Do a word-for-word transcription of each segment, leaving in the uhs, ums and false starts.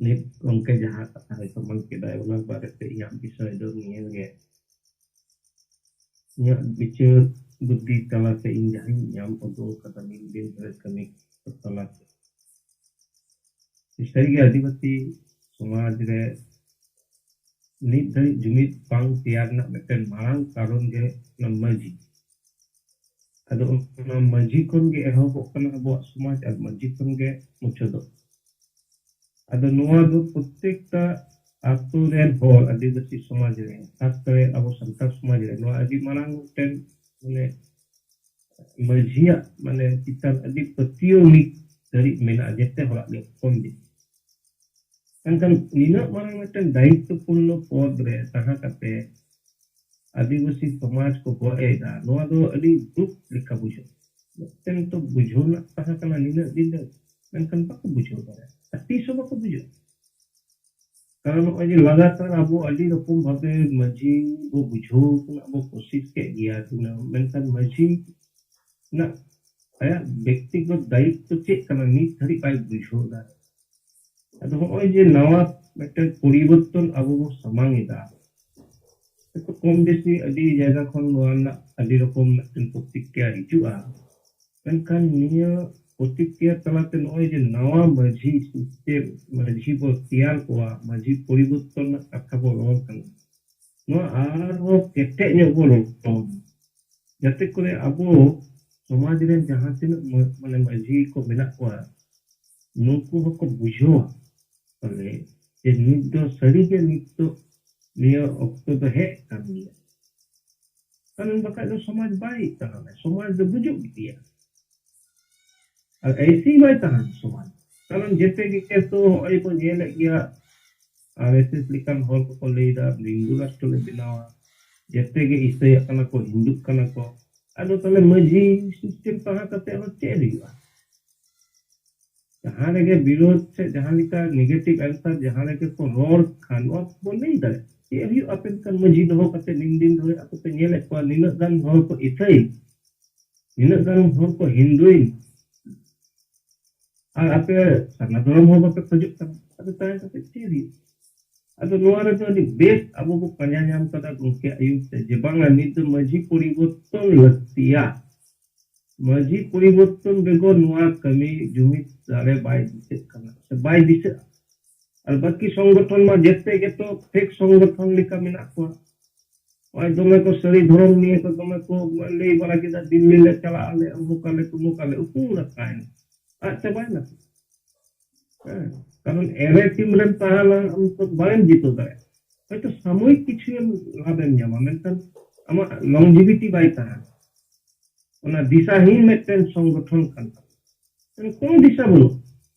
ᱱᱤᱛ ᱜᱚᱢᱠᱮ ᱡᱟᱦᱟᱸ ᱠᱟᱛᱷᱟ ᱦᱚᱭᱛᱳ ᱢᱮᱱ ᱠᱮᱫᱟᱭ, ᱚᱱᱟ ᱵᱟᱨᱮᱛᱮ ᱤᱧᱟᱹᱜ ᱵᱤᱥᱚᱭ ᱫᱚ ᱱᱤᱭᱟᱹ ᱜᱮ᱾ ᱤᱧᱟᱹᱜ ᱵᱤᱪᱟᱹᱨ ᱵᱩᱫᱽᱫᱷᱤ ᱛᱟᱞᱟᱛᱮ ᱤᱧ ᱡᱟᱦᱟᱸᱧ ᱧᱟᱢ ᱩᱫᱩᱜ ᱠᱟᱫᱟ ᱱᱤᱱ ᱫᱤᱱ ᱫᱷᱚᱨᱮ ᱠᱟᱹᱢᱤ ᱛᱟᱞᱟᱛᱮ, ᱥᱟᱹᱨᱤᱜᱮ ᱟᱹᱫᱤᱵᱟᱹᱥᱤ ᱥᱚᱢᱟᱡᱽ ᱨᱮ ᱱᱤᱛ ᱫᱷᱟᱹᱨᱤᱡ ᱡᱩᱢᱤᱫ ᱵᱟᱝ ᱛᱮᱭᱟᱨ ᱨᱮᱱᱟᱜ ᱢᱤᱫᱴᱮᱱ ᱢᱟᱨᱟᱝ ᱠᱟᱨᱚᱱ ᱜᱮ ᱦᱩᱭᱩᱜ ᱠᱟᱱᱟ ᱢᱟᱹᱡᱷᱤ᱾ ᱟᱫᱚ ᱚᱱᱟ ᱢᱟᱹᱡᱷᱤ ᱠᱷᱚᱱ ᱜᱮ ᱮᱦᱚᱵᱚᱜ ᱠᱟᱱᱟ ᱟᱵᱚᱣᱟᱜ ᱥᱚᱢᱟᱡᱽ, ᱟᱨ ᱢᱟᱹᱡᱷᱤ ᱠᱷᱚᱱ ᱜᱮ ᱢᱩᱪᱟᱹᱫᱚᱜ᱾ ᱟᱫᱚ ᱱᱚᱣᱟ ᱫᱚ ᱯᱨᱚᱛᱮᱠᱴᱟ ᱟᱛᱳ ᱨᱮᱱ ᱦᱚᱲ, ᱟᱹᱫᱤᱵᱟᱹᱥᱤ ᱥᱚᱢᱟᱡᱽ ᱨᱮ, ᱠᱷᱟᱥ ᱠᱚᱨᱮ ᱟᱵᱚ ᱥᱟᱱᱛᱟᱲ ᱥᱚᱢᱟᱡᱽ ᱨᱮ ᱱᱚᱣᱟ ᱟᱹᱰᱤ ᱢᱟᱨᱟᱝ ᱢᱤᱫᱴᱮᱱ, ᱢᱟᱱᱮ, ᱢᱟᱹᱡᱷᱤᱭᱟᱜ, ᱢᱟᱱᱮ, ᱪᱮᱛᱟᱱ ᱟᱹᱰᱤ ᱯᱟᱹᱛᱭᱟᱹᱣ ᱱᱤᱛ ᱫᱷᱟᱹᱨᱤᱡ ᱢᱮᱱᱟᱜᱼᱟ, ᱡᱮᱛᱮ ᱦᱚᱲᱟᱜ ᱜᱮ ᱠᱚᱢ ᱵᱮᱥᱤ᱾ ᱢᱮᱱᱠᱷᱟᱱ ᱱᱤᱱᱟᱹᱜ ᱢᱟᱨᱟᱝ ᱢᱤᱫᱴᱮᱱ ᱫᱟᱭᱤᱛᱛᱚᱯᱩᱨᱱᱚ ᱯᱚᱫᱽ ᱨᱮ ᱛᱟᱦᱮᱸ ᱠᱟᱛᱮ ᱟᱹᱫᱤᱵᱟᱹᱥᱤ ᱥᱚᱢᱟᱡᱽ ᱠᱚ ᱜᱚᱡ ᱮᱫᱟ, ᱱᱚᱣᱟ ᱫᱚ ᱟᱹᱰᱤ ᱫᱩᱠ ᱞᱮᱠᱟ ᱵᱩᱡᱷᱟᱹᱜ᱾ ᱢᱤᱫᱴᱮᱱ ᱛᱚ ᱵᱩᱡᱷᱟᱹᱣ ᱨᱮᱱᱟᱜ ᱛᱟᱦᱮᱸ ᱠᱟᱱᱟ ᱱᱤᱱᱟᱹᱜ ᱫᱤᱱ ᱨᱮ, ᱢᱮᱱᱠᱷᱟᱱ ᱵᱟᱠᱚ ᱵᱩᱡᱷᱟᱹᱣ ᱫᱟᱲᱮᱭᱟᱜᱼᱟ, ᱟᱨ ᱛᱤᱥ ᱦᱚᱸ ᱵᱟᱠᱚ ᱵᱩᱡᱷᱟᱹᱜᱼᱟ᱾ ᱠᱟᱨᱚᱱ ᱱᱚᱜᱼᱚᱭ ᱡᱮ ᱞᱟᱜᱟᱛᱟᱨ ᱟᱵᱚ ᱟᱹᱰᱤ ᱨᱚᱠᱚᱢ ᱵᱷᱟᱵᱮ ᱢᱟᱹᱡᱷᱤ ᱵᱚ ᱵᱩᱡᱷᱟᱹᱣ ᱨᱮᱱᱟᱜ ᱵᱚ ᱠᱳᱥᱤᱥ ᱠᱮᱫ ᱜᱮᱭᱟ ᱛᱤᱱᱟᱹᱜ, ᱢᱮᱱᱠᱷᱟᱱ ᱢᱟᱹᱡᱷᱤ ᱨᱮᱱᱟᱜ ᱟᱭᱟᱜ ᱵᱮᱠᱛᱤᱜᱚᱛ ᱫᱟᱭᱤᱛᱛᱚ ᱪᱮᱫ ᱠᱟᱱᱟ ᱱᱤᱛ ᱫᱷᱟᱹᱨᱤᱡ ᱵᱟᱭ ᱵᱩᱡᱷᱟᱹᱣ ᱫᱟᱲᱮᱭᱟᱜᱼᱟ᱾ ᱟᱫᱚ ᱦᱚᱸᱜᱼᱚᱭ ᱡᱮ ᱱᱟᱣᱟ ᱢᱤᱫᱴᱮᱱ ᱯᱚᱨᱤᱵᱚᱨᱛᱚᱱ ᱟᱵᱚ ᱵᱚ ᱥᱟᱢᱟᱝ ᱮᱫᱟ, ᱠᱚᱢ ᱵᱮᱥᱤ ᱟᱹᱰᱤ ᱡᱟᱭᱜᱟ ᱠᱷᱚᱱ ᱱᱚᱣᱟ ᱨᱮᱱᱟᱜ ᱟᱹᱰᱤ ᱨᱚᱠᱚᱢ ᱢᱤᱫᱴᱮᱱ ᱯᱨᱚᱛᱤᱠᱨᱤᱭᱟ ᱦᱤᱡᱩᱜᱼᱟ᱾ ᱢᱮᱱᱠᱷᱟᱱ ᱱᱤᱭᱟᱹ ᱯᱨᱚᱛᱤᱠᱨᱤᱭᱟ ᱛᱟᱞᱟᱛᱮ ᱱᱚᱜᱼᱚᱭ ᱡᱮ ᱱᱟᱣᱟ ᱢᱟᱹᱡᱷᱤ ᱥᱤᱥᱴᱮᱢ, ᱢᱟᱹᱡᱷᱤ ᱵᱚ ᱛᱮᱭᱟᱨ ᱠᱚᱣᱟ, ᱢᱟᱹᱡᱷᱤ ᱯᱚᱨᱤᱵᱚᱨᱛᱚᱱ ᱨᱮᱱᱟᱜ ᱠᱟᱛᱷᱟ ᱵᱚ ᱨᱚᱲ ᱠᱟᱱᱟ, ᱱᱚᱣᱟ ᱟᱨᱦᱚᱸ ᱠᱮᱴᱮᱡ ᱧᱚᱜ ᱵᱚ ᱨᱚᱲ, ᱡᱟᱛᱮ ᱠᱚᱨᱮ ᱟᱵᱚ ᱥᱚᱢᱟᱡᱽ ᱨᱮᱱ ᱡᱟᱦᱟᱸ ᱛᱤᱱᱟᱹᱜ ᱢᱟ-, ᱢᱟᱱᱮ ᱢᱟᱹᱡᱷᱤ ᱠᱚ ᱢᱮᱱᱟᱜ ᱠᱚᱣᱟ, ᱱᱩᱠᱩ ᱦᱚᱸᱠᱚ ᱵᱩᱡᱷᱟᱹᱣᱟ ᱵᱚᱞᱮ ᱡᱮ ᱱᱤᱛ ᱫᱚ ᱥᱟᱹᱨᱤᱜᱮ ᱱᱤᱛ ᱫᱚ ᱱᱤᱭᱟᱹ ᱚᱠᱛᱚ ᱫᱚ ᱦᱮᱡ ᱟᱠᱟᱱ ᱜᱮᱭᱟ᱾ ᱠᱟᱨᱚᱱ ᱵᱟᱠᱷᱟᱡ ᱫᱚ ᱥᱚᱢᱟᱡᱽ ᱵᱟᱭ ᱛᱟᱦᱮᱱᱟ, ᱥᱚᱢᱟᱡᱽ ᱫᱚ ᱜᱩᱡᱩᱜ ᱜᱮᱭᱟ᱾ ᱟᱨ ᱮᱭᱥᱮ ᱦᱤ ᱵᱟᱭ ᱛᱟᱦᱮᱱᱟ ᱥᱚᱢᱟᱡᱽ᱾ ᱠᱟᱨᱚᱱ ᱡᱮᱛᱮ ᱜᱮ ᱛᱚ ᱦᱚᱸᱜᱼᱚᱭ ᱵᱚ ᱧᱮᱞᱮᱫ ᱜᱮᱭᱟ, ᱟᱨ ᱮᱥ ᱮᱥ ᱞᱮᱠᱟᱱ ᱦᱚᱲ ᱠᱚᱠᱚ ᱞᱟᱹᱭ ᱮᱫᱟ ᱦᱤᱱᱫᱩ ᱨᱟᱥᱴᱨᱚ ᱞᱮ ᱵᱮᱱᱟᱣᱟ, ᱡᱮᱛᱮ ᱜᱮ ᱤᱥᱟᱹᱭᱟᱜ ᱠᱟᱱᱟ ᱠᱚ, ᱦᱤᱱᱫᱩᱜ ᱠᱟᱱᱟ ᱠᱚ᱾ ᱟᱫᱚ ᱛᱟᱦᱞᱮ ᱢᱟᱹᱡᱷᱤ ᱥᱤᱥᱴᱮᱢ ᱛᱟᱦᱮᱸ ᱠᱟᱛᱮ ᱦᱚᱸ ᱪᱮᱫ ᱦᱩᱭᱩᱜᱼᱟ? ᱡᱟᱦᱟᱸ ᱨᱮᱜᱮ ᱵᱤᱨᱳᱫᱷ ᱥᱮ ᱡᱟᱦᱟᱸ ᱞᱮᱠᱟ negative answer ᱡᱟᱦᱟᱸ ᱨᱮᱜᱮ ᱠᱚ ᱨᱚᱲ ᱠᱷᱟᱱ, ᱱᱚᱣᱟ ᱵᱚᱱ ᱞᱟᱹᱭ ᱫᱟᱲᱮᱭᱟᱜᱼᱟ, ᱪᱮᱫ ᱦᱩᱭᱩᱜᱼᱟ? ᱟᱯᱮ ᱞᱮᱠᱟᱱ ᱢᱟᱹᱡᱷᱤ ᱫᱚᱦᱚ ᱠᱟᱛᱮ ᱱᱤᱱ ᱫᱤᱱ ᱫᱷᱚᱨᱮ ᱟᱯᱮ ᱯᱮ ᱧᱮᱞᱮᱫ ᱠᱚᱣᱟ, ᱱᱤᱱᱟᱹᱜ ᱜᱟᱱ ᱦᱚᱲ ᱠᱚ ᱤᱥᱟᱹᱭ, ᱱᱤᱱᱟᱹᱜ ᱜᱟᱱ ᱦᱚᱲ ᱠᱚ ᱦᱤᱱᱫᱩᱭ, ᱟᱨ ᱟᱯᱮ ᱥᱟᱨᱱᱟ ᱫᱷᱚᱨᱚᱢ ᱦᱚᱸ ᱵᱟᱯᱮ ᱠᱷᱚᱡᱚᱜ ᱠᱟᱱᱟ, ᱟᱫᱚ ᱛᱟᱦᱮᱸ ᱠᱟᱛᱮ ᱪᱮᱫ ᱦᱩᱭᱩᱜᱼᱟ? ᱟᱫᱚ ᱱᱚᱣᱟ ᱨᱮᱫᱚ ᱟᱹᱰᱤ ᱵᱮᱥ ᱟᱵᱚ ᱵᱚ ᱯᱟᱸᱡᱟ ᱧᱟᱢ ᱠᱟᱫᱟ ᱜᱚᱢᱠᱮ ᱟᱹᱭᱩᱨ ᱛᱮ, ᱡᱮ ᱵᱟᱝᱟ, ᱱᱤᱛ ᱫᱚ ᱢᱟᱹᱡᱷᱤ ᱯᱚᱨᱤᱵᱚᱨᱛᱚᱱ ᱞᱟᱹᱠᱛᱤᱭᱟ᱾ ᱢᱟᱹᱡᱷᱤ ᱯᱚᱨᱤᱵᱚᱨᱛᱚᱱ ᱵᱮᱜᱚᱨ ᱱᱚᱣᱟ ᱠᱟᱹᱢᱤ ᱡᱩᱢᱤᱫ ᱫᱟᱲᱮ ᱵᱟᱭ ᱫᱤᱥᱟᱹᱜ ᱠᱟᱱᱟ ᱥᱮ ᱵᱟᱭ ᱫᱤᱥᱟᱹᱜᱼᱟ᱾ ᱟᱨ ᱵᱟᱹᱠᱤ ᱥᱚᱝᱜᱚᱴᱷᱚᱱ ᱢᱟ ᱡᱮᱛᱮ ᱜᱮᱛᱚ ᱯᱷᱮᱠ ᱥᱚᱝᱜᱚᱴᱷᱚᱱ ᱞᱮᱠᱟ ᱢᱮᱱᱟᱜ ᱠᱚᱣᱟ᱾ ᱱᱚᱜᱼᱚᱭ ᱫᱚᱢᱮ ᱠᱚ ᱥᱟᱹᱨᱤ ᱫᱷᱚᱨᱚᱢ ᱱᱤᱭᱮ ᱠᱚ ᱫᱚᱢᱮ ᱠᱚ ᱞᱟᱹᱭ ᱵᱟᱲᱟ ᱠᱮᱫᱟ, ᱫᱤᱞᱞᱤ ᱞᱮ ᱪᱟᱞᱟᱜ ᱟᱞᱮ, ᱚᱢᱩᱠ ᱟᱞᱮ, ᱛᱩᱢᱩᱠ ᱟᱞᱮ, ᱩᱠᱩᱨ ᱟᱠᱟᱭᱱᱟ? ᱟᱫ ᱪᱟᱵᱟᱭᱱᱟ ᱠᱚ᱾ ᱦᱮᱸ, ᱠᱟᱨᱚᱱ ᱮᱨᱮ ᱴᱤᱢ ᱨᱮᱢ ᱛᱟᱦᱮᱱᱟ, ᱟᱢ ᱛᱚ ᱵᱟᱝ ᱮᱢ ᱡᱤᱛᱟᱹᱣ ᱫᱟᱲᱮᱭᱟᱜᱼᱟ᱾ ᱦᱚᱭᱛᱚ ᱥᱟᱢᱚᱭᱤᱠ ᱠᱤᱪᱷᱩ ᱮᱢ ᱞᱟᱵᱷ ᱮᱢ ᱧᱟᱢᱟ, ᱢᱮᱱᱠᱷᱟᱱ ᱟᱢᱟᱜ ᱞᱚᱝᱡᱤᱵᱷᱤᱴᱤ ᱵᱟᱭ ᱛᱟᱦᱮᱱᱟ᱾ ᱚᱱᱟ ᱫᱤᱥᱟᱦᱤᱱ ᱢᱤᱫᱴᱮᱱ ᱥᱚᱝᱜᱚᱴᱷᱚᱱ ᱠᱟᱱ ᱛᱟᱵᱚᱱᱟ᱾ ᱢᱟᱱᱮ ᱠᱳᱱᱳ ᱫᱤᱥᱟ ᱵᱟᱹᱱᱩᱜ᱾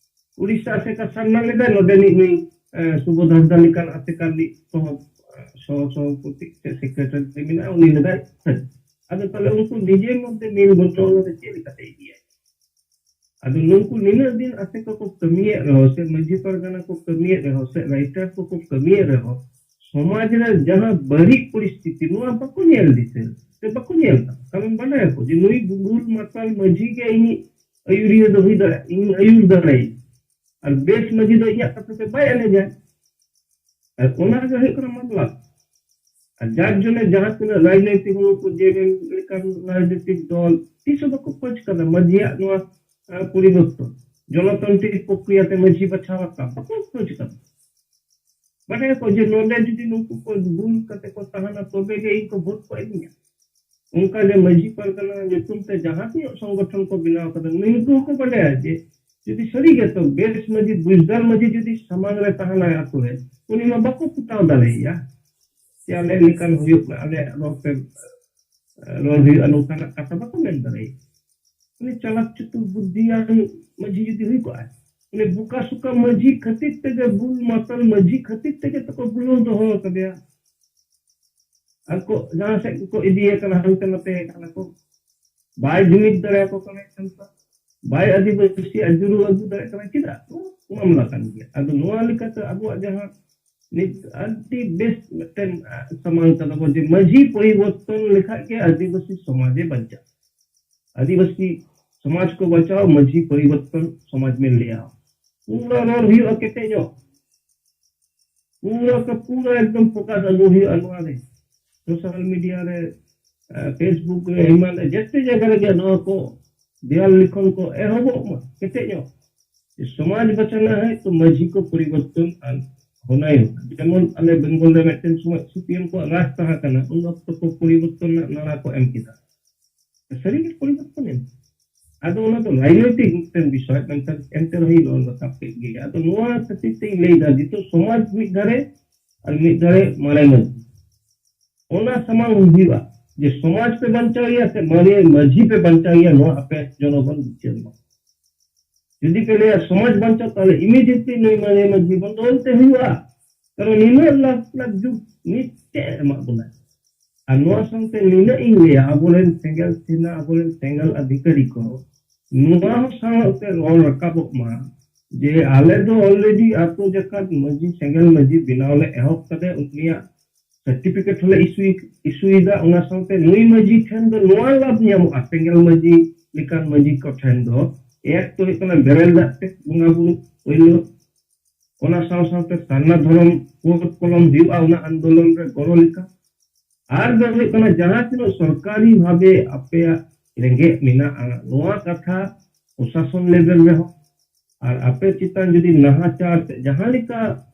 ᱩᱲᱤᱥᱥᱟ ᱟᱥᱮᱠᱟ ᱥᱟᱨᱱᱟ ᱞᱮᱫᱟᱭ, ᱱᱚᱰᱮᱱᱤᱡ ᱱᱩᱭ, ᱮ, ᱥᱩᱵᱳᱫᱷ ᱦᱟᱸᱥᱫᱟ ᱞᱮᱠᱟᱱ ᱟᱥᱮᱠᱟ ᱨᱤᱱᱤᱡ ᱥᱚᱦᱚ-, ᱥᱚᱦᱚ ᱥᱚᱵᱷᱟᱯᱚᱛᱤ ᱥᱮ ᱥᱮᱠᱨᱮᱴᱟᱨᱤ ᱢᱮᱱᱟᱜᱼᱟ, ᱩᱱᱤ ᱞᱮᱫᱟᱭ᱾ ᱟᱫᱚ ᱛᱟᱦᱞᱮ ᱩᱱᱠᱩ ᱱᱤᱡᱮ ᱢᱚᱫᱽᱫᱷᱮ ᱢᱤᱞ ᱜᱚᱴᱚ ᱚᱱᱟ ᱫᱚ ᱪᱮᱫ ᱞᱮᱠᱟᱛᱮ ᱤᱫᱤᱭᱟ? ᱟᱫᱚ ᱱᱩᱠᱩ ᱱᱤᱱᱟᱹᱜ ᱫᱤᱱ ᱟᱥᱮᱠᱟ ᱠᱚ ᱠᱟᱹᱢᱤᱭᱮᱫ ᱨᱮᱦᱚᱸ ᱥᱮ ᱢᱟᱹᱡᱷᱤ ᱯᱟᱨᱜᱟᱱᱟ ᱠᱚ ᱠᱟᱹᱢᱤᱭᱮᱫ ᱨᱮᱦᱚᱸ ᱥᱮ ᱨᱟᱭᱴᱟᱨ ᱠᱚᱠᱚ ᱠᱟᱹᱢᱤᱭᱮᱫ ᱨᱮᱦᱚᱸ, ᱥᱚᱢᱟᱡᱽ ᱨᱮ ᱡᱟᱦᱟᱸ ᱵᱟᱹᱲᱤᱡ ᱯᱚᱨᱤᱥᱛᱷᱤᱛᱤ, ᱱᱚᱣᱟ ᱵᱟᱠᱚ ᱧᱮᱞ ᱫᱤᱥᱟᱹ ᱥᱮ ᱵᱟᱠᱚ ᱧᱮᱞ ᱠᱟᱜ᱾ ᱠᱟᱨᱚᱱ ᱵᱟᱰᱟᱭᱟᱠᱚ ᱡᱮ ᱱᱩᱭ ᱵᱩᱞ ᱢᱟᱛᱟᱞ ᱢᱟᱹᱡᱷᱤ ᱜᱮ ᱤᱧᱤᱡ ᱟᱹᱭᱩᱨᱤᱭᱟᱹ ᱫᱚ ᱦᱩᱭ ᱫᱟᱲᱮᱭᱟᱜᱼᱟ, ᱤᱧᱤᱧ ᱟᱹᱭᱩᱨ ᱫᱟᱲᱮᱭᱟᱜᱼᱟ᱾ ᱟᱨ ᱵᱮᱥ ᱢᱟᱹᱡᱷᱤ ᱫᱚ ᱤᱧᱟᱹᱜ ᱠᱟᱛᱷᱟ ᱛᱮ ᱵᱟᱭ ᱮᱱᱮᱡᱟ᱾ ᱟᱨ ᱚᱱᱟ ᱜᱮ ᱦᱩᱭᱩᱜ ᱠᱟᱱᱟ ᱢᱟᱢᱞᱟ᱾ ᱟᱨ ᱡᱟᱨ ᱡᱚᱱᱱᱮ ᱡᱟᱦᱟᱸ ᱛᱤᱱᱟᱹᱜ ᱨᱟᱡᱽᱱᱳᱭᱛᱤᱠ ᱦᱚᱲ ᱠᱚ, ᱡᱮ ᱞᱮᱠᱟᱱ ᱨᱟᱡᱽᱱᱳᱭᱛᱤᱠ ᱫᱚᱞ, ᱛᱤᱥ ᱦᱚᱸ ᱵᱟᱠᱚ ᱠᱷᱚᱡᱽ ᱠᱟᱫᱟ ᱢᱟᱹᱡᱷᱤᱭᱟᱜ ᱱᱚᱣᱟ, ᱟᱸ, ᱯᱚᱨᱤᱵᱚᱨᱛᱚᱱ᱾ ᱡᱚᱱᱚᱛᱟᱱᱛᱨᱤᱠ ᱯᱨᱚᱠᱨᱤᱭᱟ ᱛᱮ ᱢᱟᱹᱡᱷᱤ ᱵᱟᱪᱷᱟᱣ ᱨᱟᱠᱟᱵ, ᱵᱟᱠᱚ ᱠᱷᱚᱡᱽ ᱠᱟᱫᱟ᱾ ᱵᱟᱰᱟᱭᱟᱠᱚ ᱡᱮ ᱱᱚᱰᱮ ᱡᱩᱫᱤ ᱱᱩᱠᱩ ᱠᱚ ᱵᱷᱩᱞ ᱠᱟᱛᱮ ᱠᱚ ᱛᱟᱦᱮᱱᱟ, ᱛᱚᱵᱮ ᱜᱮ ᱤᱧ ᱠᱚ ᱵᱷᱳᱴ ᱠᱚ ᱮᱢᱤᱧᱟ᱾ ᱚᱱᱠᱟ ᱜᱮ ᱢᱟᱹᱡᱷᱤ ᱯᱟᱨᱜᱟᱱᱟ ᱧᱩᱛᱩᱢ ᱛᱮ ᱡᱟᱦᱟᱸ ᱛᱤᱱᱟᱹᱜ ᱥᱚᱝᱜᱚᱴᱷᱚᱱ ᱠᱚ ᱵᱮᱱᱟᱣ ᱠᱟᱫᱟ, ᱱᱩᱠᱩ ᱦᱚᱸᱠᱚ ᱵᱟᱰᱟᱭᱟ ᱡᱮ ᱡᱩᱫᱤ ᱥᱟᱹᱨᱤ ᱜᱮ ᱛᱚ ᱵᱮᱥ ᱢᱟᱹᱡᱷᱤ, ᱵᱩᱡᱽᱫᱟᱨ ᱢᱟᱹᱡᱷᱤ ᱡᱩᱫᱤ ᱥᱟᱢᱟᱝ ᱨᱮ ᱛᱟᱦᱮᱱᱟᱭ ᱟᱛᱳ ᱨᱮ, ᱩᱱᱤ ᱢᱟ ᱵᱟᱠᱚ ᱯᱚᱛᱟᱣ ᱫᱟᱲᱮᱭᱟᱭᱟ᱾ ᱡᱮ ᱟᱞᱮ ᱞᱮᱠᱟᱱ ᱦᱩᱭᱩᱜ ᱢᱟ, ᱟᱞᱮᱭᱟᱜ ᱨᱚᱲ ᱛᱮ, ᱨᱚᱲ ᱦᱩᱭᱩᱜᱼᱟ, ᱱᱚᱝᱠᱟᱱᱟᱜ ᱠᱟᱛᱷᱟ ᱵᱟᱠᱚ ᱢᱮᱱ ᱫᱟᱲᱮᱭᱟᱜᱼᱟ᱾ ᱩᱱᱤ ᱪᱟᱞᱟᱠ ᱪᱩᱛᱩᱨ ᱵᱩᱫᱽᱫᱷᱤᱭᱟᱱ ᱢᱟᱹᱡᱷᱤ ᱡᱩᱫᱤ ᱦᱩᱭ ᱠᱚᱜᱼᱟᱭ, ᱩᱱᱤ ᱵᱩᱠᱟ ᱥᱩᱠᱟ ᱢᱟᱹᱡᱷᱤ ᱠᱷᱟᱹᱛᱤᱨ ᱛᱮᱜᱮ, ᱵᱩᱞ ᱢᱟᱛᱟᱞ ᱢᱟᱹᱡᱷᱤ ᱠᱷᱟᱹᱛᱤᱨ ᱛᱮᱜᱮ ᱛᱚᱠᱚ ᱵᱩᱞᱟᱹᱣ ᱫᱚᱦᱚ ᱠᱟᱫᱮᱭᱟ᱾ ᱟᱨ ᱠᱚ ᱡᱟᱦᱟᱸ ᱥᱮᱫ ᱠᱚ ᱤᱫᱤᱭᱮ ᱠᱟᱱᱟ, ᱦᱟᱱᱛᱮ ᱱᱟᱛᱮ ᱠᱟᱱᱟ ᱠᱚ, ᱵᱟᱭ ᱡᱩᱢᱤᱫ ᱫᱟᱲᱮᱭᱟᱠᱚ ᱠᱟᱱᱟ ᱥᱟᱱᱛᱟᱲ, ᱵᱟᱭ ᱟᱹᱫᱤᱵᱟᱹᱥᱤ ᱟᱹᱡᱩᱨ ᱟᱹᱜᱩ ᱫᱟᱲᱮᱭᱟᱜ ᱠᱟᱱᱟ᱾ ᱪᱮᱫᱟᱜ? ᱢᱟᱢᱞᱟ ᱠᱟᱱ ᱜᱮᱭᱟ᱾ ᱟᱫᱚ ᱱᱚᱣᱟ ᱞᱮᱠᱟᱛᱮ ᱟᱵᱚᱣᱟᱜ ᱡᱟᱦᱟᱸ ᱱᱤᱛ ᱟᱹᱰᱤ ᱵᱮᱥ ᱢᱤᱫᱴᱮᱱ, ᱟ, ᱥᱟᱢᱟᱝ ᱠᱟᱫᱟ ᱵᱚᱱ ᱡᱮ ᱢᱟᱹᱡᱷᱤ ᱯᱚᱨᱤᱵᱚᱨᱛᱚᱱ ᱞᱮᱠᱷᱟᱡ ᱜᱮ ᱟᱹᱫᱤᱵᱟᱹᱥᱤ ᱥᱚᱢᱟᱡᱮ ᱵᱟᱧᱪᱟᱜᱼᱟ, ᱟᱹᱫᱤᱵᱟᱹᱥᱤ ᱥᱚᱢᱟᱡᱽ ᱠᱚ ᱵᱟᱧᱪᱟᱣ, ᱢᱟᱹᱡᱷᱤ ᱯᱚᱨᱤᱵᱚᱨᱛᱚᱱ ᱥᱚᱢᱟᱡᱽ ᱢᱮᱱ ᱞᱮᱭᱟ᱾ ᱯᱩᱨᱟᱹ ᱨᱚᱲ ᱦᱩᱭᱩᱜᱼᱟ ᱠᱮᱴᱮᱡ ᱧᱚᱜ, ᱯᱩᱨᱟᱹ ᱠᱟ ᱯᱩᱨᱟᱹ ᱮᱠᱫᱚᱢ ᱯᱷᱳᱠᱟᱥ ᱟᱹᱜᱩ ᱦᱩᱭᱩᱜᱼᱟ ᱱᱚᱣᱟ ᱨᱮ᱾ ᱥᱳᱥᱟᱞ ᱢᱤᱰᱤᱭᱟ ᱨᱮ, ᱯᱷᱮᱥᱵᱩᱠ ᱨᱮ, ᱮᱢᱟᱱ ᱨᱮ, ᱡᱮᱛᱮ ᱡᱟᱭᱜᱟ ᱨᱮᱜᱮ ᱱᱚᱣᱟ ᱠᱚ ᱫᱮᱣᱟᱞ ᱞᱤᱠᱷᱚᱱ ᱠᱚ ᱮᱦᱚᱵᱚᱜ ᱢᱟ ᱠᱮᱴᱮᱡ ᱧᱚᱜ᱾ ᱥᱚᱢᱟᱡᱽ ᱵᱟᱪᱟᱱᱟ ᱦᱮ ᱛᱚ ᱢᱟᱹᱡᱷᱤ ᱠᱚ ᱯᱚᱨᱤᱵᱚᱨᱛᱚᱱ ᱟᱨ ᱦᱚᱱᱟᱭ ᱦᱚ᱾ ᱡᱮᱢᱚᱱ ᱟᱞᱮ ᱵᱮᱝᱜᱚᱞ ᱨᱮ ᱢᱤᱫᱴᱮᱱ ᱥᱚᱢᱚᱭ ᱥᱤᱯᱤᱮᱢ ᱠᱚᱣᱟᱜ ᱨᱟᱡᱽ ᱛᱟᱦᱮᱸ ᱠᱟᱱᱟ, ᱩᱱ ᱚᱠᱛᱚ ᱠᱚ ᱯᱚᱨᱤᱵᱚᱨᱛᱚᱱ ᱨᱮᱱᱟᱜ ᱱᱟᱨᱟ ᱠᱚ ᱮᱢ ᱠᱮᱫᱟ᱾ ᱥᱟᱹᱨᱤᱜᱮ ᱯᱚᱨᱤᱵᱚᱨᱛᱚᱱ ᱮᱱᱟ᱾ ᱟᱫᱚ ᱚᱱᱟ ᱫᱚ ᱨᱟᱡᱽᱱᱳᱭᱛᱤᱠ ᱢᱤᱫᱴᱮᱱ ᱵᱤᱥᱚᱭ, ᱢᱮᱱᱠᱷᱟᱱ ᱮᱱᱛᱮ ᱨᱮᱦᱚᱸ ᱤᱧ ᱨᱚᱲ ᱨᱟᱠᱟᱵ ᱠᱮᱫ ᱜᱮᱭᱟ᱾ ᱟᱫᱚ ᱱᱚᱣᱟ ᱠᱷᱟᱹᱛᱤᱨ ᱛᱮᱧ ᱞᱟᱹᱭᱫᱟ, ᱡᱮᱦᱮᱛᱩ ᱥᱚᱢᱟᱡᱽ ᱢᱤᱫ ᱫᱷᱟᱨᱮ ᱟᱨ ᱢᱤᱫ ᱫᱷᱟᱨᱮ ᱢᱟᱨᱮ ᱢᱟᱹᱡᱷᱤ, ᱚᱱᱟ ᱥᱟᱢᱟᱝ ᱦᱩᱭᱩᱜᱼᱟ ᱡᱮ ᱥᱚᱢᱟᱡᱽ ᱯᱮ ᱵᱟᱧᱪᱟᱣ ᱮᱭᱟ ᱥᱮ ᱢᱟᱨᱮ ᱢᱟᱹᱡᱷᱤ ᱯᱮ ᱵᱟᱧᱪᱟᱣ ᱮᱭᱟ, ᱱᱚᱣᱟ ᱟᱯᱮ ᱡᱚᱱᱚᱜᱚᱱ ᱵᱤᱪᱟᱹᱨ ᱢᱟ᱾ ᱡᱩᱫᱤ ᱯᱮ ᱞᱟᱹᱭᱟ ᱥᱚᱢᱟᱡᱽ ᱵᱟᱧᱪᱟᱣ, ᱛᱟᱦᱞᱮ ᱤᱢᱤᱰᱤᱭᱮᱴᱞᱤ ᱱᱩᱭ ᱢᱟᱨᱮ ᱢᱟᱹᱡᱷᱤ ᱵᱚᱱ ᱫᱚᱦᱚᱭ ᱛᱮ ᱦᱩᱭᱩᱜᱼᱟ, ᱠᱟᱨᱚᱱ ᱱᱤᱱᱟᱹᱜ ᱞᱟᱠᱷ ᱞᱟᱠᱷ ᱡᱩᱜᱽ ᱱᱤᱛ ᱪᱮᱫ ᱮ ᱮᱢᱟᱜ ᱵᱚᱱᱟ? ᱟᱨ ᱱᱚᱣᱟ ᱥᱟᱶᱛᱮ ᱱᱤᱱᱟᱹᱜ ᱤᱧ ᱞᱟᱹᱭᱟ, ᱟᱵᱚᱨᱮᱱ ᱥᱮᱸᱜᱮᱞ ᱥᱮᱱᱟ, ᱟᱵᱚᱨᱮᱱ ᱥᱮᱸᱜᱮᱞ ᱟᱫᱷᱤᱠᱟᱨᱤ ᱠᱚ ᱱᱚᱣᱟ ᱦᱚᱸ ᱥᱟᱶᱛᱮ ᱨᱚᱲ ᱨᱟᱠᱟᱵᱚᱜ ᱢᱟ ᱡᱮ ᱟᱞᱮ ᱫᱚ ᱚᱞᱨᱮᱰᱤ ᱟᱛᱳ ᱡᱟᱠᱟᱛ ᱢᱟᱹᱡᱷᱤ, ᱥᱮᱸᱜᱮᱞ ᱢᱟᱹᱡᱷᱤ ᱵᱮᱱᱟᱣ ᱞᱮ ᱮᱦᱚᱵ ᱠᱟᱫᱟ, ᱩᱱᱤᱭᱟᱜ ᱥᱟᱨᱴᱤᱯᱷᱤᱠᱮᱴ ᱦᱚᱸᱞᱮ ᱤᱥᱩᱭ ᱤᱥᱩᱭᱮᱫᱟ᱾ ᱚᱱᱟ ᱥᱟᱶᱛᱮ ᱱᱩᱭ ᱢᱟᱹᱡᱷᱤ ᱴᱷᱮᱱ ᱫᱚ ᱱᱚᱣᱟ ᱞᱟᱵᱷ ᱧᱟᱢᱚᱜᱼᱟ, ᱥᱮᱸᱜᱮᱞ ᱢᱟᱹᱡᱷᱤ ᱞᱮᱠᱟᱱ ᱢᱟᱹᱡᱷᱤ ᱠᱚ ᱴᱷᱮᱱ ᱫᱚ ᱮᱠ ᱛᱚ ᱦᱩᱭᱩᱜ ᱠᱟᱱᱟ ᱵᱮᱨᱮᱞ ᱫᱟᱜ ᱛᱮ ᱵᱚᱸᱜᱟ ᱵᱩᱨᱩ ᱯᱳᱭᱞᱳ, ᱚᱱᱟ ᱥᱟᱶ ᱥᱟᱶᱛᱮ ᱥᱟᱨᱱᱟ ᱫᱷᱚᱨᱚᱢ ᱠᱳᱰ ᱠᱚᱞᱚᱢ ᱦᱩᱭᱩᱜᱼᱟ ᱚᱱᱟ ᱟᱱᱫᱳᱞᱚᱱ ᱨᱮ ᱜᱚᱲᱚ ᱞᱮᱠᱟ᱾ ᱟᱨ ᱫᱚ ᱦᱩᱭᱩᱜ ᱠᱟᱱᱟ ᱡᱟᱦᱟᱸ ᱛᱤᱱᱟᱹᱜ ᱥᱚᱨᱠᱟᱨᱤ ᱵᱷᱟᱵᱮ ᱟᱯᱮᱭᱟᱜ ᱨᱮᱸᱜᱮᱡ ᱢᱮᱱᱟᱜᱼᱟ, ᱱᱚᱣᱟ ᱠᱟᱛᱷᱟ ᱯᱨᱚᱥᱟᱥᱚᱱ ᱞᱮᱵᱮᱞ ᱨᱮᱦᱚᱸ, ᱟᱨ ᱟᱯᱮ ᱪᱮᱛᱟᱱ ᱡᱩᱫᱤ ᱱᱟᱦᱟᱪᱟᱨ ᱥᱮ ᱡᱟᱦᱟᱸ ᱞᱮᱠᱟ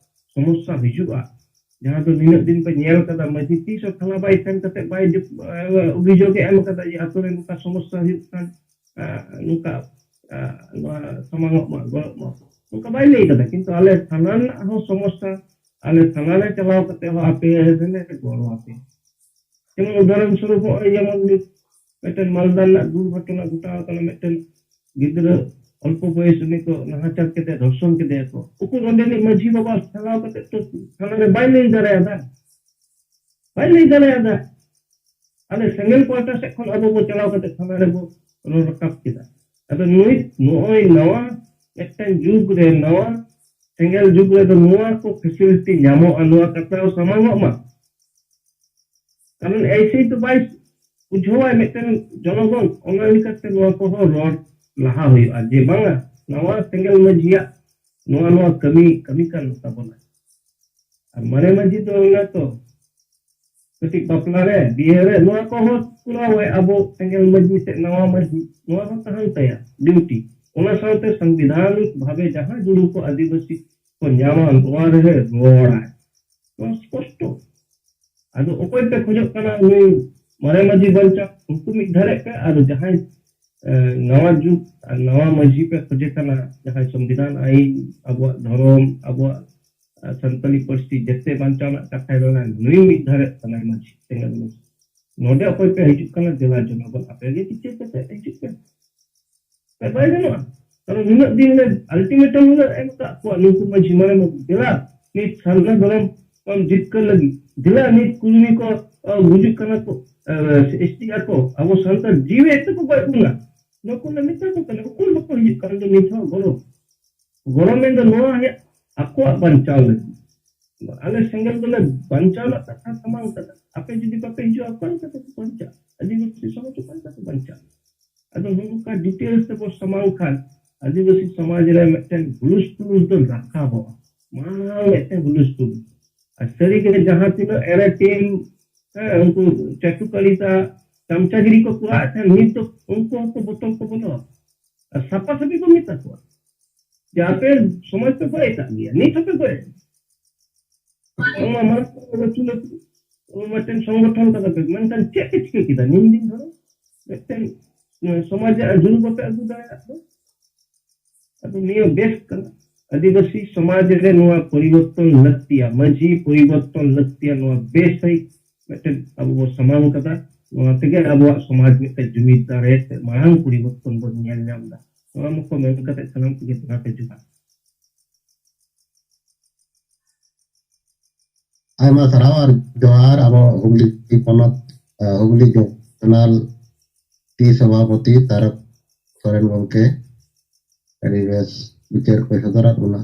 ᱥᱚᱢᱚᱥᱥᱟ ᱦᱤᱡᱩᱜᱼᱟ, ᱡᱟᱦᱟᱸ ᱫᱚ ᱱᱤᱱᱟᱹᱜ ᱫᱤᱱ ᱯᱮ ᱧᱮᱞ ᱠᱟᱫᱟ, ᱢᱟᱹᱡᱷᱤ ᱛᱤᱥ ᱦᱚᱸ ᱛᱷᱟᱱᱟ ᱵᱟᱭ ᱥᱮᱱ ᱠᱟᱛᱮ ᱵᱟᱭ ᱡᱩ-, ᱚᱵᱷᱤᱡᱳᱜ ᱮ ᱮᱢ ᱠᱟᱫᱟ ᱡᱮ ᱟᱛᱳ ᱨᱮ ᱱᱚᱝᱠᱟ ᱥᱚᱢᱚᱥᱥᱟ ᱦᱩᱭᱩᱜ ᱠᱟᱱ, ᱟᱸ, ᱱᱚᱝᱠᱟ, ᱟᱸ, ᱱᱚᱣᱟ ᱥᱟᱢᱟᱝᱚᱜ ᱢᱟ, ᱜᱚᱲᱚᱜ ᱢᱟ, ᱱᱚᱝᱠᱟ ᱵᱟᱭ ᱞᱟᱹᱭ ᱠᱟᱫᱟ᱾ ᱠᱤᱱᱛᱩ ᱟᱞᱮ ᱛᱷᱟᱱᱟ ᱨᱮᱱᱟᱜ ᱦᱚᱸ ᱥᱚᱢᱚᱥᱥᱟ, ᱟᱞᱮ ᱛᱷᱟᱱᱟ ᱨᱮ ᱪᱟᱞᱟᱣ ᱠᱟᱛᱮ ᱦᱚᱸ ᱟᱯᱮ ᱨᱮᱞᱮ ᱜᱚᱲᱚ ᱟᱯᱮ᱾ ᱡᱮᱢᱚᱱ ᱩᱫᱟᱦᱚᱨᱚᱱ ᱥᱚᱨᱩᱯ ᱱᱚᱜᱼᱚᱭ ᱡᱮᱢᱚᱱ ᱢᱤᱫ ᱢᱤᱫᱴᱮᱱ ᱢᱟᱞᱫᱟ ᱨᱮᱱᱟᱜ ᱫᱩᱨᱜᱷᱚᱴᱚᱱᱟ ᱜᱷᱚᱴᱟᱣ ᱟᱠᱟᱱᱟ, ᱢᱤᱫᱴᱮᱱ ᱜᱤᱫᱽᱨᱟᱹ ᱚᱞᱯᱚ ᱵᱚᱭᱮᱥ ᱩᱱᱤ ᱠᱚ ᱱᱟᱦᱟᱪᱟᱨ ᱠᱮᱫᱮᱭᱟ, ᱫᱷᱚᱨᱥᱚᱱ ᱠᱮᱫᱮᱭᱟ ᱠᱚ᱾ ᱩᱠᱩᱨ ᱚᱸᱰᱮᱱᱤᱡ ᱢᱟᱹᱡᱷᱤ ᱵᱟᱵᱟ ᱪᱟᱞᱟᱣ ᱠᱟᱛᱮ ᱛᱚ ᱛᱷᱟᱱᱟ ᱨᱮ ᱵᱟᱭ ᱞᱟᱹᱭ ᱫᱟᱲᱮᱭᱟᱫᱟ, ᱵᱟᱭ ᱞᱟᱹᱭ ᱫᱟᱲᱮᱭᱟᱫᱟ᱾ ᱟᱞᱮ ᱥᱮᱸᱜᱮᱞ ᱯᱟᱦᱴᱟ ᱥᱮᱫ ᱠᱷᱚᱱ ᱟᱵᱚ ᱵᱚ ᱪᱟᱞᱟᱣ ᱠᱟᱛᱮ ᱛᱷᱟᱱᱟ ᱨᱮᱵᱚ ᱨᱚᱲ ᱨᱟᱠᱟᱵ ᱠᱮᱫᱟ᱾ ᱟᱫᱚ ᱱᱩᱭ ᱱᱚᱜᱼᱚᱭ ᱱᱟᱣᱟ ᱢᱤᱫᱴᱮᱱ ᱡᱩᱜᱽ ᱨᱮ, ᱱᱟᱣᱟ ᱥᱮᱸᱜᱮᱞ ᱡᱩᱜᱽ ᱨᱮᱫᱚ ᱱᱚᱣᱟ ᱠᱚ ᱯᱷᱮᱥᱤᱞᱤᱴᱤ ᱧᱟᱢᱚᱜᱼᱟ, ᱱᱚᱣᱟ ᱠᱟᱛᱷᱟ ᱥᱟᱢᱟᱝᱚᱜ ᱢᱟ᱾ ᱠᱟᱨᱚᱱ ᱮᱭᱥᱮ ᱛᱚ ᱵᱟᱭ, ᱵᱩᱡᱷᱟᱹᱣᱟᱭ ᱢᱤᱫᱴᱮᱱ ᱡᱚᱱᱚᱜᱚᱱ, ᱚᱱᱟ ᱞᱮᱠᱟᱛᱮ ᱱᱚᱣᱟ ᱠᱚᱦᱚᱸ ᱨᱚᱲ ᱞᱟᱦᱟ ᱦᱩᱭᱩᱜᱼᱟ ᱡᱮ ᱵᱟᱝᱟ, ᱱᱟᱣᱟ ᱥᱮᱸᱜᱮᱞ ᱢᱟᱹᱡᱷᱤᱭᱟᱜ ᱱᱚᱣᱟ ᱱᱚᱣᱟ ᱠᱟᱹᱢᱤ ᱠᱟᱹᱢᱤ ᱠᱟᱱ ᱛᱟᱵᱚᱱᱟ᱾ ᱟᱨ ᱢᱟᱨᱮ ᱢᱟᱹᱡᱷᱤ ᱫᱚ ᱚᱱᱟ ᱛᱚ ᱠᱟᱹᱴᱤᱡ ᱵᱟᱯᱞᱟ ᱨᱮ, ᱵᱤᱦᱟᱹ ᱨᱮ, ᱱᱚᱣᱟ ᱠᱚᱦᱚᱸ ᱠᱚᱨᱟᱣ ᱟᱭ ᱟᱵᱚ ᱥᱮᱸᱜᱮᱞ ᱢᱟᱹᱡᱷᱤ ᱥᱮ ᱱᱟᱣᱟ ᱢᱟᱹᱡᱷᱤ, ᱱᱚᱣᱟ ᱦᱚᱸ ᱛᱟᱦᱮᱱ ᱛᱟᱭᱟ ᱰᱤᱭᱩᱴᱤ᱾ ᱚᱱᱟ ᱥᱟᱶᱛᱮ ᱥᱟᱝᱵᱤᱫᱷᱟᱱᱤᱠ ᱵᱷᱟᱵᱮ ᱡᱟᱦᱟᱸ ᱡᱩᱲᱩ ᱠᱚ ᱟᱹᱫᱤᱵᱟᱹᱥᱤ ᱠᱚ ᱧᱟᱢᱟ, ᱱᱚᱣᱟ ᱨᱮ ᱨᱚᱲᱟᱭ᱾ ᱱᱚᱣᱟ ᱥᱯᱚᱥᱴᱚ᱾ ᱟᱫᱚ ᱚᱠᱚᱭ ᱯᱮ ᱠᱷᱚᱡᱚᱜ ᱠᱟᱱᱟ ᱱᱩᱭ ᱢᱟᱨᱮ ᱢᱟᱹᱡᱷᱤ ᱵᱟᱧᱪᱟᱣ? ᱩᱱᱠᱩ ᱢᱤᱫ ᱫᱷᱟᱨᱮ ᱯᱮ, ᱟᱨ ᱡᱟᱦᱟᱸᱭ ᱮ, ᱱᱟᱣᱟ ᱡᱩᱜᱽ ᱟᱨ ᱱᱟᱣᱟ ᱢᱟᱹᱡᱷᱤ ᱯᱮ ᱠᱷᱚᱡᱮ ᱠᱟᱱᱟ, ᱡᱟᱦᱟᱸᱭ ᱥᱚᱝᱵᱤᱫᱷᱟᱱ ᱟᱹᱭᱤᱱ, ᱟᱵᱚᱣᱟᱜ ᱫᱷᱚᱨᱚᱢ, ᱟᱵᱚᱣᱟᱜ, ᱟ, ᱥᱟᱱᱛᱟᱞᱤ ᱯᱟᱹᱨᱥᱤ ᱡᱮᱛᱮ ᱵᱟᱧᱪᱟᱣ ᱨᱮᱱᱟᱜ ᱠᱟᱛᱷᱟᱭ ᱨᱚᱲᱟ, ᱱᱩᱭ ᱢᱤᱫ ᱫᱷᱟᱨᱮ ᱠᱟᱱᱟᱭ ᱢᱟᱹᱡᱷᱤ, ᱥᱮᱸᱜᱮᱞ ᱢᱟᱹᱡᱷᱤ᱾ ᱱᱚᱰᱮ ᱚᱠᱚᱭ ᱯᱮ ᱦᱤᱡᱩᱜ ᱠᱟᱱᱟ, ᱫᱮᱞᱟ ᱡᱚᱱᱚᱜᱚᱱ ᱟᱯᱮ ᱜᱮ ᱵᱤᱪᱟᱹᱨ ᱠᱟᱛᱮ ᱦᱤᱡᱩᱜ ᱯᱮ᱾ ᱵᱟᱭ ᱜᱟᱱᱚᱜᱼᱟ᱾ ᱠᱟᱨᱚᱱ ᱱᱩᱱᱟᱹᱜ ᱫᱤᱱ ᱞᱮ ultimatum ᱞᱮ ᱮᱢ ᱟᱠᱟᱫ ᱠᱚᱣᱟ ᱱᱩᱠᱩ ᱢᱟᱹᱡᱷᱤ ᱢᱟᱨᱮ ᱢᱟᱹᱡᱷᱤ, ᱫᱮᱞᱟ ᱱᱤᱛ ᱥᱟᱨᱱᱟ ᱫᱷᱚᱨᱚᱢ ᱵᱚᱱ ᱡᱤᱛᱠᱟᱹᱨ ᱞᱟᱹᱜᱤᱫ, ᱫᱮᱞᱟ ᱱᱤᱛ ᱠᱩᱲᱢᱤ ᱠᱚ, ᱟ, ᱜᱩᱡᱩᱜ ᱠᱟᱱᱟ ᱠᱚ, ᱟ, ᱮᱥᱴᱤᱜ ᱟᱠᱚ, ᱟᱵᱚ ᱥᱟᱱᱛᱟᱲ ᱡᱤᱣᱤ ᱮᱛᱚ ᱠᱚ ᱜᱚᱡ ᱵᱚᱱᱟ, ᱱᱩᱠᱩ ᱞᱮ ᱢᱮᱛᱟ ᱠᱚ ᱠᱟᱱᱟ, ᱩᱠᱩᱨ ᱵᱟᱠᱚ ᱦᱤᱡᱩᱜ ᱠᱟᱱ ᱫᱚ ᱱᱤᱛ ᱦᱚᱸ ᱜᱚᱲᱚ᱾ ᱜᱚᱲᱚ ᱢᱮᱱ ᱫᱚ ᱱᱚᱣᱟ ᱦᱩᱭᱩᱜ ᱟᱠᱚᱣᱟᱜ ᱵᱟᱧᱪᱟᱣ ᱞᱟᱹᱜᱤᱫ᱾ ᱟᱞᱮ ᱥᱮᱸᱜᱮᱞ ᱫᱚᱞᱮ ᱵᱟᱧᱪᱟᱣ ᱨᱮᱱᱟᱜ ᱠᱟᱛᱷᱟ ᱥᱟᱢᱟᱝ ᱠᱟᱫᱟ, ᱟᱯᱮ ᱡᱩᱫᱤ ᱵᱟᱯᱮ ᱦᱤᱡᱩᱜᱼᱟ, ᱚᱠᱟ ᱞᱮᱠᱟ ᱛᱮᱯᱮ ᱵᱟᱧᱪᱟᱜᱼᱟ? ᱟᱹᱫᱤᱵᱟᱹᱥᱤ ᱥᱚᱢᱟᱡᱽ ᱚᱠᱟ ᱞᱮᱠᱟ ᱛᱮ ᱵᱟᱧᱪᱟᱜᱼᱟ? ᱟᱫᱚ ᱱᱚᱝᱠᱟ details ᱛᱮᱵᱚ ᱥᱟᱢᱟᱝ ᱠᱷᱟᱱ ᱟᱹᱫᱤᱵᱟᱹᱥᱤ ᱥᱚᱢᱟᱡᱽ ᱨᱮ ᱢᱤᱫᱴᱮᱱ ᱦᱩᱞᱩᱥ ᱛᱩᱞᱩᱥ ᱫᱚ ᱨᱟᱠᱟᱵᱚᱜᱼᱟ, ᱢᱟᱨᱟᱝ ᱢᱤᱫᱴᱮᱱ ᱦᱩᱞᱩᱥ ᱛᱩᱞᱩᱥ᱾ ᱟᱨ ᱥᱟᱹᱨᱤᱜᱮ ᱡᱟᱦᱟᱸ ᱛᱤᱱᱟᱹᱜ ᱮᱲᱮ ᱴᱤᱢ, ᱦᱮᱸ, ᱩᱱᱠᱩ ᱪᱟᱴᱩᱠᱟᱨᱤᱛᱟ, ᱪᱟᱢᱪᱟᱜᱤᱨᱤ ᱠᱚ ᱠᱚᱨᱟᱣᱮᱫ ᱛᱟᱦᱮᱸᱫ, ᱱᱤᱛ ᱫᱚ ᱩᱱᱠᱩ ᱦᱚᱸᱠᱚ ᱵᱚᱛᱚᱨ ᱠᱚ ᱵᱚᱞᱚ ᱟᱨ ᱥᱟᱯᱷᱟ ᱥᱟᱹᱯᱷᱤ ᱠᱚ ᱢᱮᱛᱟ ᱠᱚᱣᱟ ᱡᱮ ᱟᱯᱮ ᱥᱚᱢᱟᱡᱽ ᱯᱮ ᱜᱚᱡ ᱟᱠᱟᱫ ᱜᱮᱭᱟ, ᱱᱤᱛ ᱦᱚᱸᱯᱮ ᱜᱚᱡ ᱟᱠᱟᱫ᱾ ᱚᱱᱟ ᱢᱟᱨᱟᱝ ᱢᱟᱨᱟᱝ ᱞᱟᱹᱴᱩ ᱞᱟᱹᱴᱩ ᱢᱤᱫᱴᱮᱱ ᱥᱚᱝᱜᱚᱴᱷᱚᱱ ᱠᱟᱫᱟ ᱯᱮ, ᱢᱮᱱᱠᱷᱟᱱ ᱪᱮᱫ ᱯᱮ ᱪᱤᱠᱟᱹ ᱠᱮᱫᱟ? ᱱᱤᱱ ᱫᱤᱱ ᱫᱷᱚᱨᱮ ᱢᱤᱫᱴᱮᱱ, ᱮ, ᱥᱚᱢᱟᱡᱽ ᱨᱮᱭᱟᱜ ᱡᱩᱲᱩ ᱵᱟᱯᱮ ᱟᱹᱜᱩ ᱫᱟᱲᱮᱭᱟᱜ ᱫᱚ᱾ ᱟᱫᱚ ᱱᱤᱭᱟᱹ ᱵᱮᱥ ᱠᱟᱱᱟ, ᱟᱹᱫᱤᱵᱟᱹᱥᱤ ᱥᱚᱢᱟᱡᱽ ᱨᱮ ᱱᱚᱣᱟ ᱯᱚᱨᱤᱵᱚᱨᱛᱚᱱ ᱞᱟᱹᱠᱛᱤᱭᱟ, ᱢᱟᱹᱡᱷᱤ ᱯᱚᱨᱤᱵᱚᱨᱛᱚᱱ ᱞᱟᱹᱠᱛᱤᱭᱟ, ᱱᱚᱣᱟ ᱵᱮᱥ ᱥᱟᱺᱦᱤᱡ ᱢᱤᱫᱴᱮᱱ ᱟᱵᱚ ᱵᱚ ᱥᱟᱢᱟᱝ ᱠᱟᱫᱟ᱾ ᱱᱚᱣᱟ ᱛᱮᱜᱮ ᱟᱵᱚᱣᱟᱜ ᱥᱚᱢᱟᱡᱽ ᱢᱤᱫᱴᱮᱱ ᱡᱩᱢᱤᱫ ᱫᱟᱲᱮ ᱥᱮ ᱢᱟᱨᱟᱝ ᱯᱚᱨᱤᱵᱚᱨᱛᱚᱱ ᱵᱚᱱ ᱧᱮᱞ ᱧᱟᱢ ᱮᱫᱟ᱾ ᱱᱚᱣᱟ ᱢᱚᱠᱚ ᱢᱮᱱ ᱠᱟᱛᱮ ᱥᱟᱱᱟᱢ ᱠᱚᱜᱮ ᱡᱚᱦᱟᱨ ᱛᱮ ᱡᱚᱦᱟᱨ᱾ ᱟᱭᱢᱟ ᱥᱟᱨᱦᱟᱣ ᱟᱨ ᱡᱚᱦᱟᱨ ᱟᱵᱚ ᱦᱩᱜᱽᱞᱤ ᱯᱚᱱᱚᱛ, ᱟ, ᱦᱩᱜᱽᱞᱤ ᱡᱚᱱᱟᱞ ᱴᱤ ᱥᱚᱵᱷᱟᱯᱚᱛᱤ ᱛᱟᱨᱚᱠ ᱥᱚᱨᱮᱱ ᱜᱚᱢᱠᱮ, ᱟᱹᱰᱤ ᱵᱮᱥ ᱵᱤᱪᱟᱹᱨ ᱠᱚᱭ ᱥᱚᱫᱚᱨᱟᱫ ᱵᱚᱱᱟ᱾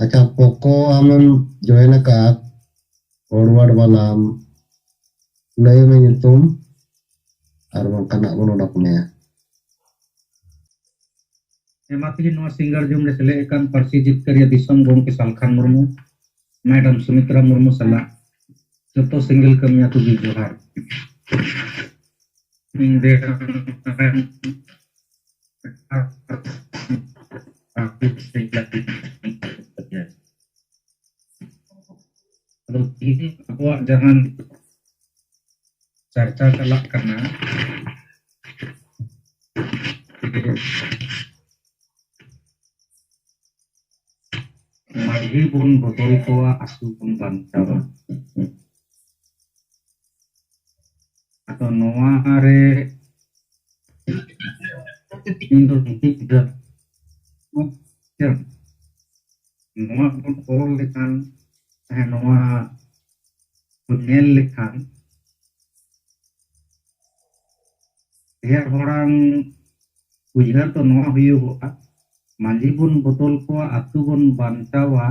ᱟᱪᱪᱷᱟ, ᱯᱚᱠᱚ ᱟᱢᱮᱢ join ᱟᱠᱟᱫ, forward ᱵᱟᱞᱟᱢ, ᱞᱟᱹᱭ ᱢᱮ ᱧᱩᱛᱩᱢ᱾ ᱟᱨ ᱵᱟᱝᱠᱷᱟᱱ ᱱᱟᱜ ᱵᱚᱱ ᱚᱰᱚᱠ ᱢᱮᱭᱟ᱾ ᱦᱮᱸ, ᱢᱟ ᱛᱮᱦᱮᱧ ᱱᱚᱣᱟ ᱥᱤᱸᱜᱟᱲ ᱡᱚᱢ ᱨᱮ ᱥᱮᱞᱮᱫ ᱟᱠᱟᱱ ᱯᱟᱹᱨᱥᱤ ᱡᱤᱛᱠᱟᱹᱨᱤᱭᱟᱹ ᱫᱤᱥᱚᱢ ᱜᱚᱢᱠᱮ ᱥᱟᱞᱠᱷᱟᱱ ᱢᱩᱨᱢᱩ, ᱢᱮᱰᱟᱢ ᱥᱩᱢᱤᱛᱨᱟ ᱢᱩᱨᱢᱩ ᱥᱟᱞᱟᱜ ᱡᱚᱛᱚ ᱥᱮᱸᱜᱮᱞ ᱠᱟᱹᱢᱤᱭᱟᱹ ᱠᱚᱜᱮ ᱡᱚᱦᱟᱨ᱾ ᱤᱧ ᱫᱮ ᱟᱫᱚ ᱛᱤᱦᱤᱧ ᱟᱵᱚᱣᱟᱜ ᱡᱟᱦᱟᱸ ᱪᱟᱨᱪᱟ ᱪᱟᱞᱟᱜ ᱠᱟᱱᱟ, ᱢᱟᱹᱡᱷᱤ ᱵᱚᱱ ᱵᱚᱫᱚᱞ ᱠᱚᱣᱟ, ᱟᱹᱛᱩ ᱵᱚᱱ ᱵᱟᱧᱪᱟᱣᱟ᱾ ᱟᱫᱚ ᱱᱚᱣᱟ ᱨᱮ ᱤᱧ ᱫᱚ ᱢᱤᱫᱴᱤᱡ ᱜᱤᱫᱽᱨᱟᱹ, ᱱᱚᱣᱟ ᱵᱚᱱ ᱚᱞ ᱞᱮᱠᱷᱟᱱ, ᱦᱮᱸ, ᱱᱚᱣᱟ ᱵᱚᱱ ᱧᱮᱞ ᱞᱮᱠᱷᱟᱱ, ᱰᱷᱮᱨ ᱦᱚᱲᱟᱝ ᱩᱭᱦᱟᱹᱨ ᱫᱚ ᱱᱚᱣᱟ ᱦᱩᱭᱩᱜᱚᱜᱼᱟ, ᱢᱟᱹᱡᱷᱤ ᱵᱚᱱ ᱵᱚᱫᱚᱞ ᱠᱚᱣᱟ, ᱟᱹᱛᱩ ᱵᱚᱱ ᱵᱟᱧᱪᱟᱣᱟ,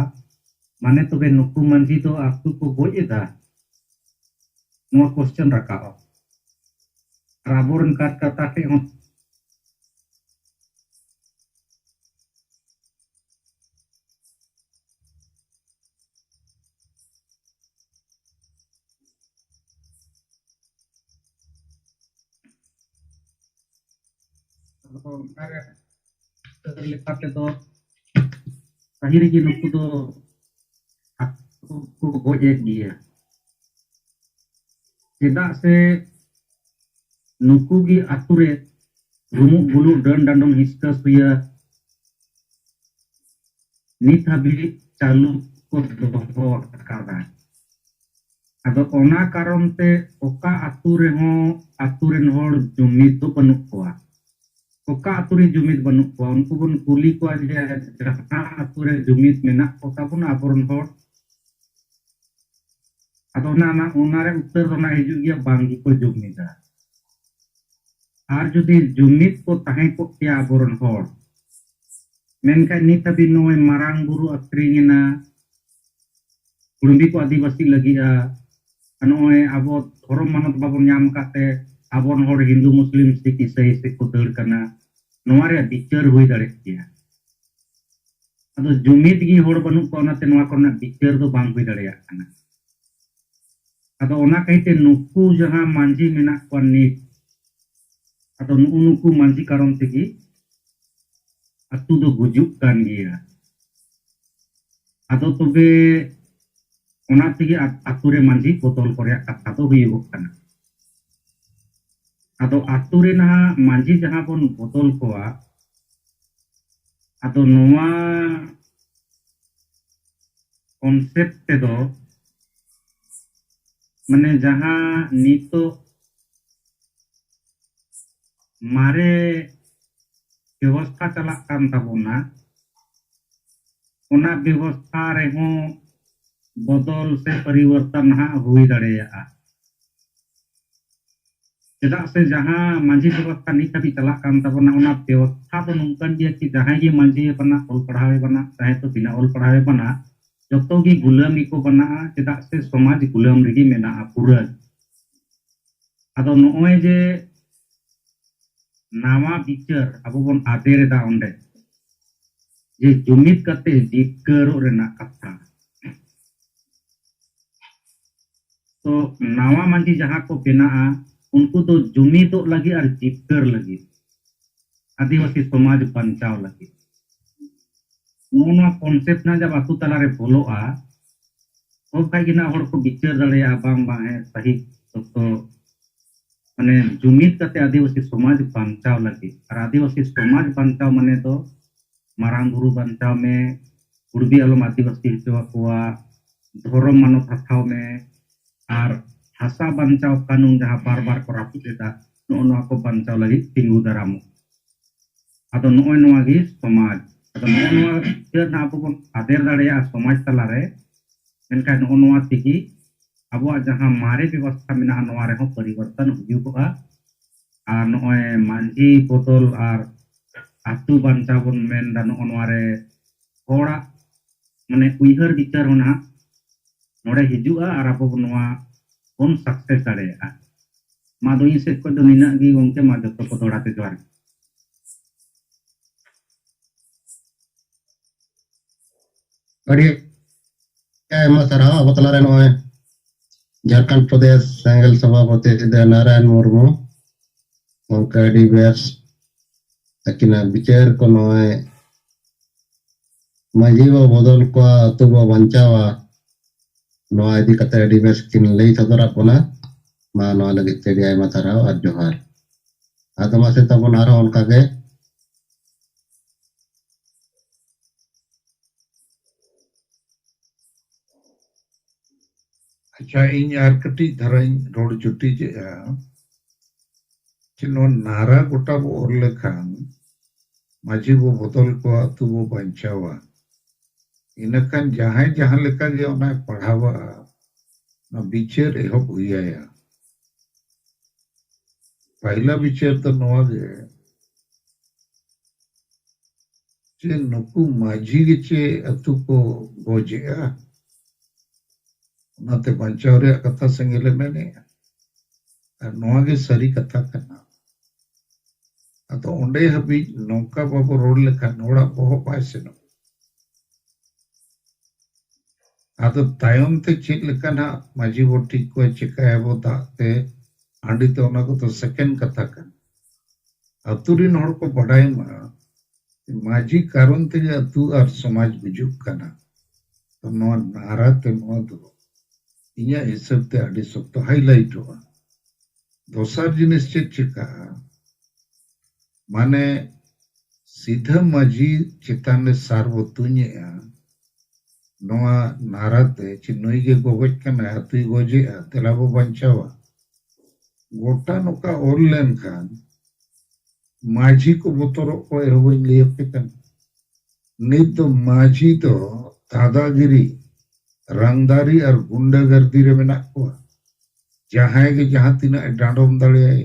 ᱢᱟᱱᱮ ᱛᱚᱵᱮ ᱱᱩᱠᱩ ᱢᱟᱹᱡᱷᱤ ᱫᱚ ᱟᱹᱛᱩ ᱠᱚ ᱜᱚᱡ ᱮᱫᱟ, ᱱᱚᱣᱟ ᱠᱚᱥᱪᱮᱱ ᱨᱟᱠᱟᱵᱼᱟ᱾ ᱟᱨ ᱟᱵᱚᱨᱮᱱ ᱠᱟᱨᱡᱚᱠᱚᱨᱛᱟ ᱴᱷᱮᱱ ᱦᱚᱸ ᱟᱫᱚ ᱚᱱᱠᱟᱜᱮ ᱞᱮᱠᱟ ᱛᱮᱫᱚ ᱯᱟᱹᱦᱤᱞ ᱜᱮ ᱱᱩᱠᱩ ᱫᱚ ᱟᱠᱚ ᱠᱚ ᱜᱚᱡ ᱮᱫ ᱜᱮᱭᱟ᱾ ᱪᱮᱫᱟᱜ ᱥᱮ ᱱᱩᱠᱩ ᱜᱮ ᱟᱛᱳ ᱨᱮ ᱨᱩᱢᱩᱜ ᱵᱩᱞᱩᱜ, ᱰᱟᱹᱱ ᱰᱟᱸᱰᱚᱢ, ᱦᱤᱥᱠᱟᱹ ᱥᱩᱭᱟᱹ ᱱᱤᱛ ᱦᱟᱹᱵᱤᱡ ᱪᱟᱹᱞᱩ ᱠᱚ ᱫᱚᱦᱚ ᱟᱠᱟᱫᱟ᱾ ᱟᱫᱚ ᱚᱱᱟ ᱠᱟᱨᱚᱱ ᱛᱮ ᱚᱠᱟ ᱟᱛᱳ ᱨᱮᱦᱚᱸ ᱟᱛᱳ ᱨᱮᱱ ᱦᱚᱲ ᱡᱩᱢᱤᱫ ᱫᱚ ᱵᱟᱹᱱᱩᱜ ᱠᱚᱣᱟ᱾ ᱚᱠᱟ ᱟᱛᱳ ᱨᱮ ᱡᱩᱢᱤᱫ ᱵᱟᱹᱱᱩᱜ ᱠᱚᱣᱟ, ᱩᱱᱠᱩ ᱵᱚᱱ ᱠᱩᱞᱤ ᱠᱚᱣᱟ ᱡᱮ ᱡᱟᱦᱟᱸ ᱟᱛᱳ ᱨᱮ ᱡᱩᱢᱤᱫ ᱢᱮᱱᱟᱜ ᱠᱚ ᱛᱟᱵᱚᱱᱟ ᱟᱵᱚᱨᱮᱱ ᱦᱚᱲ᱾ ᱟᱫᱚ ᱚᱱᱟ, ᱚᱱᱟ, ᱚᱱᱟ ᱨᱮ ᱩᱛᱛᱚᱨ ᱫᱚ ᱚᱱᱟ ᱦᱤᱡᱩᱜ ᱜᱮᱭᱟ, ᱵᱟᱝ ᱜᱮᱠᱚ ᱡᱩᱢᱤᱫᱟ᱾ ᱟᱨ ᱡᱩᱫᱤ ᱡᱩᱢᱤᱫ ᱠᱚ ᱛᱟᱦᱮᱸ ᱠᱚᱜ ᱠᱮᱭᱟ ᱟᱵᱚᱨᱮᱱ ᱦᱚᱲ, ᱢᱮᱱᱠᱷᱟᱱ ᱱᱤᱛ ᱦᱟᱹᱵᱤᱡ ᱱᱚᱜᱼᱚᱭ ᱢᱟᱨᱟᱝ ᱵᱩᱨᱩ ᱟᱹᱠᱷᱨᱤᱧ ᱮᱱᱟ, ᱠᱩᱲᱢᱤ ᱠᱚ ᱟᱹᱫᱤᱵᱟᱹᱥᱤ ᱞᱟᱹᱜᱤᱫ ᱟ, ᱟᱨ ᱱᱚᱜᱼᱚᱭ ᱟᱵᱚ ᱫᱷᱚᱨᱚᱢ ᱢᱟᱱᱚᱛ ᱵᱟᱵᱚᱱ ᱧᱟᱢ ᱟᱠᱟᱫ ᱛᱮ ᱟᱵᱚᱨᱮᱱ ᱦᱚᱲ ᱦᱤᱱᱫᱩ, ᱢᱩᱥᱞᱤᱢ, ᱥᱤᱠᱷ, ᱤᱥᱟᱹᱭ ᱥᱮᱫ ᱠᱚ ᱫᱟᱹᱲ ᱠᱟᱱᱟ, ᱱᱚᱣᱟ ᱨᱮᱭᱟᱜ ᱵᱤᱪᱟᱹᱨ ᱦᱩᱭ ᱫᱟᱲᱮᱭᱟᱜ ᱜᱮᱭᱟ᱾ ᱟᱫᱚ ᱡᱩᱢᱤᱫ ᱜᱮ ᱦᱚᱲ ᱵᱟᱹᱱᱩᱜ ᱠᱚᱣᱟ, ᱚᱱᱟᱛᱮ ᱱᱚᱣᱟ ᱠᱚᱨᱮᱱᱟᱜ ᱵᱤᱪᱟᱹᱨ ᱫᱚ ᱵᱟᱝ ᱦᱩᱭ ᱫᱟᱲᱮᱭᱟᱜ ᱠᱟᱱᱟ᱾ ᱟᱫᱚ ᱚᱱᱟ ᱠᱟᱭᱛᱮ ᱱᱩᱠᱩ ᱡᱟᱦᱟᱸ ᱢᱟᱹᱡᱷᱤ ᱢᱮᱱᱟᱜ ᱠᱚᱣᱟ ᱱᱤᱛ, ᱟᱫᱚ ᱱᱩᱜᱼᱩ ᱱᱩᱠᱩ ᱢᱟᱹᱡᱷᱤ ᱠᱟᱨᱚᱱ ᱛᱮᱜᱮ ᱟᱹᱛᱩ ᱫᱚ ᱜᱩᱡᱩᱜ ᱠᱟᱱ ᱜᱮᱭᱟ᱾ ᱟᱫᱚ ᱛᱚᱵᱮ ᱚᱱᱟ ᱛᱮᱜᱮ ᱟ-, ᱟᱹᱛᱩ ᱨᱮ ᱢᱟᱹᱡᱷᱤ ᱵᱚᱫᱚᱞ ᱠᱚ ᱨᱮᱭᱟᱜ ᱠᱟᱛᱷᱟ ᱫᱚ ᱦᱩᱭᱩᱜᱚᱜ ᱠᱟᱱᱟ᱾ ᱟᱫᱚ ᱟᱹᱛᱩ ᱨᱮ ᱱᱟᱦᱟᱜ ᱢᱟᱹᱡᱷᱤ ᱡᱟᱦᱟᱸ ᱵᱚᱱ ᱵᱚᱫᱚᱞ ᱠᱚᱣᱟ, ᱟᱫᱚ ᱱᱚᱣᱟ ᱠᱚᱱᱥᱮᱯᱴ ᱛᱮᱫᱚ, ᱢᱟᱱᱮ, ᱡᱟᱦᱟᱸ ᱱᱤᱛᱚᱜ ᱢᱟᱨᱮ ᱵᱮᱵᱚᱥᱛᱷᱟ ᱪᱟᱞᱟᱜ ᱠᱟᱱ ᱛᱟᱵᱚᱱᱟ, ᱚᱱᱟ ᱵᱮᱵᱚᱥᱛᱷᱟ ᱨᱮᱦᱚᱸ ᱵᱚᱫᱚᱞ ᱥᱮ ᱯᱚᱨᱤᱵᱚᱨᱛᱚᱱ ᱱᱟᱦᱟᱜ ᱦᱩᱭ ᱫᱟᱲᱮᱭᱟᱜᱼᱟ᱾ ᱪᱮᱫᱟᱜ ᱥᱮ ᱡᱟᱦᱟᱸ ᱢᱟᱹᱡᱷᱤ ᱵᱮᱵᱚᱥᱛᱷᱟ ᱱᱤᱛ ᱦᱟᱹᱵᱤᱡ ᱪᱟᱞᱟᱜ ᱠᱟᱱ ᱛᱟᱵᱚᱱᱟ, ᱚᱱᱟ ᱵᱮᱵᱚᱥᱛᱷᱟ ᱫᱚ ᱱᱚᱝᱠᱟᱱ ᱜᱮᱭᱟ ᱠᱤ ᱡᱟᱦᱟᱸᱭ ᱜᱮ ᱢᱟᱹᱡᱷᱤ ᱮ ᱵᱮᱱᱟᱜ, ᱚᱞ ᱯᱟᱲᱦᱟᱣ ᱮ ᱵᱮᱱᱟᱜ, ᱪᱟᱦᱮ ᱛᱚ ᱵᱤᱱᱟᱹ ᱚᱞ ᱯᱟᱲᱦᱟᱣ ᱮ ᱵᱮᱱᱟᱜ, ᱡᱚᱛᱚ ᱜᱮ ᱜᱩᱞᱟᱹᱢ ᱜᱮᱠᱚ ᱵᱮᱱᱟᱜᱼᱟ᱾ ᱪᱮᱫᱟᱜ ᱥᱮ ᱥᱚᱢᱟᱡᱽ ᱜᱩᱞᱟᱹᱢ ᱨᱮᱜᱮ ᱢᱮᱱᱟᱜᱼᱟ ᱯᱩᱨᱟᱹ᱾ ᱟᱫᱚ ᱱᱚᱜᱼᱚᱭ ᱡᱮ ᱱᱟᱣᱟ ᱵᱤᱪᱟᱹᱨ ᱟᱵᱚ ᱵᱚᱱ ᱟᱫᱮᱨ ᱮᱫᱟ ᱚᱸᱰᱮ, ᱡᱮ ᱡᱩᱢᱤᱫ ᱠᱟᱛᱮ ᱡᱤᱛᱠᱟᱹᱨᱚᱜ ᱨᱮᱱᱟᱜ ᱠᱟᱛᱷᱟ, ᱛᱚ ᱱᱟᱣᱟ ᱢᱟᱹᱡᱷᱤ ᱡᱟᱦᱟᱸ ᱠᱚ ᱵᱮᱱᱟᱜᱼᱟ, ᱩᱱᱠᱩ ᱫᱚ ᱡᱩᱢᱤᱫᱚᱜ ᱞᱟᱹᱜᱤᱫ ᱟᱨ ᱡᱤᱛᱠᱟᱹᱨ ᱞᱟᱹᱜᱤᱫ, ᱟᱹᱫᱤᱵᱟᱹᱥᱤ ᱥᱚᱢᱟᱡᱽ ᱵᱟᱧᱪᱟᱣ ᱞᱟᱹᱜᱤᱫ᱾ ᱱᱚᱜᱼᱚ ᱱᱚᱣᱟ ᱠᱚᱱᱥᱮᱯᱴ ᱱᱟᱜ ᱡᱟᱵ ᱟᱹᱛᱩ ᱛᱟᱞᱟᱨᱮ ᱵᱚᱞᱚᱜᱼᱟ, ᱛᱚᱵᱮ ᱠᱷᱟᱡ ᱜᱮ ᱱᱟᱜ ᱦᱚᱲ ᱠᱚ ᱵᱤᱪᱟᱹᱨ ᱫᱟᱲᱮᱭᱟᱜᱼᱟ, ᱵᱟᱝ, ᱵᱟᱝ, ᱦᱮᱸ, ᱥᱟᱹᱦᱤ ᱥᱚᱛᱛᱚ, ᱢᱟᱱᱮ, ᱡᱩᱢᱤᱫ ᱠᱟᱛᱮ ᱟᱹᱫᱤᱵᱟᱹᱥᱤ ᱥᱚᱢᱟᱡᱽ ᱵᱟᱧᱪᱟᱣ ᱞᱟᱹᱜᱤᱫ᱾ ᱟᱨ ᱟᱹᱫᱤᱵᱟᱹᱥᱤ ᱥᱚᱢᱟᱡᱽ ᱵᱟᱧᱪᱟᱣ ᱢᱟᱱᱮ ᱫᱚ ᱢᱟᱨᱟᱝ ᱵᱩᱨᱩ ᱵᱟᱧᱪᱟᱣ ᱢᱮ, ᱠᱩᱲᱵᱤ ᱟᱞᱚᱢ ᱟᱹᱫᱤᱵᱟᱹᱥᱤ ᱦᱚᱪᱚ ᱟᱠᱚᱣᱟ, ᱫᱷᱚᱨᱚᱢ ᱢᱟᱱᱚᱛ ᱦᱟᱛᱟᱣ ᱢᱮ, ᱟᱨ ᱦᱟᱥᱟ ᱵᱟᱧᱪᱟᱣ ᱠᱟᱹᱱᱩᱱ ᱡᱟᱦᱟᱸ ᱵᱟᱨ ᱵᱟᱨ ᱠᱚ ᱨᱟᱹᱯᱩᱫ ᱮᱫᱟ, ᱱᱚᱜᱼᱚ ᱱᱚᱣᱟ ᱠᱚ ᱵᱟᱧᱪᱟᱣ ᱞᱟᱹᱜᱤᱫ ᱛᱤᱸᱜᱩ ᱫᱟᱨᱟᱢᱚᱜ᱾ ᱟᱫᱚ ᱱᱚᱜᱼᱚᱭ ᱱᱚᱣᱟ ᱜᱮ ᱥᱚᱢᱟᱡᱽ᱾ ᱟᱫᱚ ᱱᱚᱜᱼᱚ ᱱᱚᱣᱟ ᱪᱤᱛᱟᱹᱨ ᱱᱟᱦᱟᱜ ᱟᱵᱚ ᱵᱚᱱ ᱟᱫᱮᱨ ᱫᱟᱲᱮᱭᱟᱜᱼᱟ ᱥᱚᱢᱟᱡᱽ ᱛᱟᱞᱟᱨᱮ, ᱢᱮᱱᱠᱷᱟᱱ ᱱᱚᱜᱼᱚ ᱱᱚᱣᱟ ᱛᱮᱜᱮ ᱟᱵᱚᱣᱟᱜ ᱡᱟᱦᱟᱸ ᱢᱟᱨᱮ ᱵᱮᱵᱚᱥᱛᱷᱟ ᱢᱮᱱᱟᱜᱼᱟ, ᱱᱚᱣᱟ ᱨᱮᱦᱚᱸ ᱯᱚᱨᱤᱵᱚᱨᱛᱚᱱ ᱦᱩᱭᱩᱜᱚᱜᱼᱟ᱾ ᱟᱨ ᱱᱚᱜᱼᱚᱭ ᱢᱟᱹᱡᱷᱤ ᱵᱚᱫᱚᱞ ᱟᱨ ᱟᱹᱛᱩ ᱵᱟᱧᱪᱟᱣ ᱵᱚᱱ ᱢᱮᱱᱫᱟ, ᱱᱚᱜᱼᱚ ᱱᱚᱣᱟ ᱨᱮ ᱦᱚᱲᱟᱜ, ᱢᱟᱱᱮ, ᱩᱭᱦᱟᱹᱨ ᱵᱤᱪᱟᱹᱨ ᱦᱚᱸ ᱱᱟᱦᱟᱜ ᱱᱚᱰᱮ ᱦᱤᱡᱩᱜᱼᱟ ᱟᱨ ᱟᱵᱚ ᱱᱚᱣᱟ ᱵᱚᱱ ᱥᱟᱠᱥᱮᱥ ᱫᱟᱲᱮᱭᱟᱜᱼᱟ᱾ ᱢᱟ ᱫᱚ ᱤᱧ ᱥᱮᱫ ᱠᱷᱚᱱ ᱫᱚ ᱱᱤᱱᱟᱹᱜ ᱜᱮ ᱜᱚᱢᱠᱮ, ᱢᱟ ᱡᱚᱛᱚ ᱠᱚ ᱫᱚᱦᱲᱟ ᱛᱮ ᱡᱚᱦᱟᱨ᱾ ᱟᱹᱰᱤ ᱟᱭᱢᱟ ᱥᱟᱨᱦᱟᱣ᱾ ᱟᱵᱚ ᱛᱟᱞᱟᱨᱮ ᱱᱚᱜᱼᱚᱭ ᱡᱷᱟᱲᱠᱷᱚᱸᱰ ᱯᱨᱚᱫᱮᱥ ᱥᱮᱸᱜᱮᱞ ᱥᱚᱵᱷᱟᱯᱚᱛᱤ ᱫᱚᱭᱱᱟᱨᱟᱭᱚᱱ ᱢᱩᱨᱢᱩ, ᱜᱚᱢᱠᱮ ᱟᱹᱰᱤ ᱵᱮᱥ ᱟᱹᱠᱤᱱᱟᱜ ᱵᱤᱪᱟᱹᱨ ᱠᱚ ᱱᱚᱜᱼᱚᱭ ᱢᱟᱹᱡᱷᱤ ᱵᱚ ᱵᱚᱫᱚᱞ ᱠᱚᱣᱟ, ᱟᱹᱛᱩ ᱵᱚ ᱵᱟᱧᱪᱟᱣᱟ, ᱱᱚᱣᱟ ᱤᱫᱤ ᱠᱟᱛᱮ ᱟᱹᱰᱤ ᱵᱮᱥ ᱠᱤᱱ ᱞᱟᱹᱭ ᱥᱚᱫᱚᱨᱟᱫ ᱵᱚᱱᱟ᱾ ᱢᱟ ᱱᱚᱣᱟ ᱞᱟᱹᱜᱤᱫ ᱛᱮ ᱟᱹᱰᱤ ᱟᱭᱢᱟ ᱥᱟᱨᱦᱟᱣ ᱟᱨ ᱡᱚᱦᱟᱨ᱾ ᱟᱫᱚ ᱢᱟᱥᱮ ᱛᱟᱵᱚᱱ ᱟᱨᱦᱚᱸ ᱚᱱᱠᱟ ᱜᱮ᱾ ᱟᱪᱪᱷᱟ, ᱤᱧ ᱟᱨ ᱠᱟᱹᱴᱤᱡ ᱫᱷᱟᱨᱟᱧ ᱨᱚᱲ ᱡᱩᱴᱤᱡᱮᱜᱼᱟ᱾ ᱡᱮ ᱱᱚᱣᱟ ᱱᱟᱨᱟ ᱜᱚᱴᱟ ᱵᱚ ᱚᱞ ᱞᱮᱠᱷᱟᱱ ᱢᱟᱹᱡᱷᱤ ᱵᱚ ᱵᱚᱫᱚᱞ ᱠᱚᱣᱟ, ᱟᱹᱛᱩ ᱵᱚ ᱵᱟᱧᱪᱟᱣᱟ᱾ ᱤᱱᱟᱹᱠᱷᱟᱱ ᱡᱟᱦᱟᱸᱭ ᱡᱟᱦᱟᱸ ᱞᱮᱠᱟ ᱜᱮ ᱚᱱᱟᱭ ᱯᱟᱲᱦᱟᱣᱟ, ᱚᱱᱟ ᱵᱤᱪᱟᱹᱨ ᱮᱦᱚᱵ ᱦᱩᱭ ᱟᱭᱟ᱾ ᱯᱟᱹᱦᱤᱞᱟ ᱵᱤᱪᱟᱹᱨ ᱫᱚ ᱱᱚᱣᱟ ᱜᱮ, ᱡᱮ ᱱᱩᱠᱩ ᱢᱟᱹᱡᱷᱤ ᱜᱮ ᱪᱮ ᱟᱹᱛᱩ ᱠᱚ ᱜᱚᱡᱮᱜᱼᱟ? ᱚᱱᱟᱛᱮ ᱵᱟᱧᱪᱟᱣ ᱨᱮᱭᱟᱜ ᱠᱟᱛᱷᱟ ᱥᱮᱸᱜᱮᱞᱮ ᱢᱮᱱᱮᱜᱼᱟ᱾ ᱟᱨ ᱱᱚᱣᱟ ᱜᱮ ᱥᱟᱹᱨᱤ ᱠᱟᱛᱷᱟ ᱠᱟᱱᱟ᱾ ᱟᱫᱚ ᱚᱸᱰᱮ ᱦᱟᱹᱵᱤᱡ ᱱᱚᱝᱠᱟ ᱵᱟᱵᱚ ᱨᱚᱲ ᱞᱮᱠᱷᱟᱱ ᱦᱚᱲᱟᱜ ᱵᱚᱦᱚᱜ ᱵᱟᱭ ᱥᱮᱱᱚᱜᱼᱟ᱾ ᱟᱫᱚ ᱛᱟᱭᱚᱢ ᱛᱮ ᱪᱮᱫ ᱞᱮᱠᱟ ᱱᱟᱜ ᱢᱟᱹᱡᱷᱤ ᱵᱚ ᱴᱷᱤᱠ ᱠᱚᱣᱟ, ᱪᱮᱠᱟᱭᱟᱵᱚ, ᱫᱟᱜ ᱛᱮ ᱦᱟᱺᱰᱤ ᱛᱮ, ᱚᱱᱟ ᱠᱚᱫᱚ ᱥᱮᱠᱮᱱᱰ ᱠᱟᱛᱷᱟ ᱠᱟᱱᱟ᱾ ᱟᱹᱛᱩ ᱨᱤᱱ ᱦᱚᱲ ᱠᱚ ᱵᱟᱰᱟᱭ ᱢᱟ, ᱢᱟᱹᱡᱷᱤ ᱠᱟᱨᱚᱱ ᱛᱮᱜᱮ ᱟᱹᱛᱩ ᱟᱨ ᱥᱚᱢᱟᱡᱽ ᱜᱩᱡᱩᱜ ᱠᱟᱱᱟ᱾ ᱛᱚ ᱱᱚᱣᱟ ᱱᱟᱨᱟ ᱛᱮ ᱱᱚᱣᱟ ᱫᱚ ᱤᱧᱟᱹᱜ ᱦᱤᱥᱟᱹᱵ ᱛᱮ ᱟᱹᱰᱤ ᱥᱚᱠᱛᱚ ᱦᱟᱭᱞᱟᱭᱤᱴᱚᱜᱼᱟ᱾ ᱫᱚᱥᱟᱨ ᱡᱤᱱᱤᱥ ᱪᱮᱫ ᱪᱤᱠᱟᱹᱜᱼᱟ, ᱢᱟᱱᱮ ᱥᱤᱫᱷᱟᱹ ᱢᱟᱹᱡᱷᱤ ᱪᱮᱛᱟᱱ ᱨᱮ ᱥᱟᱨ ᱵᱚ ᱛᱩᱧᱮᱜᱼᱟ᱾ ᱱᱚᱣᱟ ᱱᱟᱨᱟ ᱛᱮ ᱪᱮ ᱱᱩᱭ ᱜᱮ ᱜᱚᱜᱚᱡ ᱠᱟᱱᱟᱭ, ᱟᱹᱛᱩᱭ ᱜᱚᱡᱮᱜᱼᱟ, ᱫᱮᱞᱟ ᱵᱚ ᱵᱟᱧᱪᱟᱣᱟ᱾ ᱜᱚᱴᱟ ᱱᱚᱝᱠᱟ ᱚᱞ ᱞᱮᱱᱠᱷᱟᱱ ᱢᱟᱹᱡᱷᱤ ᱠᱚ ᱵᱚᱛᱚᱨᱚᱜ ᱠᱚ ᱮᱦᱚᱵᱟᱹᱧ ᱞᱟᱹᱭ ᱟᱯᱮ ᱠᱟᱱᱟ᱾ ᱱᱤᱛ ᱫᱚ ᱢᱟᱹᱡᱷᱤ ᱫᱚ ᱫᱟᱫᱟᱜᱤᱨᱤ, ᱨᱟᱝᱫᱟᱨᱤ ᱟᱨ ᱜᱩᱱᱰᱟᱜᱟᱨᱫᱤ ᱨᱮ ᱢᱮᱱᱟᱜ ᱠᱚᱣᱟ᱾ ᱡᱟᱦᱟᱸᱭ ᱜᱮ ᱡᱟᱦᱟᱸ ᱛᱤᱱᱟᱹᱜ ᱮ ᱰᱟᱸᱰᱚᱢ ᱫᱟᱲᱮᱭᱟᱭ,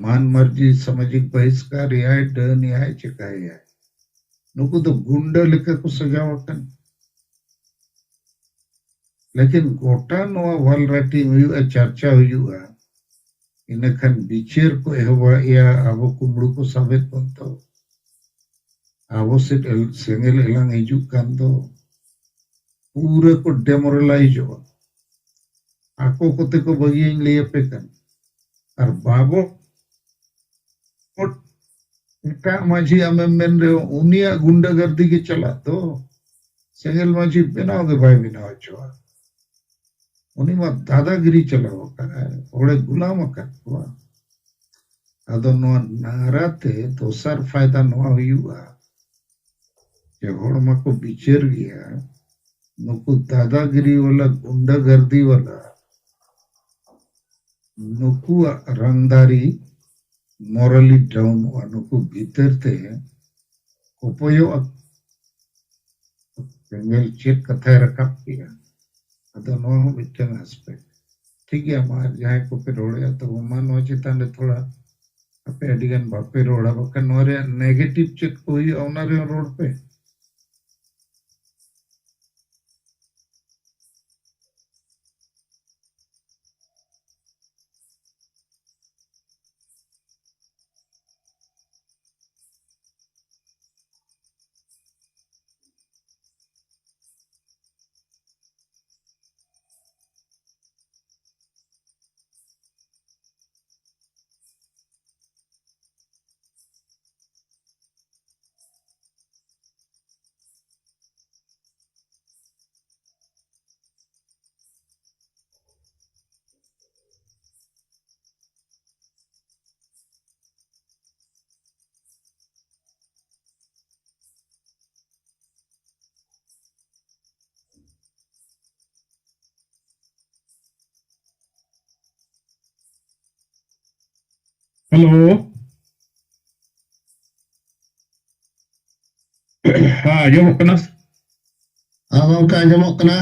ᱢᱟᱱ ᱢᱟᱨᱡᱤ ᱥᱟᱢᱟᱡᱤᱠ ᱵᱟᱦᱤᱥᱠᱟᱨ ᱮᱭᱟᱭ, ᱰᱟᱹᱱ ᱮᱭᱟᱭ, ᱪᱮᱠᱟᱭᱮᱭᱟᱭ᱾ ᱱᱩᱠᱩ ᱫᱚ ᱜᱩᱱᱰᱟᱹ ᱞᱮᱠᱟ ᱠᱚ ᱥᱟᱡᱟᱣ ᱟᱠᱟᱱᱟ᱾ ᱞᱮᱠᱤᱱ ᱜᱚᱴᱟ ᱱᱚᱣᱟ ᱚᱞ ᱨᱟᱭᱴᱤᱝ ᱦᱩᱭᱩᱜᱼᱟ, ᱪᱟᱨᱪᱟ ᱦᱩᱭᱩᱜᱼᱟ, ᱤᱱᱟᱹᱠᱷᱟᱱ ᱵᱤᱪᱟᱹᱨ ᱠᱚ ᱮᱦᱚᱵᱟ, ᱮᱭᱟ, ᱟᱵᱚ ᱠᱩᱢᱵᱽᱲᱩ ᱠᱚ ᱥᱟᱵᱮᱫ ᱵᱚᱱ ᱫᱚ, ᱟᱵᱚ ᱥᱮᱫ ᱮᱞ-, ᱥᱮᱸᱜᱮᱞ ᱮᱞᱟᱝ ᱦᱤᱡᱩᱜ ᱠᱟᱱ ᱫᱚ, ᱯᱩᱨᱟᱹ ᱠᱚ demoralizeᱚᱜᱼᱟ᱾ ᱟᱠᱚ ᱠᱚᱛᱮ ᱠᱚ ᱵᱟᱹᱜᱤᱭᱟᱹᱧ ᱞᱟᱹᱭ ᱟᱯᱮ ᱠᱟᱱᱟ᱾ ᱟᱨ ᱵᱟᱵᱚ ᱮᱴᱟᱜ ᱢᱟᱹᱡᱷᱤ ᱟᱢᱮᱢ ᱢᱮᱱ ᱨᱮᱦᱚᱸ, ᱩᱱᱤᱭᱟᱜ ᱜᱩᱱᱰᱟᱜᱟᱨᱫᱤ ᱜᱮ ᱪᱟᱞᱟᱜ ᱫᱚ᱾ ᱥᱮᱸᱜᱮᱞ ᱢᱟᱹᱡᱷᱤ ᱵᱮᱱᱟᱣ ᱜᱮ ᱵᱟᱭ ᱵᱮᱱᱟᱣ ᱦᱚᱪᱚᱣᱟᱜ᱾ ᱩᱱᱤ ᱢᱟ ᱫᱟᱫᱟᱜᱤᱨᱤ ᱪᱟᱞᱟᱣ ᱟᱠᱟᱫᱟᱭ, ᱦᱚᱲᱮ ᱜᱩᱞᱟᱢ ᱟᱠᱟᱫ ᱠᱚᱣᱟ᱾ ᱟᱫᱚ ᱱᱚᱣᱟ ᱱᱟᱨᱟ ᱛᱮ ᱫᱚᱥᱟᱨ ᱯᱷᱟᱭᱫᱟ ᱱᱚᱣᱟ ᱦᱩᱭᱩᱜᱼᱟ ᱡᱮ ᱦᱚᱲ ᱢᱟᱠᱚ ᱵᱤᱪᱟᱹᱨ ᱜᱮᱭᱟ, ᱱᱩᱠᱩ ᱫᱟᱫᱟᱜᱤᱨᱤ ᱣᱟᱞᱟ, ᱜᱩᱱᱰᱟᱜᱟᱨᱫᱤ ᱣᱟᱞᱟ, ᱱᱩᱠᱩᱣᱟᱜ ᱨᱟᱝᱫᱟᱨᱤ morally downᱚᱜᱼᱟ᱾ ᱱᱩᱠᱩ ᱵᱷᱤᱛᱟᱹᱨ ᱛᱮ ᱠᱚᱯᱚᱭᱚᱜᱼᱟ, ᱥᱮᱸᱜᱮᱞ ᱪᱮᱫ ᱠᱟᱛᱷᱟᱭ ᱨᱟᱠᱟᱵ ᱠᱮᱜᱼᱟ᱾ ᱟᱫᱚ ᱱᱚᱣᱟ ᱦᱚᱸ ᱢᱤᱫᱴᱟᱝ aspect᱾ ᱴᱷᱤᱠ ᱜᱮᱭᱟ, ᱢᱟ ᱡᱟᱦᱟᱸᱭ ᱠᱚᱯᱮ ᱨᱚᱲᱮᱫᱼᱟ, ᱛᱚᱵᱮ ᱢᱟ ᱱᱚᱣᱟ ᱪᱮᱛᱟᱱ ᱨᱮ ᱛᱷᱚᱲᱟ ᱟᱯᱮ ᱟᱹᱰᱤ ᱜᱟᱱ ᱵᱟᱯᱮ ᱨᱚᱲᱟ, ᱵᱟᱠᱷᱟᱱ ᱱᱚᱣᱟ ᱨᱮᱭᱟᱜ negative ᱪᱮᱫ ᱠᱚ ᱦᱩᱭᱩᱜᱼᱟ, ᱚᱱᱟ ᱨᱮᱦᱚᱸ ᱨᱚᱲ ᱯᱮ᱾ ᱦᱮᱞᱳ᱾ ᱦᱮᱸ, ᱟᱸᱡᱚᱢᱚᱜ ᱠᱟᱱᱟ? ᱦᱮᱸ ᱜᱚᱢᱠᱮ, ᱟᱸᱡᱚᱢᱚᱜ ᱠᱟᱱᱟ᱾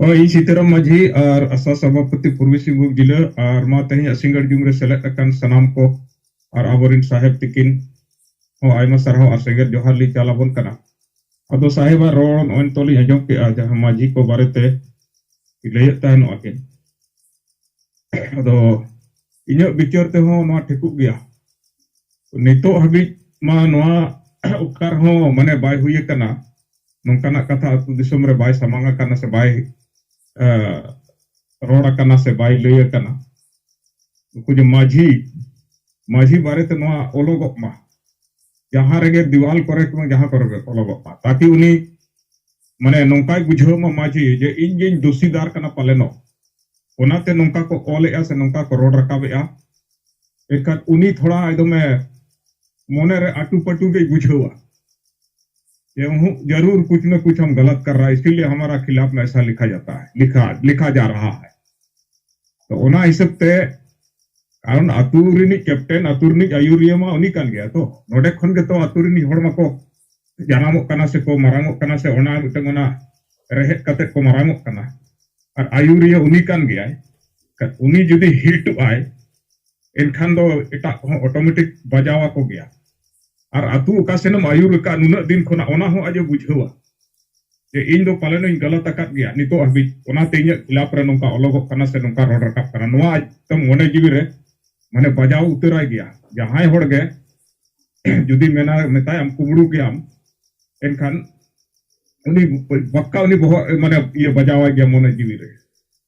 ᱦᱳᱭ, ᱤᱧ ᱥᱤᱛᱟᱹᱨᱟᱢ ᱢᱟᱹᱡᱷᱤ ᱟᱨ ᱟᱥᱟ ᱥᱚᱵᱷᱟᱯᱚᱛᱤ ᱯᱩᱨᱵᱤ ᱥᱤᱝᱵᱷᱩᱢ ᱡᱤᱞᱟᱹ ᱟᱨ ᱢᱟ ᱛᱮᱦᱮᱧᱟᱜ ᱥᱤᱸᱜᱟᱹᱲ ᱡᱩᱢ ᱨᱮ ᱥᱮᱞᱮᱫ ᱟᱠᱟᱱ ᱥᱟᱱᱟᱢ ᱠᱚ ᱟᱨ ᱟᱵᱚᱨᱮᱱ ᱥᱟᱦᱮᱵᱽ ᱛᱤᱠᱤᱱ ᱦᱚᱸ ᱟᱭᱢᱟ ᱥᱟᱨᱦᱟᱣ ᱟᱨ ᱥᱮᱸᱜᱮᱞ ᱡᱚᱦᱟᱨ ᱞᱤᱧ ᱪᱟᱞ ᱟᱵᱚᱱ ᱠᱟᱱᱟ᱾ ᱟᱫᱚ ᱥᱟᱦᱮᱵᱟᱜ ᱨᱚᱲ ᱱᱚᱜᱼᱚᱭ ᱱᱤᱛᱚᱜ ᱞᱤᱧ ᱟᱸᱡᱚᱢ ᱠᱮᱜᱼᱟ, ᱡᱟᱦᱟᱸ ᱢᱟᱹᱡᱷᱤ ᱠᱚ ᱵᱟᱨᱮᱛᱮ ᱞᱟᱹᱭᱮᱫ ᱛᱟᱦᱮᱱᱚᱜᱼᱟ ᱠᱤᱱ᱾ ᱟᱫᱚ ᱤᱧᱟᱹᱜ ᱵᱤᱪᱟᱹᱨ ᱛᱮᱦᱚᱸ ᱱᱚᱣᱟ ᱴᱷᱤᱠᱚᱜ ᱜᱮᱭᱟ᱾ ᱱᱤᱛᱚᱜ ᱦᱟᱹᱵᱤᱡ ᱢᱟ ᱱᱚᱣᱟ ᱚᱠᱟ ᱨᱮᱦᱚᱸ ᱢᱟᱱᱮ ᱵᱟᱭ ᱦᱩᱭ ᱟᱠᱟᱱᱟ, ᱱᱚᱝᱠᱟᱱᱟᱜ ᱠᱟᱛᱷᱟ ᱟᱹᱛᱩ ᱫᱤᱥᱚᱢ ᱨᱮ ᱵᱟᱭ ᱥᱟᱢᱟᱝ ᱟᱠᱟᱱᱟ ᱥᱮ ᱵᱟᱭ ᱨᱚᱲ ᱟᱠᱟᱱᱟ ᱥᱮ ᱵᱟᱭ ᱞᱟᱹᱭ ᱟᱠᱟᱱᱟ᱾ ᱩᱱᱠᱩ ᱡᱮ ᱢᱟᱹᱡᱷᱤ ᱢᱟᱹᱡᱷᱤ ᱵᱟᱨᱮᱛᱮ ᱱᱚᱣᱟ ᱚᱞᱚᱜᱚᱜ ᱢᱟ, ᱡᱟᱦᱟᱸ ᱨᱮᱜᱮ ᱫᱤᱣᱟᱞ ᱠᱚᱨᱮ ᱠᱤ ᱡᱟᱦᱟᱸ ᱠᱚᱨᱮ ᱜᱮ ᱚᱞᱚᱜᱚᱜ ᱢᱟ, ᱛᱟᱠᱤ ᱩᱱᱤ ᱢᱟᱱᱮ ᱱᱚᱝᱠᱟᱭ ᱵᱩᱡᱷᱟᱹᱣ ᱢᱟ ᱢᱟᱹᱡᱷᱤ ᱡᱮ ᱤᱧ ᱜᱮᱧ ᱫᱳᱥᱤᱫᱟᱨ ᱠᱟᱱᱟ ᱯᱟᱞᱮᱱᱚᱜ, ᱚᱱᱟᱛᱮ ᱱᱚᱝᱠᱟ ᱠᱚ ᱚᱞᱮᱜᱼᱟ ᱥᱮ ᱱᱚᱝᱠᱟ ᱠᱚ ᱨᱚᱲ ᱨᱟᱠᱟᱵᱮᱜᱼᱟ᱾ ᱮᱱᱠᱷᱟᱱ ᱩᱱᱤ ᱛᱷᱚᱲᱟ ᱮᱠᱫᱚᱢᱮ ᱢᱚᱱᱮᱨᱮ ᱟᱴᱩ ᱯᱟᱴᱩ ᱜᱮᱭ ᱵᱩᱡᱷᱟᱹᱣᱟ ᱡᱮ ᱦᱩᱸ, ᱡᱟᱨᱩᱨ ᱠᱩᱪ ᱱᱟ ᱠᱩᱪ ᱦᱟᱢ ᱜᱟᱞᱟᱛ ᱠᱟᱨ ᱨᱟᱦᱟ ᱦᱟᱭ, ᱤᱥᱠᱮ ᱞᱤᱭᱮ ᱦᱟᱢᱟᱨᱟ ᱠᱷᱤᱞᱟᱯ ᱢᱮ ᱮᱥᱟ ᱞᱤᱠᱷᱟ ᱡᱟᱛᱟ ᱦᱟᱭ, ᱞᱤᱠᱷᱟ ᱞᱤᱠᱷᱟ ᱡᱟ ᱨᱟᱦᱟ ᱦᱟᱭ᱾ ᱛᱚ ᱚᱱᱟ ᱦᱤᱥᱟᱹᱵ ᱛᱮ ᱠᱟᱨᱚᱱ ᱟᱹᱛᱩ ᱨᱤᱱᱤᱡ ᱠᱮᱯᱴᱮᱱ, ᱟᱹᱛᱩ ᱨᱤᱱᱤᱡ ᱟᱹᱭᱩᱨᱤᱭᱟᱹ ᱢᱟ ᱩᱱᱤ ᱠᱟᱱ ᱜᱮᱭᱟ᱾ ᱛᱚ ᱱᱚᱰᱮ ᱠᱷᱚᱱ ᱜᱮᱛᱚ ᱟᱹᱛᱩ ᱨᱤᱱᱤᱡ ᱦᱚᱲ ᱢᱟᱠᱚ ᱡᱟᱱᱟᱢᱚᱜ ᱠᱟᱱᱟ ᱥᱮ ᱠᱚ ᱢᱟᱨᱟᱝᱚᱜ ᱠᱟᱱᱟ ᱥᱮ ᱚᱱᱟ ᱢᱤᱫᱴᱟᱝ ᱚᱱᱟ ᱨᱮᱦᱮᱫ ᱠᱟᱛᱮ ᱠᱚ ᱢᱟᱨᱟᱝᱚᱜ ᱠᱟᱱᱟ᱾ ᱟᱨ ᱟᱹᱭᱩᱨᱤᱭᱟᱹ ᱩᱱᱤ ᱠᱟᱱ ᱜᱮᱭᱟᱭ᱾ ᱩᱱᱤ ᱡᱩᱫᱤ ᱦᱤᱴᱚᱜ ᱟᱭ, ᱮᱱᱠᱷᱟᱱ ᱫᱚ ᱮᱴᱟᱜ ᱠᱚᱦᱚᱸ ᱚᱴᱳᱢᱮᱴᱤᱠ ᱵᱟᱡᱟᱣ ᱟᱠᱚ ᱜᱮᱭᱟ᱾ ᱟᱨ ᱟᱹᱛᱩ ᱚᱠᱟ ᱥᱮᱱᱮᱢ ᱟᱹᱭᱩᱨ ᱟᱠᱟᱫ ᱱᱩᱱᱟᱹᱜ ᱫᱤᱱ ᱠᱷᱚᱱᱟᱜ, ᱚᱱᱟ ᱦᱚᱸ ᱟᱡ ᱮ ᱵᱩᱡᱷᱟᱹᱣᱟ ᱡᱮ ᱤᱧ ᱫᱚ ᱯᱟᱞᱮᱱ ᱤᱧ ᱜᱟᱞᱟᱛ ᱟᱠᱟᱫ ᱜᱮᱭᱟ ᱱᱤᱛᱚᱜ ᱦᱟᱹᱵᱤᱡ, ᱚᱱᱟᱛᱮ ᱤᱧᱟᱹᱜ ᱠᱷᱤᱞᱟᱯ ᱨᱮ ᱱᱚᱝᱠᱟ ᱚᱞᱚᱜᱚᱜ ᱠᱟᱱᱟ ᱥᱮ ᱱᱚᱝᱠᱟ ᱨᱚᱲ ᱨᱟᱠᱟᱵ ᱠᱟᱱᱟ, ᱱᱚᱣᱟ ᱟᱡ ᱛᱚ ᱢᱚᱱᱮ ᱡᱤᱣᱤ ᱨᱮ ᱢᱟᱱᱮ ᱵᱟᱡᱟᱣ ᱩᱛᱟᱹᱨᱟᱭ ᱜᱮᱭᱟ᱾ ᱡᱟᱦᱟᱸᱭ ᱦᱚᱲ ᱜᱮ ᱡᱩᱫᱤ ᱢᱮᱱᱟ, ᱢᱮᱛᱟᱭᱟᱢ ᱠᱩᱢᱵᱽᱲᱩ ᱜᱮᱭᱟᱢ, ᱮᱱᱠᱷᱟᱱ ᱩᱱᱤ ᱯᱟᱠᱠᱟ ᱩᱱᱤ ᱵᱚᱦᱚᱜ ᱢᱟᱱᱮ ᱤᱭᱟᱹ ᱵᱟᱡᱟᱣᱟᱭ ᱜᱮᱭᱟ ᱢᱚᱱᱮ ᱡᱤᱣᱤ ᱨᱮ᱾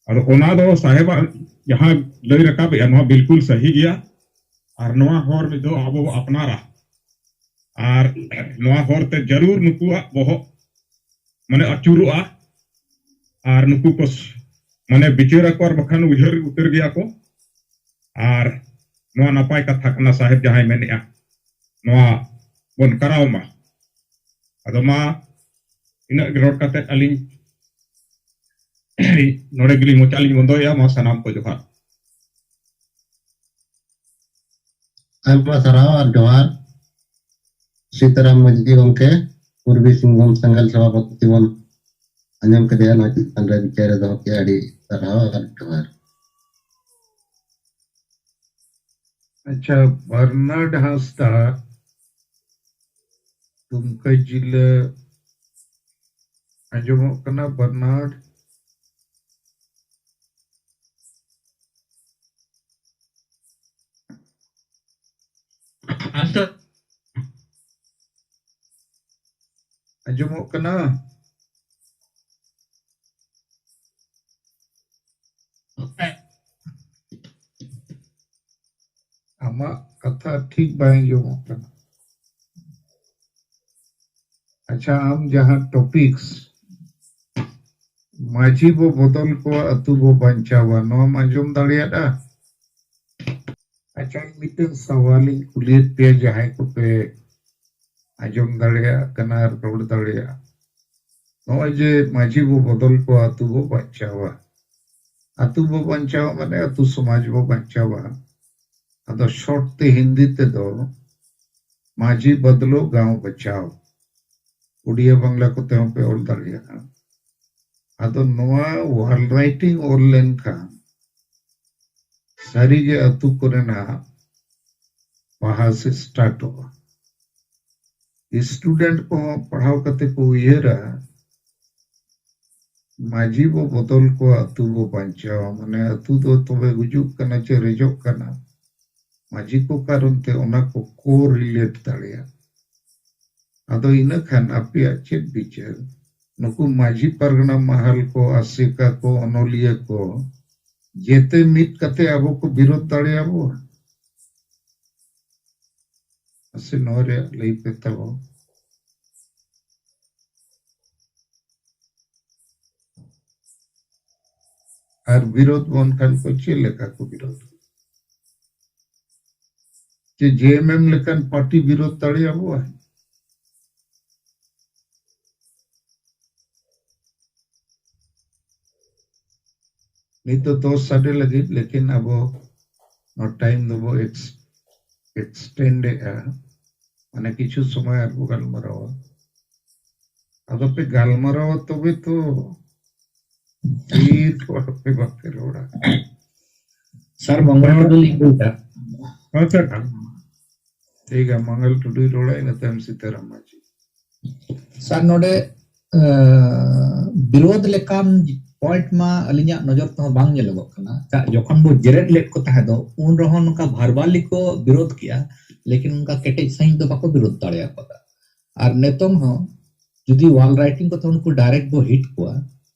ᱟᱫᱚ ᱚᱱᱟ ᱫᱚ ᱥᱟᱦᱮᱵᱟᱜ ᱡᱟᱦᱟᱸ ᱞᱟᱹᱭ ᱨᱟᱠᱟᱵᱮᱜᱼᱟ, ᱱᱚᱣᱟ ᱵᱤᱞᱠᱩᱞ ᱥᱟᱹᱦᱤ ᱜᱮᱭᱟ᱾ ᱟᱨ ᱱᱚᱣᱟ ᱦᱚᱨ ᱢᱤᱫ ᱫᱷᱟᱣ ᱟᱵᱚ ᱵᱚ ᱟᱯᱱᱟᱨᱟ, ᱟᱨ ᱱᱚᱣᱟ ᱦᱚᱨ ᱛᱮ ᱡᱟᱹᱨᱩᱲ ᱱᱩᱠᱩᱣᱟᱜ ᱵᱚᱦᱚᱜ ᱢᱟᱱᱮ ᱟᱹᱪᱩᱨᱚᱜᱼᱟ᱾ ᱟᱨ ᱱᱩᱠᱩ ᱠᱚ ᱢᱟᱱᱮ ᱵᱤᱪᱟᱹᱨ ᱟᱠᱚ, ᱟᱨ ᱵᱟᱠᱷᱟᱱ ᱩᱭᱦᱟᱹᱨ ᱩᱛᱟᱹᱨ ᱜᱮᱭᱟ ᱠᱚ᱾ ᱟᱨ ᱱᱚᱣᱟ ᱱᱟᱯᱟᱭ ᱠᱟᱛᱷᱟ ᱠᱟᱱᱟ ᱥᱟᱦᱮᱵᱽ ᱡᱟᱦᱟᱸᱭ ᱢᱮᱱᱮᱜᱼᱟ, ᱱᱚᱣᱟ ᱵᱚᱱ ᱠᱚᱨᱟᱣ ᱢᱟ᱾ ᱟᱫᱚ ᱢᱟ ᱤᱱᱟᱹᱜ ᱜᱮ ᱨᱚᱲ ᱠᱟᱛᱮ ᱟᱹᱞᱤᱧ ᱱᱚᱰᱮ ᱜᱮᱞᱤᱧ ᱢᱚᱪᱟ ᱞᱤᱧ ᱵᱚᱱᱫᱚᱭᱮᱜᱼᱟ᱾ ᱢᱟ ᱥᱟᱱᱟᱢ ᱠᱚ ᱡᱚᱦᱟᱨ᱾ ᱟᱭᱢᱟ ᱥᱟᱨᱦᱟᱣ ᱟᱨ ᱡᱚᱦᱟᱨ᱾ ᱥᱤᱛᱟᱨᱟᱢ ᱢᱟᱹᱡᱷᱤ ᱜᱚᱢᱠᱮ, ᱯᱩᱨᱵᱤ ᱥᱤᱝᱵᱷᱩᱢ ᱥᱮᱸᱜᱮᱞ ᱥᱚᱵᱷᱟᱯᱚᱛᱤ ᱵᱚᱱ ᱟᱸᱡᱚᱢ ᱠᱮᱫᱮᱭᱟ, ᱱᱚᱣᱟ ᱪᱮᱛᱟᱱ ᱨᱮ ᱵᱤᱪᱟᱹᱨ ᱮ ᱫᱚᱦᱚ ᱠᱮᱫᱼᱟ᱾ ᱟᱹᱰᱤ ᱥᱟᱨᱦᱟᱣ ᱟᱨ ᱡᱚᱦᱟᱨ᱾ ᱟᱪᱪᱷᱟ, ᱵᱟᱨᱱᱟᱰ ᱦᱟᱸᱥᱫᱟ, ᱫᱩᱢᱠᱟ ᱡᱤᱞᱟᱹ ᱟᱸᱡᱚᱢᱚᱜ ᱠᱟᱱᱟ, ᱵᱟᱨᱱᱟᱰ? ᱟᱸᱡᱚᱢᱚᱜ ᱠᱟᱱᱟ? ᱟᱢᱟᱜ ᱠᱟᱛᱷᱟ ᱴᱷᱤᱠ ᱵᱟᱭ ᱟᱸᱡᱚᱢᱚᱜ ᱠᱟᱱᱟ᱾ ᱟᱪᱪᱷᱟ, ᱟᱢ ᱡᱟᱦᱟᱸ ᱴᱚᱯᱤᱠᱥ, ᱢᱟᱹᱡᱷᱤ ᱵᱚ ᱵᱚᱫᱚᱞ ᱠᱚᱣᱟ, ᱟᱹᱛᱩ ᱵᱚ ᱵᱟᱧᱪᱟᱣᱟ, ᱱᱚᱣᱟᱢ ᱟᱸᱡᱚᱢ ᱫᱟᱲᱮᱭᱟᱫᱼᱟ? ᱟᱪᱪᱷᱟ, ᱤᱧ ᱢᱤᱫᱴᱟᱝ ᱥᱟᱣᱟᱞᱤᱧ ᱠᱩᱞᱤᱭᱮᱫ ᱯᱮᱭᱟ, ᱡᱟᱦᱟᱸᱭ ᱠᱚᱯᱮ ᱟᱸᱡᱚᱢ ᱫᱟᱲᱮᱭᱟᱜ ᱠᱟᱱᱟ ᱟᱨ ᱨᱚᱲ ᱫᱟᱲᱮᱭᱟᱜᱼᱟ᱾ ᱱᱚᱜᱼᱚᱭ ᱡᱮ ᱢᱟᱹᱡᱷᱤ ᱵᱚ ᱵᱚᱫᱚᱞ ᱠᱚᱣᱟ, ᱟᱹᱛᱩ ᱵᱚ ᱵᱟᱧᱪᱟᱣᱟ, ᱟᱹᱛᱩ ᱵᱚ ᱵᱟᱧᱪᱟᱣᱟ ᱢᱟᱱᱮ ᱟᱹᱛᱩ ᱥᱚᱢᱟᱡᱽ ᱵᱚ ᱵᱟᱧᱪᱟᱣᱟ᱾ ᱟᱫᱚ ᱥᱚᱨᱴ ᱛᱮ ᱦᱤᱱᱫᱤ ᱛᱮᱫᱚ ᱢᱟᱹᱡᱷᱤ ᱵᱚᱫᱞᱚ ᱜᱟᱶ ᱵᱟᱪᱟᱣ, ᱩᱰᱤᱭᱟ ᱵᱟᱝᱞᱟ ᱠᱚᱛᱮ ᱦᱚᱸᱯᱮ ᱚᱞ ᱫᱟᱲᱮᱭᱟᱜᱼᱟ᱾ ᱟᱫᱚ ᱱᱚᱣᱟ ᱣᱟᱞ ᱨᱟᱭᱴᱤᱝ ᱚᱞ ᱞᱮᱱᱠᱷᱟᱱ ᱥᱟᱹᱨᱤᱜᱮ ᱟᱹᱛᱩ ᱠᱚᱨᱮᱱᱟᱜ ᱵᱟᱦᱟ ᱥᱮ ᱥᱴᱟᱨᱴᱚᱜᱼᱟ᱾ ᱥᱴᱩᱰᱮᱱᱴ ᱠᱚᱦᱚᱸ ᱯᱟᱲᱦᱟᱣ ᱠᱟᱛᱮ ᱠᱚ ᱩᱭᱦᱟᱹᱨᱟ, ᱢᱟᱹᱡᱷᱤ ᱵᱚ ᱵᱚᱫᱚᱞ ᱠᱚᱣᱟ, ᱟᱹᱛᱩ ᱵᱚ ᱵᱟᱧᱪᱟᱣᱟ, ᱢᱟᱱᱮ ᱟᱹᱛᱩ ᱫᱚ ᱛᱚᱵᱮ ᱜᱩᱡᱩᱜ ᱠᱟᱱᱟ ᱪᱮ ᱨᱮᱡᱚᱜ ᱠᱟᱱᱟ? ᱢᱟᱹᱡᱷᱤ ᱠᱚ ᱠᱟᱨᱚᱱ ᱛᱮ ᱚᱱᱟ ᱠᱚ ᱠᱳ ᱨᱤᱞᱮᱴ ᱫᱟᱲᱮᱭᱟᱜᱼᱟ᱾ ᱟᱫᱚ ᱤᱱᱟᱹ ᱠᱷᱟᱱ ᱟᱯᱮᱭᱟᱜ ᱪᱮᱫ ᱵᱤᱪᱟᱹᱨ? ᱱᱩᱠᱩ ᱢᱟᱹᱡᱷᱤ ᱯᱟᱨᱜᱟᱱᱟ ᱢᱟᱦᱟᱞ ᱠᱚ, ᱟᱥᱮᱠᱟ ᱠᱚ, ᱚᱱᱚᱞᱤᱭᱟᱹ ᱠᱚ, ᱡᱮᱛᱮ ᱢᱤᱫ ᱠᱟᱛᱮ ᱟᱵᱚ ᱠᱚ ᱵᱤᱨᱳᱫᱷ ᱫᱟᱲᱮᱭᱟᱵᱚᱣᱟ? ᱢᱟᱥᱮ ᱱᱚᱣᱟ ᱨᱮᱭᱟᱜ ᱞᱟᱹᱭ ᱯᱮ ᱛᱟᱵᱚ᱾ ᱟᱨ ᱵᱤᱨᱳᱫᱷ ᱵᱚᱱ ᱠᱷᱟᱱ ᱠᱚ ᱪᱮᱫ ᱞᱮᱠᱟ ᱠᱚ ᱵᱤᱨᱳᱫᱷ? ᱡᱮ ᱡᱮ ᱮᱢ ᱮᱢ ᱞᱮᱠᱟᱱ ᱯᱟᱨᱴᱤ ᱵᱤᱨᱳᱫᱷ ᱫᱟᱲᱮᱭᱟᱵᱚᱣᱟ? ᱱᱤᱛ ᱫᱚ ᱫᱚᱥ ᱥᱟᱰᱮ ᱞᱟᱹᱜᱤᱫ, ᱞᱮᱠᱤᱱ ᱟᱵᱚ ᱱᱚᱣᱟ ᱴᱟᱭᱤᱢ ᱫᱚᱵᱚ ᱮᱠᱥ-, ᱮᱠᱥᱴᱮᱱᱰ ᱮᱜᱼᱟ, ᱢᱟᱱᱮ ᱠᱤᱪᱷᱩ ᱥᱚᱢᱚᱭ ᱟᱨᱵᱚ ᱜᱟᱞᱢᱟᱨᱟᱣᱟ᱾ ᱟᱫᱚ ᱯᱮ ᱜᱟᱞᱢᱟᱨᱟᱣᱟ ᱛᱚᱵᱮ ᱛᱚ᱾ ᱛᱷᱤᱨ ᱠᱚᱜᱼᱟ ᱯᱮ, ᱵᱟᱯᱮ ᱨᱚᱲᱟ᱾ ᱥᱟᱨ, ᱢᱚᱝᱜᱚᱞ ᱴᱩᱰᱩ ᱞᱤᱧ ᱞᱟᱹᱭᱫᱟ᱾ ᱦᱮᱸ, ᱥᱟᱨ᱾ ᱴᱷᱤᱠ ᱜᱮᱭᱟ, ᱢᱚᱝᱜᱚᱞ ᱴᱩᱰᱩᱭ ᱨᱚᱲᱟ, ᱤᱱᱟᱹ ᱛᱟᱭᱚᱢ ᱥᱤᱛᱟᱨᱟᱢ ᱢᱟᱹᱡᱷᱤ᱾ ᱥᱟᱨ, ᱱᱚᱰᱮ, ᱟᱸ, ᱵᱤᱨᱳᱫᱷ ᱞᱮᱠᱟᱱ ᱯᱚᱭᱮᱱᱴ ᱢᱟ ᱟᱹᱞᱤᱧᱟᱜ ᱱᱚᱡᱚᱨ ᱛᱮᱦᱚᱸ ᱵᱟᱝ ᱧᱮᱞᱚᱜᱚᱜ ᱠᱟᱱᱟ᱾ ᱪᱟᱜ, ᱡᱚᱠᱷᱚᱱ ᱵᱚ ᱡᱮᱨᱮᱫ ᱞᱮᱫ ᱠᱚ ᱛᱟᱦᱮᱸ ᱫᱚ, ᱩᱱ ᱨᱮᱦᱚᱸ ᱱᱚᱝᱠᱟ ᱵᱷᱟᱨᱵᱟᱞᱤ ᱠᱚ ᱵᱤᱨᱳᱫᱷ ᱠᱮᱜᱼᱟ, ᱞᱮᱠᱤᱱ ᱚᱱᱠᱟ ᱠᱮᱴᱮᱡ ᱥᱟᱺᱦᱤᱡ ᱫᱚ ᱵᱟᱠᱚ ᱵᱤᱨᱳᱫᱷ ᱫᱟᱲᱮ ᱟᱠᱟᱫᱟ᱾ ᱟᱨ ᱱᱤᱛᱚᱝ ᱦᱚᱸ ᱡᱩᱫᱤ ᱚᱣᱟᱞ ᱨᱟᱭᱴᱤᱝ ᱠᱚᱛᱮ ᱩᱱᱠᱩ ᱰᱟᱭᱨᱮᱠᱴ ᱵᱚ ᱦᱤᱴ ᱠᱚᱣᱟ,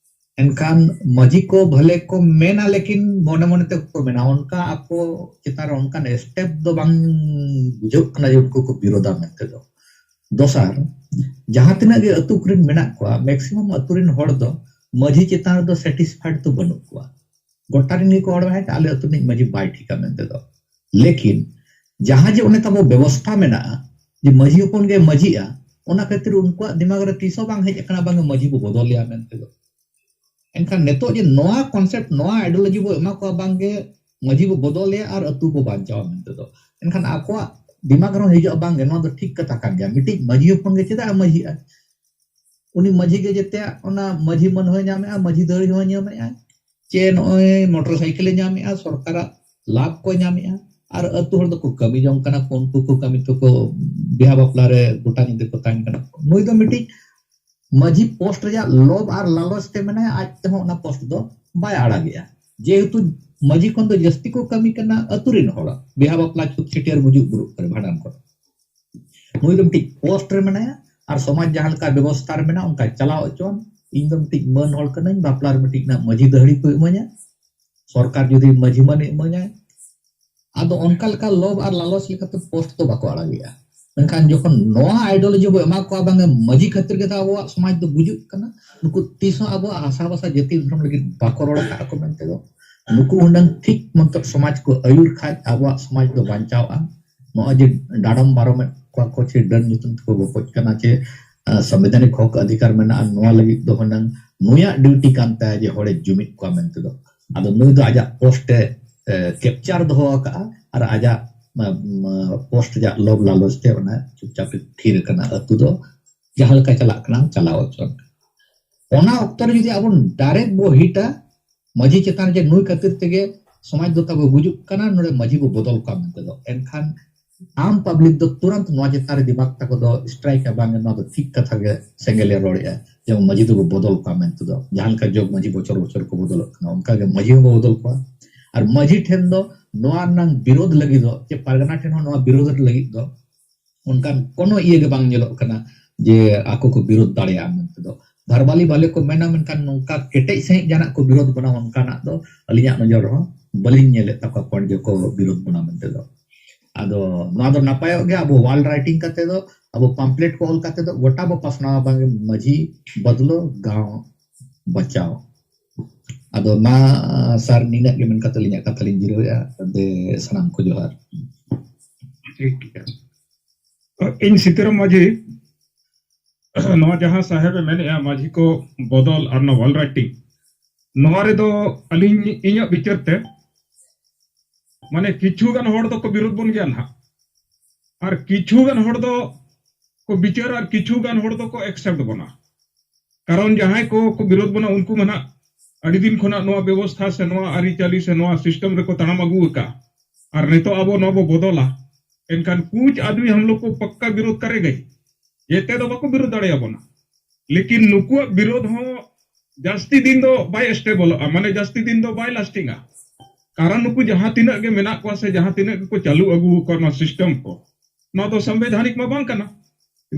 ᱮᱱᱠᱷᱟᱱ ᱢᱟᱹᱡᱷᱤ ᱠᱚ ᱵᱷᱟᱞᱮ ᱠᱚ ᱢᱮᱱᱟ, ᱞᱮᱠᱤᱱ ᱢᱚᱱᱮ ᱢᱚᱱᱮ ᱛᱮ ᱠᱚ ᱢᱮᱱᱟ, ᱚᱱᱠᱟ ᱟᱠᱚ ᱪᱮᱛᱟᱱ ᱨᱮ ᱚᱱᱠᱟᱱ ᱥᱴᱮᱯ ᱫᱚ ᱵᱟᱝ ᱵᱩᱡᱷᱟᱹᱜ ᱠᱟᱱᱟ ᱡᱮ ᱩᱱᱠᱩ ᱠᱚ ᱵᱤᱨᱳᱫᱟ ᱢᱮᱱᱛᱮ ᱫᱚ᱾ ᱫᱚᱥᱟᱨ, ᱡᱟᱦᱟᱸ ᱛᱤᱱᱟᱹᱜ ᱜᱮ ᱟᱹᱛᱩ ᱠᱚᱨᱮᱱ ᱢᱮᱱᱟᱜ ᱠᱚᱣᱟ, ᱢᱮᱠᱥᱤᱢᱟᱢ ᱟᱹᱛᱩ ᱨᱮᱱ ᱦᱚᱲ ᱫᱚ ᱢᱟᱹᱡᱷᱤ ᱪᱮᱛᱟᱱ ᱨᱮᱫᱚ ᱥᱮᱴᱤᱥᱯᱷᱟᱭᱰ ᱫᱚ ᱵᱟᱹᱱᱩᱜ ᱠᱚᱣᱟ᱾ ᱜᱚᱴᱟ ᱨᱮᱱ ᱜᱮᱠᱚ ᱦᱚᱲ ᱵᱟᱲᱟᱭ ᱟᱞᱮ ᱟᱹᱛᱩ ᱨᱤᱱᱤᱡ ᱢᱟᱹᱡᱷᱤ ᱵᱟᱭ ᱴᱷᱤᱠᱟ ᱢᱮᱱᱛᱮ ᱫᱚ᱾ ᱞᱮᱠᱤᱱ ᱡᱟᱦᱟᱸ ᱡᱮ ᱚᱱᱮ ᱛᱟᱵᱚ ᱵᱮᱵᱚᱥᱛᱷᱟ ᱢᱮᱱᱟᱜᱼᱟ ᱡᱮ ᱢᱟᱹᱡᱷᱤ ᱦᱚᱯᱚᱱ ᱜᱮ ᱢᱟᱹᱡᱷᱤᱜᱼᱟ, ᱚᱱᱟ ᱠᱷᱟᱹᱛᱤᱨ ᱩᱱᱠᱩᱣᱟᱜ ᱫᱤᱢᱟᱜᱽ ᱨᱮ ᱛᱤᱥ ᱦᱚᱸ ᱵᱟᱝ ᱦᱮᱡ ᱟᱠᱟᱱᱟ ᱵᱟᱝ ᱢᱟᱹᱡᱷᱤ ᱵᱚ ᱵᱚᱫᱚᱞᱮᱭᱟ ᱢᱮᱱᱛᱮ ᱫᱚ᱾ ᱮᱱᱠᱷᱟᱱ ᱱᱤᱛᱚᱜ ᱡᱮ ᱱᱚᱣᱟ ᱠᱚᱱᱥᱮᱯᱴ, ᱱᱚᱣᱟ ᱟᱭᱰᱤᱭᱳᱞᱚᱡᱤ ᱵᱚ ᱮᱢᱟ ᱠᱚᱣᱟ ᱵᱟᱝ ᱜᱮ ᱢᱟᱹᱡᱷᱤ ᱵᱚ ᱵᱚᱫᱚᱞᱮᱭᱟ ᱟᱨ ᱟᱹᱛᱩ ᱵᱚ ᱵᱟᱧᱪᱟᱣᱟ ᱢᱮᱱᱛᱮ ᱫᱚ, ᱮᱱᱠᱷᱟᱱ ᱟᱠᱚᱣᱟᱜ ᱫᱤᱢᱟᱜᱽ ᱨᱮᱦᱚᱸ ᱦᱤᱡᱩᱜᱼᱟ ᱵᱟᱝ ᱜᱮ ᱱᱚᱣᱟ ᱫᱚ ᱴᱷᱤᱠ ᱠᱟᱛᱷᱟ ᱠᱟᱱ ᱜᱮᱭᱟ, ᱢᱤᱫᱴᱤᱡ ᱢᱟᱹᱡᱷᱤ ᱦᱚᱯᱚᱱ ᱜᱮ ᱪᱮᱫᱟᱜ ᱮ ᱢᱟᱹᱡᱷᱤᱜᱼᱟ? ᱩᱱᱤ ᱢᱟᱹᱡᱷᱤ ᱜᱮ ᱡᱮᱛᱮᱭᱟᱜ ᱚᱱᱟ ᱢᱟᱹᱡᱷᱤ ᱢᱟᱹᱱ ᱦᱚᱸᱭ ᱧᱟᱢᱮᱜᱼᱟ, ᱢᱟᱹᱡᱷᱤ ᱫᱟᱹᱲᱤ ᱦᱚᱸᱭ ᱧᱟᱢᱮᱜᱼᱟ, ᱪᱮ ᱱᱚᱜᱼᱚᱭ ᱢᱚᱴᱚᱨ ᱥᱟᱭᱠᱮᱞᱮ ᱧᱟᱢᱮᱜᱼᱟ, ᱥᱚᱨᱠᱟᱨᱟᱜ ᱞᱟᱵᱷ ᱠᱚ ᱧᱟᱢᱮᱜᱼᱟ, ᱟᱨ ᱟᱹᱛᱩ ᱦᱚᱲ ᱫᱚᱠᱚ ᱠᱟᱹᱢᱤ ᱡᱚᱝ ᱠᱟᱱᱟ ᱠᱚ, ᱩᱱᱠᱩ ᱠᱚ ᱠᱟᱹᱢᱤ ᱛᱮᱠᱚ ᱵᱤᱦᱟ ᱵᱟᱯᱞᱟ ᱨᱮ ᱜᱚᱴᱟ ᱧᱤᱫᱟᱹ ᱠᱚ ᱛᱟᱦᱮᱱ ᱠᱟᱱᱟ᱾ ᱱᱩᱭ ᱫᱚ ᱢᱤᱫᱴᱤᱡ ᱢᱟᱹᱡᱷᱤ ᱯᱳᱥᱴ ᱨᱮᱭᱟᱜ ᱞᱳᱵᱷ ᱟᱨ ᱞᱟᱞᱚᱪ ᱛᱮ ᱢᱮᱱᱟᱭᱟ, ᱟᱡ ᱛᱮᱦᱚᱸ ᱚᱱᱟ ᱯᱳᱥᱴ ᱫᱚ ᱵᱟᱭ ᱟᱲᱟᱜᱮᱜᱼᱟ᱾ ᱡᱮᱦᱮᱛᱩ ᱢᱟᱹᱡᱷᱤ ᱠᱷᱚᱱ ᱫᱚ ᱡᱟᱹᱥᱛᱤ ᱠᱚ ᱠᱟᱹᱢᱤ ᱠᱟᱱᱟ ᱟᱹᱛᱩ ᱨᱮᱱ ᱦᱚᱲ, ᱵᱤᱦᱟ ᱵᱟᱯᱞᱟ ᱪᱷᱩᱛ ᱪᱷᱟᱹᱴᱭᱟᱹᱨ ᱜᱩᱡᱩᱜ ᱵᱩᱨᱩᱜ ᱠᱚᱨᱮ ᱵᱷᱟᱸᱰᱟᱱ ᱠᱚᱨᱮ᱾ ᱱᱩᱭ ᱫᱚ ᱢᱤᱫᱴᱤᱡ ᱯᱳᱥᱴ ᱨᱮ ᱢᱮᱱᱟᱭᱟ ᱟᱨ ᱥᱚᱢᱟᱡᱽ ᱡᱟᱦᱟᱸ ᱞᱮᱠᱟ ᱵᱮᱵᱚᱥᱛᱷᱟ ᱨᱮ ᱢᱮᱱᱟᱜᱼᱟ ᱚᱱᱠᱟ ᱪᱟᱞᱟᱣ ᱦᱚᱪᱚᱣᱟᱱ᱾ ᱤᱧ ᱫᱚ ᱢᱤᱫᱴᱤᱡ ᱢᱟᱹᱱ ᱦᱚᱲ ᱠᱟᱹᱱᱟᱹᱧ, ᱵᱟᱯᱞᱟ ᱨᱮ ᱢᱤᱫᱴᱤᱡ ᱱᱟᱜ ᱢᱟᱹᱡᱷᱤ ᱫᱟᱹᱦᱲᱤ ᱠᱚ ᱤᱢᱟᱹᱧᱟ, ᱥᱚᱨᱠᱟᱨ ᱡᱩᱫᱤ ᱢᱟᱹᱡᱷᱤ ᱢᱟᱹᱱᱮ ᱤᱢᱟᱹᱧᱟᱭ, ᱟᱫᱚ ᱚᱱᱠᱟ ᱞᱮᱠᱟ ᱞᱳᱵᱷ ᱟᱨ ᱞᱟᱞᱚᱪ ᱞᱮᱠᱟᱛᱮ ᱯᱳᱥᱴ ᱫᱚ ᱵᱟᱠᱚ ᱟᱲᱟᱜᱮᱜᱼᱟ᱾ ᱢᱮᱱᱠᱷᱟᱱ ᱡᱚᱠᱷᱚᱱ ᱱᱚᱣᱟ ᱟᱭᱰᱤᱭᱳᱞᱚᱡᱤ ᱵᱚ ᱮᱢᱟ ᱠᱚᱣᱟ ᱵᱟᱝ ᱢᱟᱹᱡᱷᱤ ᱠᱷᱟᱹᱛᱤᱨ ᱜᱮ ᱟᱵᱚᱣᱟᱜ ᱥᱚᱢᱟᱡᱽ ᱫᱚ ᱜᱩᱡᱩᱜ ᱠᱟᱱᱟ, ᱱᱩᱠᱩ ᱛᱤᱥ ᱦᱚᱸ ᱟᱵᱚᱣᱟᱜ ᱦᱟᱥᱟ ᱵᱷᱟᱥᱟ ᱡᱟᱹᱛᱤ ᱫᱷᱚᱨᱚᱢ ᱞᱟᱹᱜᱤᱫ ᱵᱟᱠᱚ ᱨᱚᱲ ᱟᱠᱟᱫ ᱠᱚ ᱢᱮᱱᱛᱮ ᱫᱚ, ᱱᱩᱠᱩ ᱦᱩᱱᱟᱹᱝ ᱴᱷᱤᱠ ᱢᱚᱛᱚ ᱥᱚᱢᱟᱡᱽ ᱠᱚ ᱟᱹᱭᱩᱨ ᱠᱷᱟᱡ ᱟᱵᱚᱣᱟᱜ ᱥᱚᱢᱟᱡᱽ ᱫᱚ ᱵᱟᱧᱪᱟᱣᱼᱟ᱾ ᱱᱚᱜᱼᱚᱭ ᱡᱮ ᱰᱟᱰᱚᱢ ᱵᱟᱨᱚᱢᱮᱫ ᱠᱚᱣᱟ ᱠᱚ ᱪᱮ ᱰᱟᱹᱱ ᱧᱩᱛᱩᱢ ᱛᱮᱠᱚ ᱵᱚᱠᱚᱡ ᱠᱟᱱᱟ ᱪᱮ ᱥᱚᱝᱵᱤᱫᱷᱟᱱᱤᱠ ᱦᱚᱠ ᱚᱫᱷᱤᱠᱟᱨ ᱢᱮᱱᱟᱜᱼᱟ, ᱱᱚᱣᱟ ᱞᱟᱹᱜᱤᱫ ᱫᱚ ᱦᱩᱱᱟᱹᱝ ᱱᱩᱭᱟᱜ ᱰᱤᱭᱩᱴᱤ ᱠᱟᱱ ᱛᱟᱭᱟ ᱡᱮ ᱦᱚᱲᱮ ᱡᱩᱢᱤᱫ ᱠᱚᱣᱟ ᱢᱮᱱᱛᱮ ᱫᱚ᱾ ᱟᱫᱚ ᱱᱩᱭ ᱫᱚ ᱟᱡᱟᱜ ᱯᱳᱥᱴ ᱮ ᱠᱮᱯᱪᱟᱨ ᱫᱚᱦᱚ ᱟᱠᱟᱫᱼᱟ ᱟᱨ ᱟᱡᱟᱜ ᱯᱳᱥᱴ ᱨᱮᱭᱟᱜ ᱞᱳᱵᱷ ᱞᱟᱞᱚᱪ ᱛᱮ ᱚᱱᱟ ᱪᱩᱯᱪᱟᱯ ᱮ ᱛᱷᱤᱨ ᱟᱠᱟᱱᱟ᱾ ᱟᱹᱛᱩ ᱫᱚ ᱡᱟᱦᱟᱸ ᱞᱮᱠᱟ ᱪᱟᱞᱟᱜ ᱠᱟᱱᱟ ᱪᱟᱞᱟᱣ ᱦᱚᱪᱚᱣᱟᱱ᱾ ᱚᱱᱟ ᱚᱠᱛᱚ ᱨᱮ ᱡᱩᱫᱤ ᱟᱵᱚ ᱰᱟᱭᱨᱮᱠᱴ ᱵᱚ ᱦᱤᱴᱟ ᱢᱟᱹᱡᱷᱤ ᱪᱮᱛᱟᱱ ᱨᱮ ᱡᱮ ᱱᱩᱭ ᱠᱷᱟᱹᱛᱤᱨ ᱛᱮᱜᱮ ᱥᱚᱢᱟᱡᱽ ᱫᱚ ᱛᱟᱵᱚ ᱜᱩᱡᱩᱜ ᱠᱟᱱᱟ, ᱱᱚᱰᱮ ᱢᱟᱹᱡᱷᱤ ᱵᱚ ᱵᱚᱫᱚᱞ ᱠᱚᱣᱟ ᱢᱮᱱᱛᱮ ᱫᱚ, ᱮᱱᱠᱷᱟᱱ ᱟᱢ ᱯᱟᱵᱽᱞᱤᱠ ᱫᱚ ᱛᱩᱨᱟᱱᱛ ᱱᱚᱣᱟ ᱪᱮᱛᱟᱱ ᱨᱮ ᱫᱤᱢᱟᱜᱽ ᱛᱟᱠᱚ ᱫᱚ ᱥᱴᱨᱟᱭᱤᱠ ᱟ, ᱵᱟᱝ ᱱᱚᱣᱟ ᱫᱚ ᱴᱷᱤᱠ ᱠᱟᱛᱷᱟ ᱜᱮ ᱥᱮᱸᱜᱮᱞᱮ ᱨᱚᱲᱮᱜᱼᱟ᱾ ᱡᱮᱢᱚᱱ ᱢᱟᱹᱡᱷᱤ ᱫᱚᱵᱚ ᱵᱚᱫᱚᱞ ᱠᱚᱣᱟ ᱢᱮᱱᱛᱮ ᱫᱚ, ᱡᱟᱦᱟᱸ ᱞᱮᱠᱟ ᱡᱚᱜᱽ ᱢᱟᱹᱡᱷᱤ ᱵᱚᱪᱷᱚᱨ ᱵᱚᱪᱷᱚᱨ ᱠᱚ ᱵᱚᱫᱚᱞᱚᱜ ᱠᱟᱱᱟ ᱚᱱᱠᱟ ᱜᱮ ᱢᱟᱹᱡᱷᱤ ᱦᱚᱸᱵᱚ ᱵᱚᱫᱚᱞ ᱠᱚᱣᱟ᱾ ᱟᱨ ᱢᱟᱹᱡᱷᱤ ᱴᱷᱮᱱ ᱫᱚ ᱱᱚᱣᱟ ᱨᱮᱱᱟᱜ ᱵᱤᱨᱳᱫᱷ ᱞᱟᱹᱜᱤᱫ ᱫᱚ ᱪᱮ ᱯᱟᱨᱜᱟᱱᱟ ᱴᱷᱮᱱ ᱦᱚᱸ ᱱᱚᱣᱟ ᱵᱤᱨᱳᱫᱷ ᱞᱟᱹᱜᱤᱫ ᱫᱚ ᱚᱱᱠᱟᱱ ᱠᱳᱱᱳ ᱤᱭᱟᱹ ᱜᱮ ᱵᱟᱝ ᱧᱮᱞᱚᱜ ᱠᱟᱱᱟ᱾ ᱡᱮ ᱟᱠᱚ ᱠᱚ ᱵᱤᱨᱳᱫ ᱫᱟᱲᱮᱭᱟᱜᱼᱟ ᱢᱮᱱᱛᱮ ᱫᱚ᱾ ᱵᱷᱟᱨᱵᱟᱞᱤ ᱵᱷᱟᱞᱮ ᱠᱚ ᱢᱮᱱᱟ, ᱢᱮᱱᱠᱷᱟᱱ ᱱᱚᱝᱠᱟ ᱠᱮᱴᱮᱡ ᱥᱟᱺᱦᱤᱡ ᱡᱟᱦᱟᱱᱟᱜ ᱠᱚ ᱵᱤᱨᱳᱫ ᱵᱚᱱᱟ, ᱚᱱᱠᱟᱱᱟᱜ ᱫᱚ ᱟᱹᱞᱤᱧᱟᱜ ᱱᱚᱡᱚᱨ ᱨᱮᱦᱚᱸ ᱵᱟᱹᱞᱤᱧ ᱧᱮᱞᱮᱫ ᱛᱟᱠᱚᱣᱟ ᱠᱚ ᱡᱮ ᱠᱚ ᱵᱤᱨᱳᱫ ᱵᱚᱱᱟ ᱢᱮᱱᱛᱮ ᱫᱚ᱾ ᱟᱫᱚ ᱱᱚᱣᱟ ᱫᱚ ᱱᱟᱯᱟᱭᱚᱜ ᱜᱮᱭᱟ, ᱟᱵᱚ ᱣᱟᱞ ᱨᱟᱭᱴᱤᱝ ᱠᱟᱛᱮ ᱫᱚ, ᱟᱵᱚ ᱯᱟᱢᱯᱞᱮᱴ ᱠᱚ ᱚᱞ ᱠᱟᱛᱮ ᱫᱚ ᱜᱚᱴᱟ ᱵᱚ ᱯᱟᱥᱱᱟᱣᱟ, ᱵᱟᱝ ᱢᱟᱹᱡᱷᱤ ᱵᱚᱫᱞᱚ ᱜᱟᱶ ᱵᱟᱪᱟᱣ᱾ ᱟᱫᱚ ᱢᱟ ᱥᱟᱨ, ᱱᱤᱱᱟᱹᱜ ᱜᱮ ᱢᱮᱱ ᱠᱟᱛᱮ ᱟᱹᱞᱤᱧᱟᱜ ᱠᱟᱛᱷᱟ ᱞᱤᱧ ᱡᱤᱨᱟᱹᱣᱮᱫᱼᱟ᱾ ᱟᱫᱚ ᱥᱟᱱᱟᱢ ᱠᱚ ᱡᱚᱦᱟᱨ᱾ ᱴᱷᱤᱠ ᱜᱮᱭᱟ᱾ ᱤᱧ ᱥᱤᱛᱟᱹᱨᱟᱢ ᱢᱟᱹᱡᱷᱤ ᱱᱚᱣᱟ ᱡᱟᱦᱟᱸ ᱥᱟᱦᱮᱵ ᱮ ᱢᱮᱱᱮᱫᱼᱟ, ᱢᱟᱹᱡᱷᱤ ᱠᱚ ᱵᱚᱫᱚᱞ ᱟᱨ ᱱᱚᱣᱟ ᱣᱟᱞ ᱨᱟᱭᱴᱤᱝ, ᱱᱚᱣᱟ ᱨᱮᱫᱚ ᱟᱹᱞᱤᱧ, ᱤᱧᱟᱹᱜ ᱵᱤᱪᱟᱹᱨ ᱛᱮ, ᱢᱟᱱᱮ, ᱠᱤᱪᱷᱩ ᱜᱟᱱ ᱦᱚᱲ ᱫᱚᱠᱚ ᱵᱤᱨᱳᱫ ᱵᱚᱱ ᱜᱮᱭᱟ ᱱᱟᱦᱟᱜ, ᱟᱨ ᱠᱤᱪᱷᱩ ᱜᱟᱱ ᱦᱚᱲ ᱫᱚ ᱠᱚ ᱵᱤᱪᱟᱹᱨᱟ, ᱟᱨ ᱠᱤᱪᱷᱩ ᱜᱟᱱ ᱦᱚᱲ ᱫᱚᱠᱚ ᱮᱠᱥᱮᱯᱴ ᱵᱚᱱᱟ᱾ ᱠᱟᱨᱚᱱ ᱡᱟᱦᱟᱸᱭ ᱠᱚ, ᱠᱚ ᱵᱤᱨᱳᱫ ᱵᱚᱱᱟ, ᱩᱱᱠᱩ ᱢᱟ ᱱᱟᱦᱟᱜ ᱟᱹᱰᱤ ᱫᱤᱱ ᱠᱷᱚᱱᱟᱜ ᱱᱚᱣᱟ ᱵᱮᱵᱚᱥᱛᱷᱟ ᱥᱮ ᱱᱚᱣᱟ ᱟᱹᱨᱤᱪᱟᱹᱞᱤ ᱥᱮ ᱱᱚᱣᱟ ᱥᱤᱥᱴᱮᱢ ᱨᱮᱠᱚ ᱛᱟᱲᱟᱢ ᱟᱹᱜᱩ ᱟᱠᱟᱫᱼᱟ᱾ ᱟᱨ ᱱᱤᱛᱚᱜ ᱟᱵᱚ ᱱᱚᱣᱟ ᱵᱚ ᱵᱚᱫᱚᱞᱟ, ᱮᱱᱠᱷᱟᱱ ᱠᱩᱪ ᱟᱫᱢᱤ ᱦᱟᱢ ᱞᱳᱜ ᱠᱚ ᱯᱟᱠᱠᱟ ᱵᱤᱨᱳᱫ ᱠᱟᱨᱮᱜᱟ ᱦᱤ, ᱡᱮᱛᱮ ᱫᱚ ᱵᱟᱠᱚ ᱵᱤᱨᱳᱫ ᱫᱟᱲᱮᱭᱟᱵᱚᱱᱟ᱾ ᱞᱮᱠᱤᱱ ᱱᱩᱠᱩᱣᱟᱜ ᱵᱤᱨᱳᱫ ᱦᱚᱸ ᱡᱟᱹᱥᱛᱤ ᱫᱤᱱ ᱫᱚ ᱵᱟᱭ ᱥᱴᱮᱵᱚᱞᱚᱜᱼᱟ, ᱢᱟᱱᱮ ᱡᱟᱹᱥᱛᱤ ᱫᱤᱱ ᱫᱚ ᱵᱟᱭ ᱞᱟᱥᱴᱤᱝᱟ᱾ ᱠᱟᱨᱚᱱ ᱱᱩᱠᱩ ᱡᱟᱦᱟᱸ ᱛᱤᱱᱟᱹᱜ ᱜᱮ ᱢᱮᱱᱟᱜ ᱠᱚᱣᱟ ᱥᱮ ᱡᱟᱦᱟᱸ ᱛᱤᱱᱟᱹᱜ ᱜᱮᱠᱚ ᱪᱟᱹᱞᱩ ᱟᱹᱜᱩ ᱟᱠᱟᱫ ᱱᱚᱣᱟ ᱥᱤᱥᱴᱮᱢ ᱠᱚ, ᱱᱚᱣᱟ ᱫᱚ ᱥᱚᱝᱵᱤᱫᱷᱟᱱᱤᱠ ᱢᱟ ᱵᱟᱝ ᱠᱟᱱᱟ᱾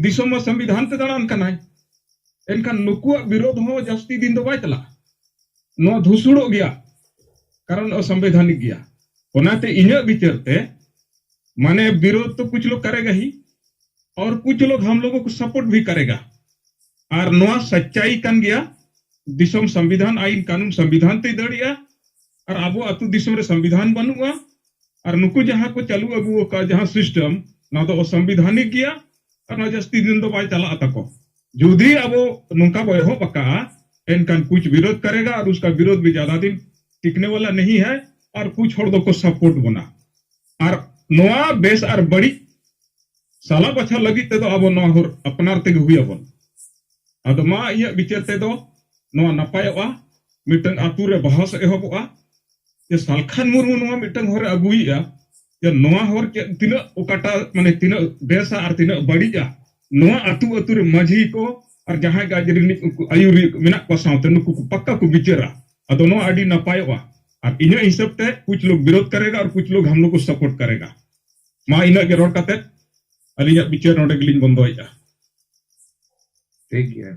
ᱫᱤᱥᱚᱢ ᱢᱟ ᱥᱚᱝᱵᱤᱫᱷᱟᱱ ᱛᱮ ᱫᱟᱬᱟᱱ ᱠᱟᱱᱟᱭ᱾ ᱮᱱᱠᱷᱟᱱ ᱱᱩᱠᱩᱣᱟᱜ ᱵᱤᱨᱳᱫ ᱦᱚᱸ ᱡᱟᱹᱥᱛᱤ ᱫᱤᱱ ᱫᱚ ᱵᱟᱭ ᱪᱟᱞᱟᱜᱼᱟ᱾ ᱱᱚᱣᱟ ᱫᱷᱩᱥᱩᱲᱚᱜ ᱜᱮᱭᱟ, ᱠᱟᱨᱚᱱ ᱚᱥᱟᱝᱵᱤᱫᱷᱟᱱᱤᱠ ᱜᱮᱭᱟ᱾ ᱚᱱᱟᱛᱮ ᱤᱧᱟᱹᱜ ᱵᱤᱪᱟᱹᱨ ᱛᱮ, ᱢᱟᱱᱮ, ᱵᱤᱨᱳᱫ ᱛᱚ ᱠᱩᱪ ᱞᱳᱜ ᱠᱟᱨᱮᱜᱟ ᱦᱤ, ᱟᱨ ᱠᱩᱪ ᱞᱳᱜ ᱦᱟᱢ ᱞᱳᱜ ᱠᱚ ᱥᱟᱯᱳᱨᱴ ᱵᱷᱤ ᱠᱟᱨᱮᱜᱟ᱾ ᱟᱨ ᱱᱚᱣᱟ ᱥᱟᱪᱪᱟᱭ ᱠᱟᱱ ᱜᱮᱭᱟ᱾ ᱫᱤᱥᱚᱢ ᱥᱚᱝᱵᱤᱫᱷᱟᱱ, ᱟᱭᱤᱱ ᱠᱟᱹᱱᱩᱱ ᱥᱚᱝᱵᱤᱫᱷᱟᱱ ᱛᱮᱭ ᱫᱟᱹᱲᱮᱜᱼᱟ, ᱟᱨ ᱟᱵᱚ ᱟᱹᱛᱩ ᱫᱤᱥᱚᱢ ᱨᱮ ᱥᱚᱝᱵᱤᱫᱷᱟᱱ ᱵᱟᱹᱱᱩᱜᱼᱟ᱾ ᱟᱨ ᱱᱩᱠᱩ ᱡᱟᱦᱟᱸ ᱠᱚ ᱪᱟᱹᱞᱩ ᱟᱹᱜᱩ ᱟᱠᱟᱫ ᱡᱟᱦᱟᱸ ᱥᱤᱥᱴᱮᱢ, ᱱᱚᱣᱟ ᱫᱚ ᱚᱥᱟᱝᱵᱤᱫᱷᱟᱱᱤᱠ ᱜᱮᱭᱟ, ᱟᱨ ᱱᱚᱣᱟ ᱡᱟᱹᱥᱛᱤ ᱫᱤᱱ ᱫᱚ ᱵᱟᱭ ᱪᱟᱞᱟᱜ ᱛᱟᱠᱚ᱾ ᱡᱩᱫᱤ ᱟᱵᱚ ᱱᱚᱝᱠᱟ ᱵᱚ ᱮᱦᱚᱵ ᱟᱠᱟᱜᱼᱟ, ᱮᱱᱠᱷᱟᱱ ᱠᱩᱪ ᱵᱤᱨᱳᱫ ᱠᱟᱨᱮᱜᱟ ᱟᱨ ᱩᱥᱠᱟ ᱵᱤᱨᱳᱫ ᱵᱷᱤ ᱡᱟᱫᱟ ᱫᱤᱱ ᱴᱤᱠᱱᱮ ᱣᱟᱞᱟ ᱱᱟᱦᱤ ᱦᱟᱭ, ᱟᱨ ᱠᱩᱪ ᱦᱚᱲ ᱫᱚᱠᱚ ᱥᱟᱯᱳᱨᱴ ᱵᱚᱱᱟ᱾ ᱟᱨ ᱱᱚᱣᱟ ᱵᱮᱥ ᱟᱨ ᱵᱟᱹᱲᱤᱡ ᱥᱟᱞᱟ ᱵᱟᱪᱷᱟ ᱞᱟᱹᱜᱤᱫ ᱛᱮᱫᱚ ᱟᱵᱚ ᱱᱚᱣᱟ ᱦᱚᱨ ᱟᱯᱱᱟᱨ ᱛᱮᱜᱮ ᱦᱩᱭ ᱟᱵᱚᱱ᱾ ᱟᱫᱚ ᱢᱟ, ᱤᱧᱟᱹᱜ ᱵᱤᱪᱟᱹᱨ ᱛᱮᱫᱚ ᱱᱚᱣᱟ ᱱᱟᱯᱟᱭᱚᱜᱼᱟ, ᱢᱤᱫᱴᱟᱝ ᱟᱹᱛᱩ ᱨᱮ ᱵᱟᱦᱚᱥ ᱮᱦᱚᱵᱚᱜᱼᱟ, ᱡᱮ ᱥᱟᱞᱠᱷᱟᱱ ᱢᱩᱨᱢᱩ ᱱᱚᱣᱟ ᱢᱤᱫᱴᱟᱝ ᱦᱚᱨᱮ ᱟᱹᱜᱩᱭᱮᱫᱼᱟ, ᱡᱮ ᱱᱚᱣᱟ ᱦᱚᱨ ᱪᱮᱫ ᱛᱤᱱᱟᱹᱜ ᱚᱠᱟᱴᱟᱜ, ᱢᱟᱱᱮ, ᱛᱤᱱᱟᱹᱜ ᱵᱮᱥᱟ ᱟᱨ ᱛᱤᱱᱟᱹᱜ ᱵᱟᱹᱲᱤᱡᱼᱟ, ᱱᱚᱣᱟ ᱟᱹᱛᱩ ᱟᱹᱛᱩ ᱨᱮ ᱢᱟᱹᱡᱷᱤ ᱠᱚ ᱟᱨ ᱡᱟᱦᱟᱸᱭ ᱜᱮ ᱟᱡ ᱨᱤᱱᱤᱡ ᱩᱱᱠᱩ ᱟᱹᱭᱩᱨᱤᱭᱟᱹ ᱠᱚ ᱢᱮᱱᱟᱜ ᱠᱚᱣᱟ ᱥᱟᱶᱛᱮ, ᱱᱩᱠᱩ ᱠᱚ ᱯᱟᱠᱠᱟ ᱠᱚ ᱵᱤᱪᱟᱹᱨᱟ᱾ ᱟᱫᱚ ᱱᱚᱣᱟ ᱟᱹᱰᱤ ᱱᱟᱯᱟᱭᱚᱜᱼᱟ᱾ ᱟᱨ ᱤᱧᱟᱹᱜ ᱦᱤᱥᱟᱹᱵ ᱛᱮ ᱠᱩᱪ ᱞᱳᱜ ᱵᱤᱨᱳᱫ ᱠᱟᱨᱮᱜᱟ ᱟᱨ ᱠᱩᱪ ᱞᱳᱜ ᱦᱟᱢ ᱞᱳᱜ ᱠᱚ ᱥᱟᱯᱳᱨᱴ ᱠᱟᱨᱮᱜᱟ᱾ ᱢᱟ, ᱤᱱᱟᱹᱜ ᱜᱮ ᱨᱚᱲ ᱠᱟᱛᱮ ᱟᱹᱞᱤᱧᱟᱜ ᱵᱤᱪᱟᱹᱨ ᱱᱚᱰᱮ ᱜᱮᱞᱤᱧ ᱵᱚᱱᱫᱚᱭᱮᱫᱼᱟ᱾ ᱴᱷᱤᱠ ᱜᱮᱭᱟ᱾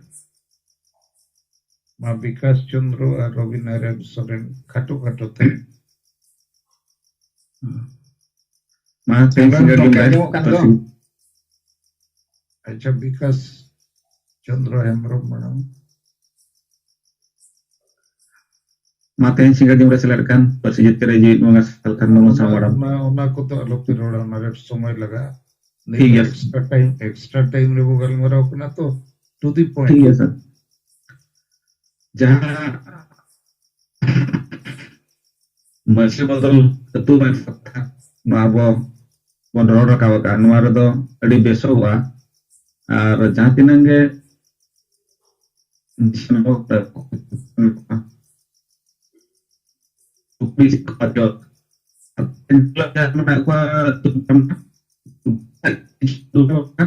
ᱢᱟ ᱵᱤᱠᱟᱥ ᱪᱚᱱᱫᱨᱚ ᱟᱨ ᱨᱚᱵᱤ ᱱᱟᱨᱟᱭᱚᱱ ᱥᱚᱨᱮᱱ ᱠᱷᱟᱴᱚ ᱠᱷᱟᱴᱚ ᱛᱮ᱾ ᱢᱟ ᱛᱮᱦᱮᱧ ᱥᱤᱸᱜᱟᱹᱲ ᱫᱤᱱ ᱨᱮ ᱯᱟᱹᱨᱥᱤ ᱟᱪᱪᱷᱟ, ᱵᱤᱠᱟᱥ ᱪᱚᱱᱫᱨᱚ ᱦᱮᱢᱵᱨᱚᱢ ᱢᱟᱲᱟᱝ᱾ ᱢᱟ ᱛᱮᱦᱮᱧ ᱥᱤᱸᱜᱟᱹᱲ ᱫᱤᱱ ᱨᱮ ᱥᱮᱞᱮᱫ ᱠᱟᱱ ᱯᱟᱹᱨᱥᱤ ᱡᱤᱛᱠᱟᱹᱨᱤᱡ ᱡᱤᱣᱤᱫ ᱵᱚᱸᱜᱟ ᱥᱟᱞᱠᱷᱟᱱ ᱢᱩᱨᱢᱩ ᱥᱟᱶ ᱢᱟᱲᱟᱝ᱾ ᱚᱱᱟ, ᱚᱱᱟ ᱠᱚᱫᱚ ᱟᱞᱚᱯᱮ ᱨᱚᱲᱟ, ᱚᱱᱟ ᱨᱮ ᱥᱚᱢᱚᱭ ᱞᱟᱜᱟᱜᱼᱟ᱾ ᱴᱷᱤᱠ ᱜᱮᱭᱟ᱾ Extra time, extra time ᱨᱮᱵᱚ ᱜᱟᱞᱢᱟᱨᱟᱣ ᱠᱟᱱᱟ ᱛᱚ, to the point. ᱴᱷᱤᱠ ᱜᱮᱭᱟ ᱥᱟᱨ᱾ ᱡᱟᱦᱟᱸ ᱢᱟᱹᱡᱷᱤ ᱵᱚᱫᱚᱞ ᱟᱹᱛᱩ ᱵᱟᱭ ᱠᱟᱛᱷᱟ ᱱᱚᱣᱟ ᱵᱚ ᱵᱚᱱ ᱨᱚᱲ ᱨᱟᱠᱟᱵ ᱟᱠᱟᱫᱼᱟ, ᱱᱚᱣᱟ ᱨᱮᱫᱚ ᱟᱹᱰᱤ ᱵᱮᱥᱚᱜᱼᱟ᱾ ᱟᱨ ᱡᱟᱦᱟᱸ ᱛᱤᱱᱟᱹᱜ ᱜᱮ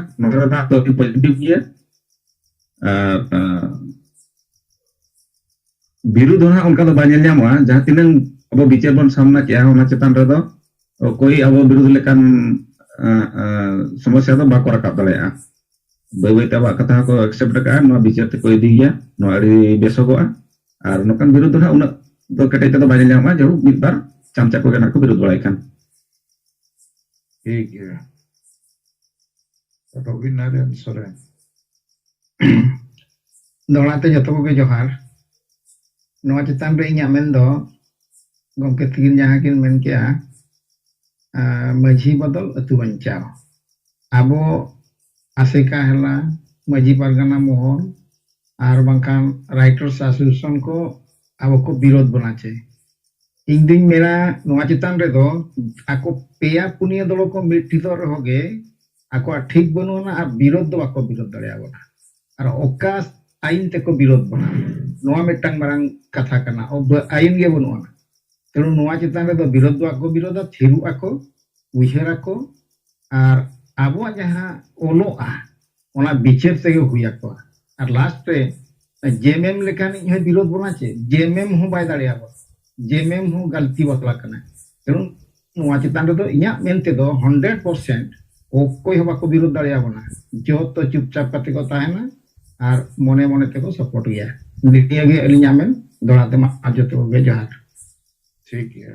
ᱱᱚᱰᱮ ᱫᱚ ᱟᱹᱰᱤ positive ᱜᱮᱭᱟ᱾ ᱟᱨ ᱵᱤᱨᱩᱫᱷ ᱫᱚ ᱦᱟᱸᱜ ᱚᱱᱠᱟ ᱫᱚ ᱵᱟᱭ ᱧᱮᱞ ᱧᱟᱢᱚᱜᱼᱟ᱾ ᱡᱟᱦᱟᱸ ᱛᱤᱱᱟᱹᱝ ᱟᱵᱚ ᱵᱤᱪᱟᱹᱨ ᱵᱚᱱ ᱥᱟᱢᱱᱟ ᱠᱮᱜᱼᱟ, ᱚᱱᱟ ᱪᱮᱛᱟᱱ ᱨᱮᱫᱚ ᱚᱠᱚᱭ ᱟᱵᱚ ᱵᱤᱨᱩᱫᱷ ᱞᱮᱠᱟᱱ ᱥᱚᱢᱚᱥᱥᱟ ᱫᱚ ᱵᱟᱠᱚ ᱨᱟᱠᱟᱵ ᱫᱟᱲᱮᱭᱟᱜᱼᱟ᱾ ᱵᱟᱹᱭ ᱵᱟᱹᱭᱛᱮ ᱟᱵᱚᱣᱟᱜ ᱠᱟᱛᱷᱟ ᱦᱚᱸᱠᱚ accept ᱟᱠᱟᱫᱼᱟ, ᱱᱚᱣᱟ ᱵᱤᱪᱟᱹᱨ ᱛᱮᱠᱚ ᱤᱫᱤᱭ ᱜᱮᱭᱟ, ᱱᱚᱣᱟ ᱟᱹᱰᱤ ᱵᱮᱥᱚᱜᱚᱜᱼᱟ᱾ ᱟᱨ ᱱᱚᱝᱠᱟᱱ ᱵᱤᱨᱩᱫᱷ ᱫᱚ ᱦᱟᱸᱜ ᱩᱱᱟᱹᱜ ᱫᱚ ᱠᱮᱴᱮᱡ ᱛᱮᱫᱚ ᱵᱟᱭ ᱧᱮᱞ ᱧᱟᱢᱚᱜᱼᱟ᱾ ᱡᱟᱭᱦᱳᱠ, ᱢᱤᱫ ᱵᱟᱨ ᱪᱟᱢᱪᱟ ᱠᱚᱜᱮ ᱱᱟᱜ ᱠᱚ ᱵᱤᱨᱩᱫᱷ ᱵᱟᱲᱟᱭ ᱠᱷᱟᱱ᱾ ᱴᱷᱤᱠ ᱜᱮᱭᱟ᱾ ᱨᱚᱵᱤ ᱱᱟᱨᱟᱭᱚᱱ ᱥᱚᱨᱮᱱ᱾ ᱫᱚᱦᱲᱟ ᱛᱮ ᱡᱚᱛᱚ ᱠᱚᱜᱮ ᱡᱚᱦᱟᱨ᱾ ᱱᱚᱣᱟ ᱪᱮᱛᱟᱱ ᱨᱮ ᱤᱧᱟᱹᱜ ᱢᱮᱱ ᱫᱚ, ᱜᱚᱢᱠᱮ ᱛᱤᱠᱤᱱ ᱡᱟᱦᱟᱸ ᱠᱤᱱ ᱢᱮᱱ ᱠᱮᱜᱼᱟ, ᱟᱨ ᱢᱟᱹᱡᱷᱤ ᱵᱚᱫᱚᱞ ᱟᱹᱛᱩ ᱵᱟᱧᱪᱟᱣ᱾ ᱟᱵᱚ ᱟᱥᱮᱠᱟ ᱦᱮᱞᱟ, ᱢᱟᱹᱡᱷᱤ ᱯᱟᱨᱜᱟᱱᱟ ᱢᱚᱦᱚᱞ, ᱟᱨ ᱵᱟᱝᱠᱷᱟᱱ Writers Association ᱠᱚ ᱟᱵᱚ ᱠᱚ ᱵᱤᱨᱳᱫ ᱵᱚᱱᱟ ᱪᱮ? ᱤᱧ ᱫᱩᱧ ᱢᱮᱱᱟ, ᱱᱚᱣᱟ ᱪᱮᱛᱟᱱ ᱨᱮᱫᱚ ᱟᱠᱚ ᱯᱮᱭᱟ ᱯᱩᱱᱭᱟᱹ ᱫᱚᱞ ᱠᱚ ᱢᱤᱫ ᱴᱷᱤᱠᱚᱜ ᱨᱮᱦᱚᱸ ᱜᱮ ᱟᱠᱚᱣᱟᱜ ᱴᱷᱤᱠ ᱵᱟᱹᱱᱩᱜ ᱟᱱᱟ ᱟᱨ ᱵᱤᱨᱳᱫ ᱫᱚ ᱵᱟᱠᱚ ᱵᱤᱨᱳᱫ ᱫᱟᱲᱮᱭᱟᱵᱚᱱᱟ᱾ ᱟᱨ ᱚᱠᱟ ᱟᱹᱭᱤᱱ ᱛᱮᱠᱚ ᱵᱤᱨᱳᱫ ᱵᱚᱱᱟ, ᱱᱚᱣᱟ ᱢᱤᱫᱴᱟᱝ ᱢᱟᱨᱟᱝ ᱠᱟᱛᱷᱟ ᱠᱟᱱᱟ᱾ ᱚᱵ-, ᱟᱹᱭᱤᱱ ᱜᱮ ᱵᱟᱹᱱᱩᱜ ᱟᱱᱟ᱾ ᱛᱮᱬᱩ ᱱᱚᱣᱟ ᱪᱮᱛᱟᱱ ᱨᱮᱫᱚ ᱵᱤᱨᱳᱫ ᱫᱚ ᱵᱟᱠᱚ ᱵᱤᱨᱳᱫᱟ, ᱛᱷᱤᱨᱚᱜ ᱟᱠᱚ, ᱩᱭᱦᱟᱹᱨ ᱟᱠᱚ, ᱟᱨ ᱟᱵᱚᱣᱟᱜ ᱡᱟᱦᱟᱸ ᱚᱞᱚᱜᱼᱟ, ᱚᱱᱟ ᱵᱤᱪᱟᱹᱨ ᱛᱮᱜᱮ ᱦᱩᱭ ᱟᱠᱚᱣᱟ᱾ ᱟᱨ last ᱨᱮ ᱡᱮᱢᱮᱢ ᱞᱮᱠᱟᱱᱤᱡ ᱦᱚᱸᱭ ᱵᱤᱨᱳᱫ ᱵᱚᱱᱟ ᱪᱮ? ᱡᱮᱢᱮᱢ ᱦᱚᱸ ᱵᱟᱭ ᱫᱟᱲᱮᱭᱟᱵᱚᱱᱟ, ᱡᱮᱢᱮᱢ ᱦᱚᱸ ᱜᱟᱹᱞᱛᱤ ᱵᱟᱯᱞᱟ ᱠᱟᱱᱟ᱾ ᱛᱮᱬᱩ ᱱᱚᱣᱟ ᱪᱮᱛᱟᱱ ᱨᱮᱫᱚ ᱤᱧᱟᱹᱜ ᱢᱮᱱ ᱛᱮᱫᱚ hundred percent ᱚᱠᱚᱭ ᱦᱚᱸ ᱵᱟᱠᱚ ᱵᱤᱨᱳᱫ ᱫᱟᱲᱮᱭᱟᱵᱚᱱᱟ, ᱡᱚᱛᱚ ᱪᱩᱯᱪᱟᱯ ᱠᱟᱛᱮ ᱠᱚ ᱛᱟᱦᱮᱱᱟ᱾ ᱟᱨ ᱢᱚᱱᱮ ᱢᱚᱱᱮ ᱛᱮᱠᱚ ᱥᱟᱯᱳᱨᱴ ᱜᱮᱭᱟ᱾ ᱱᱤᱭᱟᱹ ᱜᱮ ᱟᱹᱞᱤᱧᱟᱜ ᱢᱮᱱ᱾ ᱫᱚᱦᱲᱟ ᱛᱮ ᱢᱟ ᱟᱨ ᱡᱚᱛᱚ ᱠᱚᱜᱮ ᱡᱚᱦᱟᱨ᱾ ᱴᱷᱤᱠ ᱜᱮᱭᱟ᱾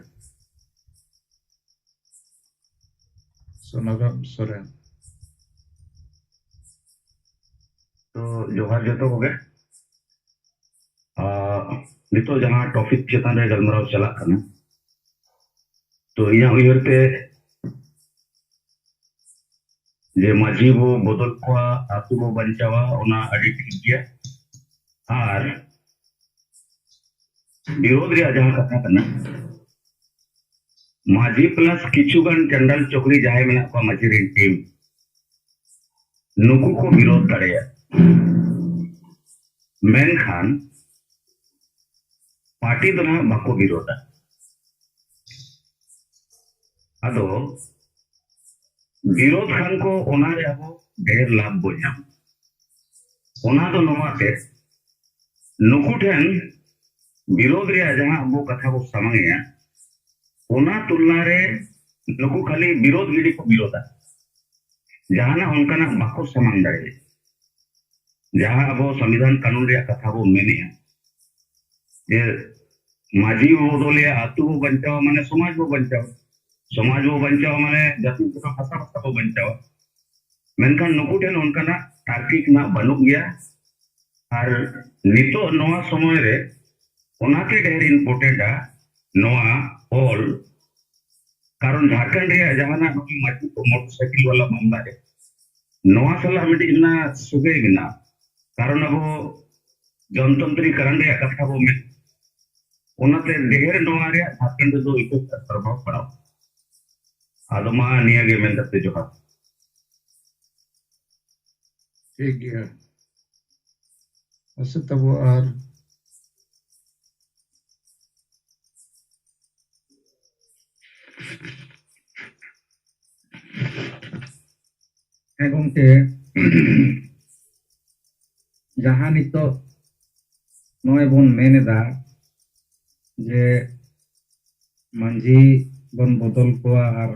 ᱥᱳᱱᱟᱨᱟᱢ ᱥᱚᱨᱮᱱ᱾ ᱛᱚ, ᱡᱚᱦᱟᱨ ᱡᱚᱛᱚ ᱠᱚᱜᱮ᱾ ᱟᱨ ᱱᱤᱛᱚᱜ ᱡᱟᱦᱟᱸ ᱴᱚᱯᱤᱠ ᱪᱮᱛᱟᱱ ᱨᱮ ᱜᱟᱞᱢᱟᱨᱟᱣ ᱪᱟᱞᱟᱜ ᱠᱟᱱᱟ, ᱛᱚ, ᱤᱧᱟᱹᱜ ᱩᱭᱦᱟᱹᱨ ᱛᱮ ᱡᱮ ᱢᱟᱹᱡᱷᱤ ᱵᱚ ᱵᱚᱫᱚᱞ ᱠᱚᱣᱟ, ᱟᱹᱛᱩ ᱵᱚ ᱵᱟᱧᱪᱟᱣᱟ, ᱚᱱᱟ ᱟᱹᱰᱤ ᱴᱷᱤᱠ ᱜᱮᱭᱟ᱾ ᱟᱨ ᱵᱤᱨᱳᱫᱷ ᱨᱮᱭᱟᱜ ᱡᱟᱦᱟᱸ ᱠᱟᱛᱷᱟ ᱠᱟᱱᱟ, ᱢᱟᱹᱡᱷᱤ ᱯᱞᱟᱥ ᱠᱤᱪᱷᱩ ᱜᱟᱱ ᱪᱟᱱᱰᱟᱞ ᱪᱚᱠᱨᱤ ᱡᱟᱦᱟᱸᱭ ᱢᱮᱱᱟᱜ ᱠᱚᱣᱟ ᱢᱟᱹᱡᱷᱤ ᱨᱮᱱ ᱴᱤᱢ, ᱱᱩᱠᱩ ᱠᱚ ᱵᱤᱨᱳᱫᱷ ᱫᱟᱲᱮᱭᱟᱜᱼᱟ, ᱢᱮᱱᱠᱷᱟᱱ ᱯᱟᱨᱴᱤ ᱫᱚ ᱱᱟᱦᱟᱜ ᱵᱟᱠᱚ ᱵᱤᱨᱳᱫᱷᱟ᱾ ᱟᱫᱚ ᱵᱤᱨᱳᱫᱷ ᱠᱷᱟᱱ ᱠᱚ, ᱚᱱᱟᱨᱮ ᱟᱵᱚ ᱰᱷᱮᱨ ᱞᱟᱵᱷ ᱵᱚ ᱧᱟᱢ᱾ ᱚᱱᱟ ᱫᱚ ᱱᱚᱣᱟ ᱛᱮ, ᱱᱩᱠᱩ ᱴᱷᱮᱱ ᱵᱤᱨᱳᱫᱷ ᱨᱮᱭᱟᱜ ᱡᱟᱦᱟᱸ ᱟᱵᱚ ᱠᱟᱛᱷᱟ ᱵᱚ ᱥᱟᱢᱟᱝ ᱮᱜᱼᱟ, ᱚᱱᱟ ᱛᱩᱞᱱᱟ ᱨᱮ ᱱᱩᱠᱩ ᱠᱷᱟᱹᱞᱤ ᱵᱤᱨᱳᱫᱷ ᱜᱤᱰᱤ ᱠᱚ ᱵᱤᱨᱳᱫᱷᱟ, ᱡᱟᱦᱟᱱᱟᱜ ᱚᱱᱠᱟᱱᱟᱜ ᱵᱟᱠᱚ ᱥᱟᱢᱟᱝ ᱫᱟᱲᱮᱭᱟᱜᱼᱟ᱾ ᱡᱟᱦᱟᱸ ᱟᱵᱚ ᱥᱚᱝᱵᱤᱫᱷᱟᱱ ᱠᱟᱹᱱᱩᱱ ᱨᱮᱭᱟᱜ ᱠᱟᱛᱷᱟ ᱵᱚ ᱢᱮᱱᱮᱜᱼᱟ, ᱡᱮ ᱢᱟᱹᱡᱷᱤ ᱵᱚ ᱵᱚᱫᱚᱞᱮᱭᱟ, ᱟᱹᱛᱩ ᱵᱚ ᱵᱟᱧᱪᱟᱣᱟ, ᱢᱟᱱᱮ ᱥᱚᱢᱟᱡᱽ ᱵᱚ ᱵᱟᱧᱪᱟᱣᱟ, ᱥᱚᱢᱟᱡᱽ ᱵᱚ ᱵᱟᱧᱪᱟᱣᱟ, ᱢᱟᱱᱮ ᱡᱟᱹᱛᱤ ᱫᱷᱚᱨᱚᱢ ᱵᱷᱟᱥᱟ ᱵᱷᱟᱥᱟ ᱵᱚ ᱵᱟᱧᱪᱟᱣᱟ᱾ ᱢᱮᱱᱠᱷᱟᱱ ᱱᱩᱠᱩ ᱴᱷᱮᱱ ᱚᱱᱠᱟᱱᱟᱜ ᱛᱟᱨᱠᱤᱠ ᱨᱮᱱᱟᱜ ᱵᱟᱹᱱᱩᱜ ᱜᱮᱭᱟ᱾ ᱟᱨ ᱱᱤᱛᱚᱜ ᱱᱚᱣᱟ ᱥᱚᱢᱚᱭ ᱨᱮ ᱚᱱᱟᱛᱮ ᱰᱷᱮᱨ ᱤᱢᱯᱚᱨᱴᱮᱱᱴᱟ ᱱᱚᱣᱟ ᱚᱞ, ᱠᱟᱨᱚᱱ ᱡᱷᱟᱲᱠᱷᱚᱸᱰ ᱨᱮᱭᱟᱜ ᱡᱟᱦᱟᱱᱟᱜ ᱱᱩᱠᱩ ᱢᱟᱹᱡᱷᱤ ᱠᱚ ᱢᱚᱴᱚᱨ ᱥᱟᱭᱠᱮᱞ ᱵᱟᱞᱟ ᱢᱟᱢᱞᱟ ᱨᱮ ᱱᱚᱣᱟ ᱥᱟᱞᱟᱜ ᱢᱤᱫᱴᱤᱡ ᱚᱱᱟ ᱥᱟᱹᱜᱟᱹᱭ ᱢᱮᱱᱟᱜᱼᱟ, ᱠᱟᱨᱚᱱ ᱟᱵᱚ ᱡᱚᱱᱛᱚᱱᱛᱨᱤ ᱠᱟᱨᱚᱱ ᱨᱮᱭᱟᱜ ᱠᱟᱛᱷᱟ ᱵᱚ ᱢᱮᱱ, ᱚᱱᱟᱛᱮ ᱰᱷᱮᱨ ᱱᱚᱣᱟ ᱨᱮᱭᱟᱜ ᱡᱷᱟᱲᱠᱷᱚᱸᱰ ᱨᱮᱫᱚ ᱤᱯᱷᱮᱠᱴ ᱟᱨ ᱯᱨᱚᱵᱷᱟᱵ ᱯᱟᱲᱟᱣ᱾ ᱟᱫᱚ ᱢᱟ ᱱᱤᱭᱟᱹ ᱜᱮ ᱢᱮᱱ ᱠᱟᱛᱮ ᱡᱚᱦᱟᱨ᱾ ᱴᱷᱤᱠ ᱜᱮᱭᱟ᱾ ᱟᱪᱪᱷᱟ, ᱛᱟᱵᱚ ᱟᱨ ᱦᱮᱸ ᱜᱚᱢᱠᱮ, ᱡᱟᱦᱟᱸ ᱱᱤᱛᱚᱜ ᱱᱚᱜᱼᱚᱭ ᱵᱚᱱ ᱢᱮᱱ ᱮᱫᱟ ᱡᱮ ᱢᱟᱹᱡᱷᱤ ᱵᱚᱱ ᱵᱚᱫᱚᱞ ᱠᱚᱣᱟ ᱟᱨ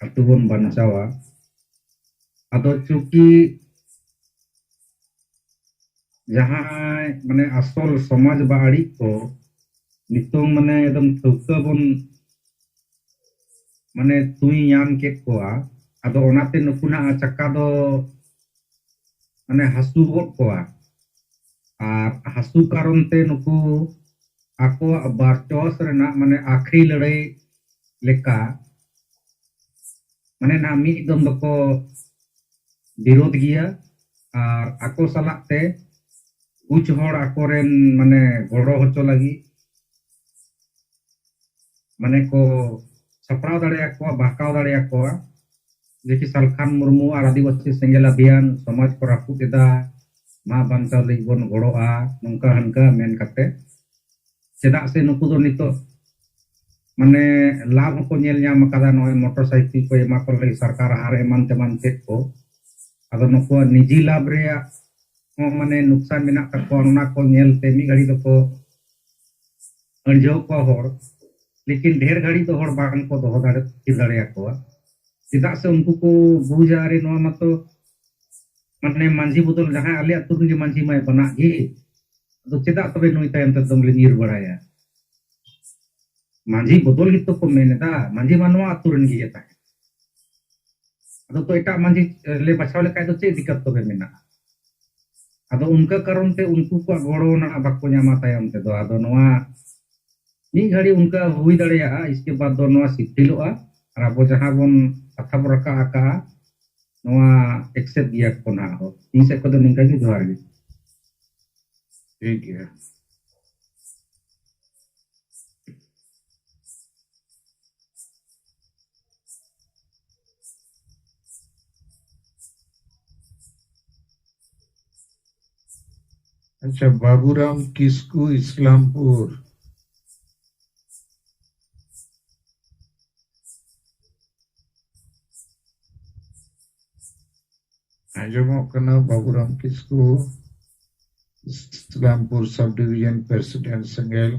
ᱟᱹᱛᱩ ᱵᱚᱱ ᱵᱟᱧᱪᱟᱣᱟ, ᱟᱫᱚ ᱪᱩᱸᱠᱤ ᱡᱟᱦᱟᱸᱭ ᱢᱟᱱᱮ ᱟᱥᱚᱞ ᱥᱚᱢᱟᱡᱽ ᱵᱟᱹᱲᱤᱡ ᱠᱚ ᱱᱤᱛᱚᱝ ᱢᱟᱱᱮ ᱮᱠᱫᱚᱢ ᱴᱷᱟᱹᱣᱠᱟᱹ ᱵᱚᱱ ᱢᱟᱱᱮ ᱛᱩᱧ ᱧᱟᱢ ᱠᱮᱫ ᱠᱚᱣᱟ᱾ ᱟᱫᱚ ᱚᱱᱟᱛᱮ ᱱᱩᱠᱩ ᱱᱟᱜ ᱪᱟᱠᱟ ᱫᱚ ᱢᱟᱱᱮ ᱦᱟᱹᱥᱩ ᱜᱚᱫ ᱠᱚᱣᱟ᱾ ᱟᱨ ᱦᱟᱹᱥᱩ ᱠᱟᱨᱚᱱ ᱛᱮ ᱱᱩᱠᱩ ᱟᱠᱚᱣᱟᱜ ᱵᱟᱨᱪᱚᱥ ᱨᱮᱱᱟᱜ ᱢᱟᱱᱮ ᱟᱹᱠᱷᱨᱤ ᱞᱟᱹᱲᱦᱟᱹᱭ ᱞᱮᱠᱟ ᱢᱟᱱᱮ ᱱᱟᱜ ᱢᱤᱫ ᱫᱚᱢ ᱫᱚᱠᱚ ᱵᱤᱨᱳᱫᱷ ᱜᱮᱭᱟ᱾ ᱟᱨ ᱟᱠᱚ ᱥᱟᱞᱟᱜ ᱛᱮ ᱠᱩᱪ ᱦᱚᱲ ᱟᱠᱚᱨᱮᱱ ᱢᱟᱱᱮ ᱜᱚᱲᱚ ᱦᱚᱪᱚ ᱞᱟᱹᱜᱤᱫ ᱢᱟᱱᱮ ᱠᱚ ᱥᱟᱯᱲᱟᱣ ᱫᱟᱲᱮᱭᱟᱠᱚᱣᱟ, ᱵᱟᱦᱠᱟᱣ ᱫᱟᱲᱮᱭᱟᱠᱚᱣᱟ᱾ ᱡᱮ ᱠᱤ ᱥᱟᱞᱠᱷᱟᱱ ᱢᱩᱨᱢᱩ ᱟᱨ ᱟᱹᱫᱤᱵᱟᱹᱥᱤ ᱥᱮᱸᱜᱮᱞ ᱚᱵᱷᱤᱭᱟᱱ ᱥᱚᱢᱟᱡᱽ ᱠᱚ ᱨᱟᱹᱯᱩᱫ ᱮᱫᱟ, ᱢᱟ ᱵᱟᱧᱪᱟᱣ ᱞᱟᱹᱜᱤᱫ ᱵᱚᱱ ᱜᱚᱲᱚᱜᱼᱟ, ᱱᱚᱝᱠᱟ ᱦᱟᱱᱠᱟ ᱢᱮᱱ ᱠᱟᱛᱮ᱾ ᱪᱮᱫᱟᱜ ᱥᱮ ᱱᱩᱠᱩ ᱫᱚ ᱱᱤᱛᱚᱜ ᱢᱟᱱᱮ ᱞᱟᱵᱷ ᱦᱚᱸᱠᱚ ᱧᱮᱞ ᱧᱟᱢ ᱟᱠᱟᱫᱟ, ᱱᱚᱜᱼᱚᱭ ᱢᱚᱴᱚᱨ ᱥᱟᱭᱠᱮᱞ ᱠᱚ ᱮᱢᱟ ᱠᱚ ᱞᱟᱹᱜᱤᱫ ᱥᱚᱨᱠᱟᱨ ᱟᱨ ᱮᱢᱟᱱ ᱛᱮᱢᱟᱱ ᱪᱮᱫ ᱠᱚ᱾ ᱟᱫᱚ ᱱᱩᱠᱩᱣᱟᱜ ᱱᱤᱡᱤ ᱞᱟᱵᱷ ᱨᱮᱭᱟᱜ ᱦᱚᱸ ᱢᱟᱱᱮ ᱱᱩᱠᱥᱟᱱ ᱢᱮᱱᱟᱜ ᱛᱟᱠᱚᱣᱟ, ᱚᱱᱟ ᱠᱚ ᱧᱮᱞ ᱛᱮ ᱢᱤᱫ ᱜᱷᱟᱹᱲᱤ ᱫᱚᱠᱚ ᱟᱹᱲᱡᱷᱟᱹᱣ ᱠᱚᱣᱟ ᱦᱚᱲ, ᱞᱮᱠᱤᱱ ᱰᱷᱮᱨ ᱜᱷᱟᱹᱲᱤ ᱫᱚ ᱦᱚᱲ ᱵᱟᱝ ᱠᱚ ᱫᱚᱦᱚ ᱫᱟᱲᱮ ᱛᱷᱤᱨ ᱫᱟᱲᱮᱭᱟᱠᱚᱣᱟ᱾ ᱪᱮᱫᱟᱜ ᱥᱮ ᱩᱱᱠᱩ ᱠᱚ ᱵᱩᱡᱟ, ᱟᱨᱮ ᱱᱚᱣᱟ ᱢᱟᱛᱚ ᱢᱟᱱᱮ ᱢᱟᱹᱡᱷᱤ ᱵᱚᱫᱚᱞ, ᱡᱟᱦᱟᱸᱭ ᱟᱞᱮ ᱟᱹᱛᱩ ᱨᱮᱱ ᱜᱮ ᱢᱟᱹᱡᱷᱤ ᱢᱟᱭ ᱵᱟᱱᱟᱜ ᱜᱮ, ᱟᱫᱚ ᱪᱮᱫᱟᱜ ᱛᱚᱵᱮ ᱱᱩᱭ ᱛᱟᱭᱚᱢ ᱛᱮᱫᱚᱢ ᱞᱮ ᱧᱤᱨ ᱵᱟᱲᱟᱭᱟ? ᱢᱟᱹᱡᱷᱤ ᱵᱚᱫᱚᱞ ᱜᱮᱛᱚ ᱠᱚ ᱢᱮᱱ ᱮᱫᱟ, ᱢᱟᱹᱡᱷᱤ ᱢᱟ ᱱᱚᱣᱟ ᱟᱹᱛᱩ ᱨᱮᱱ ᱜᱮ ᱛᱟᱦᱮᱸ᱾ ᱟᱫᱚ ᱛᱚ ᱮᱴᱟᱜ ᱢᱟᱹᱡᱷᱤ ᱞᱮ ᱵᱟᱪᱷᱟᱣ ᱞᱮᱠᱷᱟᱡ ᱫᱚ ᱪᱮᱫ ᱫᱤᱠᱠᱟᱛ ᱛᱚᱵᱮ ᱢᱮᱱᱟᱜᱼᱟ? ᱟᱫᱚ ᱚᱱᱠᱟ ᱠᱟᱨᱚᱱ ᱛᱮ ᱩᱱᱠᱩ ᱠᱚᱣᱟᱜ ᱜᱚᱲᱚ ᱱᱟᱜ ᱵᱟᱠᱚ ᱧᱟᱢᱟ ᱛᱟᱭᱚᱢ ᱛᱮᱫᱚ᱾ ᱟᱫᱚ ᱱᱚᱣᱟ ᱢᱤᱫ ᱜᱷᱟᱹᱲᱤ ᱚᱱᱠᱟ ᱦᱩᱭ ᱫᱟᱲᱮᱭᱟᱜᱼᱟ, ᱤᱥᱠᱮ ᱵᱟᱫ ᱫᱚ ᱱᱚᱣᱟ ᱥᱤᱛᱷᱤᱞᱚᱜᱼᱟ᱾ ᱟᱨ ᱟᱵᱚ ᱡᱟᱦᱟᱸ ᱵᱚᱱ ᱠᱟᱛᱷᱟ ᱵᱚᱱ ᱨᱟᱠᱟᱵ ᱟᱠᱟᱜᱼᱟ, ᱱᱚᱣᱟ ᱮᱠᱥᱮᱯᱴ ᱜᱮᱭᱟ ᱠᱚ ᱱᱟᱦᱟᱜ ᱦᱚᱲ᱾ ᱤᱧ ᱥᱮᱫ ᱠᱷᱚᱱ ᱫᱚ ᱱᱤᱝᱠᱟ ᱜᱮ, ᱡᱚᱦᱟᱨ ᱜᱮ᱾ ᱴᱷᱤᱠ ᱜᱮᱭᱟ᱾ ᱟᱪᱪᱷᱟ, ᱵᱟᱵᱩᱨᱟᱢ ᱠᱤᱥᱠᱩ, ᱤᱥᱞᱟᱢᱯᱩᱨ᱾ ᱟᱸᱡᱚᱢᱚᱜ ᱠᱟᱱᱟ ᱵᱟᱵᱩᱨᱟᱢ ᱠᱤᱥᱠᱩ, ᱤᱥᱞᱟᱢᱯᱩᱨ sub division president ᱥᱮᱸᱜᱮᱞ᱾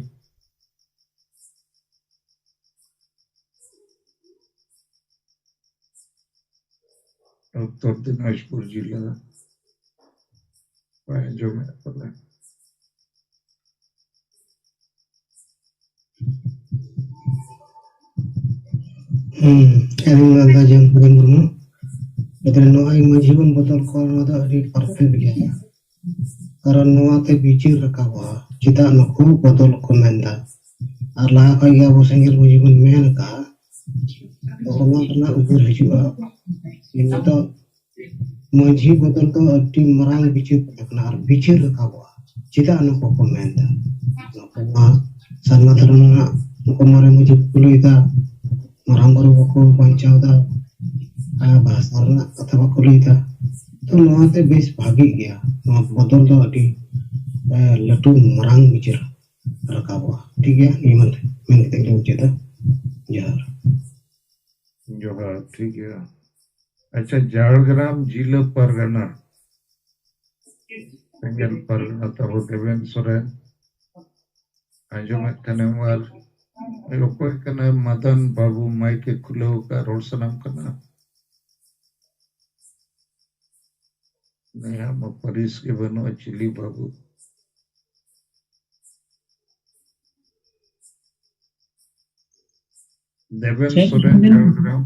ᱩᱛᱛᱚᱨ ᱫᱤᱱᱟᱡᱽᱯᱩᱨ ᱡᱤᱞᱟ᱾ ᱵᱟᱭ ᱟᱸᱡᱚᱢᱮᱫ ᱛᱟᱞᱮ᱾ ᱦᱩᱸ, ᱟᱹᱞᱤᱧ ᱢᱟ ᱫᱟ ᱡᱚᱱ ᱯᱨᱮᱢ ᱢᱩᱨᱢᱩ᱾ ᱮᱱᱠᱷᱟᱱ ᱱᱚᱜᱼᱚᱭ ᱢᱟᱹᱡᱷᱤ ᱵᱚᱱ ᱵᱚᱫᱚᱞ ᱠᱚᱣᱟ, ᱱᱚᱣᱟ ᱫᱚ ᱟᱹᱰᱤ perfect ᱜᱮᱭᱟ᱾ ᱠᱟᱨᱚᱱ ᱱᱚᱣᱟ ᱛᱮ ᱵᱤᱪᱟᱹᱨ ᱨᱟᱠᱟᱵᱚᱜᱼᱟ, ᱪᱮᱫᱟᱜ ᱱᱩᱠᱩ ᱵᱚᱫᱚᱞ ᱠᱚ ᱢᱮᱱᱫᱟ᱾ ᱟᱨ ᱞᱟᱦᱟ ᱠᱷᱚᱱ ᱜᱮ ᱟᱵᱚ ᱥᱮᱸᱜᱮᱞ ᱢᱟᱹᱡᱷᱤ ᱵᱚᱱ ᱢᱮᱱ ᱟᱠᱟᱫᱼᱟ, ᱚᱱᱟ ᱨᱮᱱᱟᱜ ᱩᱭᱦᱟᱹᱨ ᱦᱤᱡᱩᱜᱼᱟ᱾ ᱱᱤᱛᱚᱜ ᱢᱟᱹᱡᱷᱤ ᱵᱚᱫᱚᱞ ᱫᱚ ᱟᱹᱰᱤ ᱢᱟᱨᱟᱝ ᱵᱤᱪᱟᱹᱨ ᱠᱟᱱᱟ ᱟᱨ ᱵᱤᱪᱟᱹᱨ ᱨᱟᱠᱟᱵᱚᱜᱼᱟ᱾ ᱪᱮᱫᱟᱜ ᱱᱩᱠᱩ ᱠᱚ ᱢᱮᱱᱫᱟ? ᱱᱩᱠᱩ ᱢᱟ ᱥᱟᱨᱱᱟ ᱫᱷᱚᱨᱚᱢ ᱨᱮᱱᱟᱜ ᱱᱩᱠᱩ ᱢᱟᱨᱮ ᱢᱟᱹᱡᱷᱤ ᱠᱚ ᱞᱟᱹᱭᱫᱟ, ᱢᱟᱨᱟᱝ ᱵᱩᱨᱩ ᱵᱟᱠᱚ ᱵᱟᱧᱪᱟᱣ ᱮᱫᱟ, ᱟᱨ ᱵᱷᱟᱥᱟ ᱨᱮᱱᱟᱜ ᱠᱟᱛᱷᱟ ᱵᱟᱠᱚ ᱞᱟᱹᱭᱫᱟ᱾ ᱛᱚ ᱱᱚᱣᱟᱛᱮ ᱵᱮᱥ ᱵᱷᱟᱜᱤ ᱜᱮᱭᱟ, ᱱᱚᱣᱟ ᱵᱚᱫᱚᱞ ᱫᱚ ᱟᱹᱰᱤ, ᱮ, ᱞᱟᱹᱴᱩ ᱢᱟᱨᱟᱝ ᱵᱤᱪᱟᱹᱨ ᱨᱟᱠᱟᱵᱚᱜᱼᱟ᱾ ᱴᱷᱤᱠ ᱜᱮᱭᱟ, ᱱᱤᱭᱟᱹ ᱢᱮᱱ ᱢᱮᱱ ᱠᱟᱛᱮ ᱜᱮᱞᱤᱧ ᱢᱩᱪᱟᱹᱫᱟ᱾ ᱡᱚᱦᱟᱨ᱾ ᱡᱚᱦᱟᱨ, ᱴᱷᱤᱠ ᱜᱮᱭᱟ᱾ ᱟᱪᱪᱷᱟ, ᱡᱷᱟᱲᱜᱨᱟᱢ ᱡᱤᱞᱟᱹ ᱯᱟᱨᱜᱟᱱᱟ, ᱥᱮᱸᱜᱮᱞ ᱯᱟᱨᱜᱟᱱᱟ ᱛᱟᱵᱚ ᱫᱮᱵᱮᱱ ᱥᱚᱨᱮᱱ, ᱟᱸᱡᱚᱢᱮᱫ ᱠᱷᱟᱱᱮᱢ? ᱟᱨ ᱚᱠᱚᱭ ᱠᱟᱱᱟᱭ ᱢᱟᱫᱟᱱ ᱵᱟᱹᱵᱩ, ᱢᱟᱭᱤᱠ ᱮ ᱠᱷᱩᱞᱟᱹᱣ ᱟᱠᱟᱫ, ᱨᱚᱲ ᱥᱟᱱᱟᱢ ᱠᱟᱱᱟ? ᱱᱩᱭᱟᱜ ᱢᱟ ᱯᱟᱹᱨᱤᱥ ᱜᱮ ᱵᱟᱹᱱᱩᱜᱼᱟ, ᱪᱤᱞᱤ ᱵᱟᱹᱵᱩ? ᱫᱮᱵᱮᱱ ᱪᱮᱫ ᱥᱚᱨᱮᱱ ᱢᱮᱱ-, ᱡᱷᱟᱲᱜᱨᱟᱢ᱾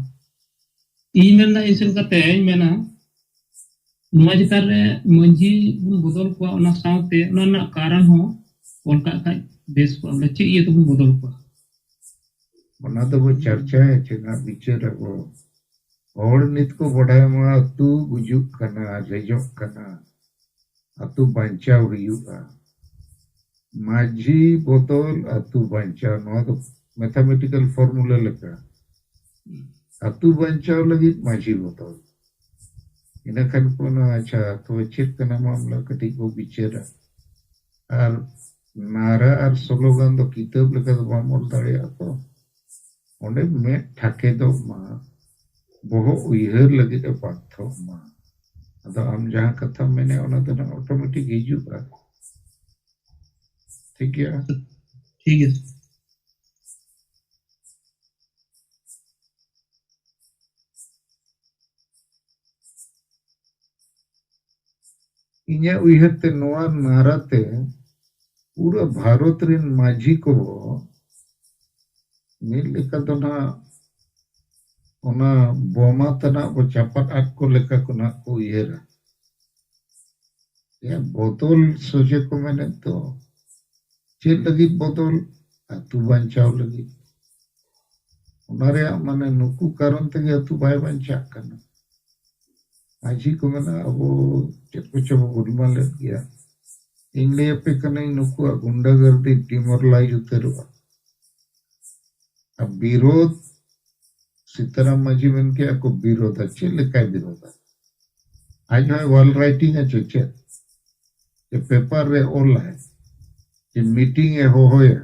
ᱤᱧ ᱢᱮᱱᱫᱟ, ᱤᱧ ᱥᱮᱫ ᱠᱟᱛᱮ ᱤᱧ ᱢᱮᱱᱟ, ᱱᱚᱣᱟ ᱪᱮᱛᱟᱱ ᱨᱮ ᱢᱟᱹᱡᱷᱤ ᱵᱚᱱ ᱵᱚᱫᱚᱞ ᱠᱚᱣᱟ, ᱚᱱᱟ ᱥᱟᱶᱛᱮ ᱚᱱᱟ ᱨᱮᱱᱟᱜ ᱠᱟᱨᱚᱱ ᱦᱚᱸ ᱚᱞ ᱠᱟᱜ ᱠᱷᱟᱡ ᱵᱮᱥ ᱠᱚᱜᱼᱟ, ᱵᱚᱞᱮ ᱪᱮᱫ ᱤᱭᱟᱹ ᱛᱮᱵᱚᱱ ᱵᱚᱫᱚᱞ ᱠᱚᱣᱟ᱾ ᱚᱱᱟ ᱫᱚᱵᱚ ᱪᱟᱨᱪᱟᱭᱟ, ᱪᱮ ᱱᱟᱜ ᱵᱤᱪᱟᱹᱨ ᱟᱵᱚ᱾ ᱦᱚᱲ ᱱᱤᱛ ᱠᱚ ᱵᱟᱰᱟᱭ ᱢᱟ, ᱟᱹᱛᱩ ᱜᱩᱡᱩᱜ ᱠᱟᱱᱟ, ᱨᱮᱡᱚᱜ ᱠᱟᱱᱟ, ᱟᱹᱛᱩ ᱵᱟᱧᱪᱟᱣ ᱦᱩᱭᱩᱜᱼᱟ᱾ ᱢᱟᱹᱡᱷᱤ ᱵᱚᱫᱚᱞ, ᱟᱹᱛᱩ ᱵᱟᱧᱪᱟᱣ, ᱱᱚᱣᱟ ᱫᱚ mathematical formula ᱞᱮᱠᱟ᱾ ᱟᱹᱛᱩ ᱵᱟᱧᱪᱟᱣ ᱞᱟᱹᱜᱤᱫ ᱢᱟᱹᱡᱷᱤ ᱵᱚᱫᱚᱞ᱾ ᱤᱱᱟᱹ ᱠᱷᱟᱱ ᱠᱚ ᱚᱱᱟ, ᱟᱪᱪᱷᱟ, ᱛᱚᱵᱮ ᱪᱮᱫ ᱠᱟᱱᱟ ᱢᱟᱢᱞᱟ, ᱠᱟᱹᱴᱤᱡ ᱵᱚ ᱵᱤᱪᱟᱹᱨᱟ᱾ ᱟᱨ ᱱᱟᱨᱟ ᱟᱨ ᱥᱞᱳᱜᱟᱱ ᱫᱚ ᱠᱤᱛᱟᱹᱵ ᱞᱮᱠᱟ ᱫᱚ ᱵᱟᱢ ᱚᱞ ᱫᱟᱲᱮᱭᱟᱜᱼᱟ ᱛᱚ᱾ ᱚᱸᱰᱮ ᱢᱮᱫ ᱴᱷᱟᱠᱮᱫᱚᱜ ᱢᱟ, ᱵᱚᱦᱚᱜ ᱩᱭᱦᱟᱹᱨ ᱞᱟᱹᱜᱤᱫ ᱮ ᱵᱟᱫᱷᱚᱜ ᱢᱟ᱾ ᱟᱫᱚ ᱟᱢ ᱡᱟᱦᱟᱸ ᱠᱟᱛᱷᱟᱢ ᱢᱮᱱᱮᱫ, ᱚᱱᱟ ᱫᱚ ᱱᱟᱜ automatic ᱦᱤᱡᱩᱜᱼᱟ᱾ ᱴᱷᱤᱠ ᱜᱮᱭᱟ? ᱴᱷᱤᱠ ᱜᱮᱭᱟ᱾ ᱤᱧᱟᱹᱜ ᱩᱭᱦᱟᱹᱨ ᱛᱮ ᱱᱚᱣᱟ ᱱᱟᱨᱟ ᱛᱮ ᱯᱩᱨᱟᱹ ᱵᱷᱟᱨᱚᱛ ᱨᱮᱱ ᱢᱟᱹᱡᱷᱤ ᱠᱚ ᱢᱤᱫ ᱞᱮᱠᱟ ᱫᱚ ᱱᱟᱦᱟᱜ ᱚᱱᱟ ᱵᱳᱢᱟ ᱛᱮᱱᱟᱜ ᱵᱚ ᱪᱟᱯᱟᱫ ᱟᱫ ᱠᱚ ᱞᱮᱠᱟ ᱠᱚ ᱱᱟᱦᱟᱜ ᱠᱚ ᱩᱭᱦᱟᱹᱨᱟ᱾ ᱭᱟ, ᱵᱚᱫᱚᱞ ᱥᱚᱡᱷᱮ ᱠᱚ ᱢᱮᱱᱮᱫ ᱫᱚ᱾ ᱪᱮᱫ ᱞᱟᱹᱜᱤᱫ ᱵᱚᱫᱚᱞ? ᱟᱹᱛᱩ ᱵᱟᱧᱪᱟᱣ ᱞᱟᱹᱜᱤᱫ᱾ ᱚᱱᱟ ᱨᱮᱭᱟᱜ ᱢᱟᱱᱮ ᱱᱩᱠᱩ ᱠᱟᱨᱚᱱ ᱛᱮᱜᱮ ᱟᱹᱛᱩ ᱵᱟᱭ ᱵᱟᱧᱪᱟᱜ ᱠᱟᱱᱟ᱾ ᱢᱟᱹᱡᱷᱤ ᱠᱚ ᱢᱮᱱᱟ, ᱟᱵᱚ ᱪᱮᱫ ᱠᱚᱪᱚ ᱵᱚ ᱜᱩᱞᱢᱟᱞᱮᱫ ᱜᱮᱭᱟ᱾ ᱤᱧ ᱞᱟᱹᱭ ᱟᱯᱮ ᱠᱟᱹᱱᱟᱹᱧ, ᱱᱩᱠᱩᱣᱟᱜ ᱜᱩᱱᱰᱟᱜᱟᱨᱫᱤ demoralize ᱩᱛᱟᱹᱨᱚᱜᱼᱟ᱾ ᱟᱨ ᱵᱤᱨᱳᱫᱷ, ᱥᱤᱛᱟᱨᱟᱢ ᱢᱟᱹᱡᱷᱤ ᱢᱮᱱ ᱠᱮᱜᱼᱟ ᱠᱚ ᱵᱤᱨᱳᱫᱷᱟ᱾ ᱪᱮᱫ ᱞᱮᱠᱟᱭ ᱵᱤᱨᱳᱫᱷᱟ? ᱟᱡ ᱦᱚᱸᱭ ᱚᱞ writing ᱟ ᱪᱮ ᱪᱮᱫ? ᱪᱮ paper ᱨᱮ ᱚᱞᱟᱭ? ᱪᱮ meeting ᱮ ᱦᱚᱦᱚᱭᱟ?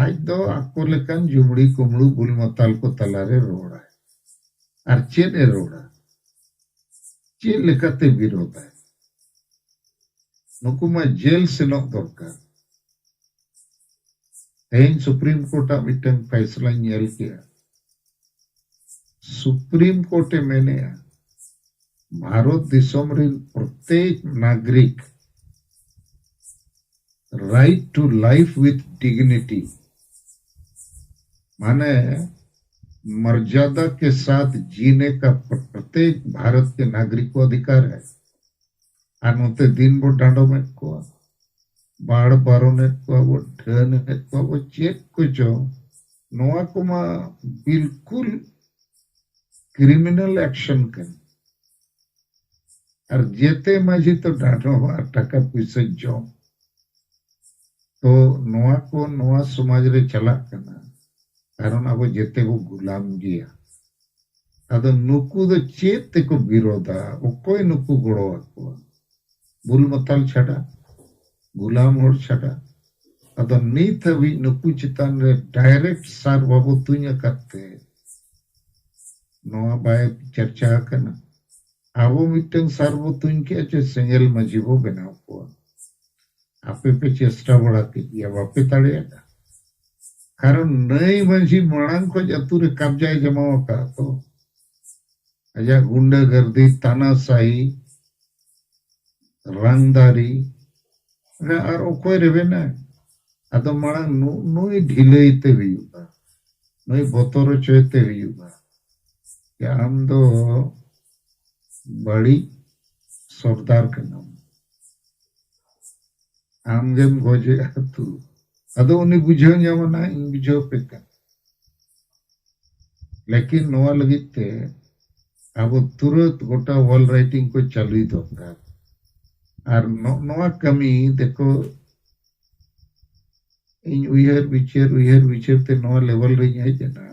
ᱟᱡ ᱫᱚ ᱟᱠᱚ ᱞᱮᱠᱟᱱ ᱡᱩᱢᱲᱤ ᱠᱩᱢᱲᱩ ᱵᱩᱞ ᱢᱟᱛᱟᱞ ᱠᱚ ᱛᱟᱞᱟᱨᱮ ᱨᱚᱲᱟᱭ᱾ ᱟᱨ ᱪᱮᱫ ᱮ ᱨᱚᱲᱟ? ᱪᱮᱫ ᱞᱮᱠᱟᱛᱮ ᱵᱤᱨᱳᱫᱷᱟᱭ? ᱱᱩᱠᱩ ᱢᱟ ᱡᱮᱞ ᱥᱮᱱᱚᱜ ᱫᱚᱨᱠᱟᱨ᱾ ᱛᱮᱦᱮᱧ Supreme Court ᱟᱜ ᱢᱤᱫᱴᱟᱝ ᱯᱷᱟᱭᱥᱞᱟᱧ ᱧᱮᱞ ᱠᱮᱜᱼᱟ᱾ Supreme Court ᱮ ᱢᱮᱱᱮᱜᱼᱟ, ᱵᱷᱟᱨᱚᱛ ᱫᱤᱥᱚᱢ ᱨᱤᱱ ᱯᱨᱚᱛᱮᱠ ᱱᱟᱜᱽᱨᱤᱠ right to life with dignity, ᱢᱟᱱᱮ मर्यादा के साथ जीने का प्रत्येक भारत के नागरिक को अधिकार है। ᱟᱨ ᱱᱚᱛᱮ ᱫᱤᱱ ᱵᱚ ᱰᱟᱸᱰᱚᱢᱮᱫ ᱠᱚᱣᱟ, ᱵᱟᱲ ᱵᱟᱨᱚᱱᱮᱫ ᱠᱚᱣᱟ ᱵᱚ, ᱰᱷᱟᱹᱱᱮᱫ ᱠᱚᱣᱟ ᱵᱚ, ᱪᱮᱫ ᱠᱚᱪᱚ, ᱱᱚᱣᱟ ᱠᱚᱢᱟ ᱵᱤᱞᱠᱩᱞ criminal action ᱠᱟᱱᱟ᱾ ᱟᱨ ᱡᱮᱛᱮ ᱢᱟᱹᱡᱷᱤ ᱛᱚ ᱰᱟᱸᱰᱚᱢ ᱟᱨ ᱴᱟᱠᱟ ᱯᱩᱭᱥᱟᱹ ᱡᱚᱢ᱾ ᱛᱚ ᱱᱚᱣᱟ ᱠᱚ ᱱᱚᱣᱟ ᱥᱚᱢᱟᱡᱽ ᱨᱮ ᱪᱟᱞᱟᱜ ᱠᱟᱱᱟ, ᱠᱟᱨᱚᱱ ᱟᱵᱚ ᱡᱮᱛᱮ ᱵᱚ ᱜᱩᱞᱟᱢ ᱜᱮᱭᱟ᱾ ᱟᱫᱚ ᱱᱩᱠᱩ ᱫᱚ ᱪᱮᱫ ᱛᱮᱠᱚ ᱵᱤᱨᱳᱫᱟ? ᱚᱠᱚᱭ ᱱᱩᱠᱩ ᱜᱚᱲᱚ ᱟᱠᱚᱣᱟ? ᱵᱩᱞ ᱢᱟᱛᱟᱞ ᱪᱷᱟᱰᱟ, ᱜᱩᱞᱟᱢ ᱦᱚᱲ ᱪᱷᱟᱰᱟ᱾ ᱟᱫᱚ ᱱᱤᱛ ᱦᱟᱹᱵᱤᱡ ᱱᱩᱠᱩ ᱪᱮᱛᱟᱱ ᱨᱮ direct ᱥᱟᱨ ᱵᱟᱵᱚ ᱛᱩᱧ ᱟᱠᱟᱫ ᱛᱮ ᱱᱚᱣᱟ ᱵᱟᱭ ᱪᱟᱨᱪᱟ ᱟᱠᱟᱱᱟ᱾ ᱟᱵᱚ ᱢᱤᱫᱴᱟᱝ ᱥᱟᱨ ᱵᱚ ᱛᱩᱧ ᱠᱮᱜᱼᱟ ᱡᱮ ᱥᱮᱸᱜᱮᱞ ᱢᱟᱹᱡᱷᱤ ᱵᱚ ᱵᱮᱱᱟᱣ ᱠᱚᱣᱟ᱾ ᱟᱯᱮ ᱯᱮ ᱪᱮᱥᱴᱟ ᱵᱟᱲᱟ ᱠᱮᱫ ᱜᱮᱭᱟ, ᱵᱟᱯᱮ ᱫᱟᱲᱮᱭᱟᱫᱟ᱾ ᱠᱟᱨᱚᱱ ᱱᱟᱹᱭ ᱢᱟᱹᱡᱷᱤ ᱢᱟᱲᱟᱝ ᱠᱷᱚᱱ ᱟᱹᱛᱩ ᱨᱮ ᱠᱟᱵᱡᱟᱭ ᱡᱚᱢᱟᱣ ᱟᱠᱟᱫ ᱛᱚ᱾ ᱟᱡᱟᱜ ᱜᱩᱱᱰᱟᱹ ᱜᱟᱨᱫᱤ, ᱛᱟᱱᱟᱥᱟᱦᱤ, ᱨᱟᱝᱫᱟᱨᱤ, ᱟᱨ ᱚᱠᱚᱭ ᱨᱮᱵᱮᱱᱟ? ᱟᱫᱚ ᱢᱟᱲᱟᱝ ᱱᱩ-, ᱱᱩᱭ ᱰᱷᱤᱞᱟᱹᱭ ᱛᱮ ᱦᱩᱭᱩᱜᱼᱟ, ᱱᱩᱭ ᱵᱚᱛᱚᱨ ᱦᱚᱪᱚᱭ ᱛᱮ ᱦᱩᱭᱩᱜᱼᱟ ᱡᱮ ᱟᱢ ᱫᱚ ᱵᱟᱹᱲᱤᱡ ᱥᱚᱨᱫᱟᱨ ᱠᱟᱱᱟᱢ, ᱟᱢ ᱜᱮᱢ ᱜᱚᱡᱮᱜᱼᱟ ᱛᱚ᱾ ᱟᱫᱚ ᱩᱱᱤ ᱵᱩᱡᱷᱟᱹᱣ ᱧᱟᱢᱟ ᱱᱟ, ᱤᱧ ᱵᱩᱡᱷᱟᱹᱣ ᱯᱮ ᱠᱟᱱᱟ᱾ ᱞᱮᱠᱤᱱ ᱱᱚᱣᱟ ᱞᱟᱹᱜᱤᱫ ᱛᱮ ᱟᱵᱚ ᱛᱩᱨᱟᱹᱛ ᱜᱚᱴᱟ ᱚᱞ ᱨᱟᱭᱴᱤᱝ ᱠᱚ ᱪᱟᱹᱞᱩᱭ ᱫᱚᱨᱠᱟᱨ᱾ ᱟᱨ ᱱᱚ-, ᱱᱚᱣᱟ ᱠᱟᱹᱢᱤ ᱫᱮᱠᱷᱚ, ᱤᱧ ᱩᱭᱦᱟᱹᱨ ᱵᱤᱪᱟᱹᱨ, ᱩᱭᱦᱟᱹᱨ ᱵᱤᱪᱟᱹᱨ ᱛᱮ ᱱᱚᱣᱟ ᱞᱮᱵᱮᱞ ᱨᱤᱧ ᱦᱮᱡ ᱮᱱᱟ᱾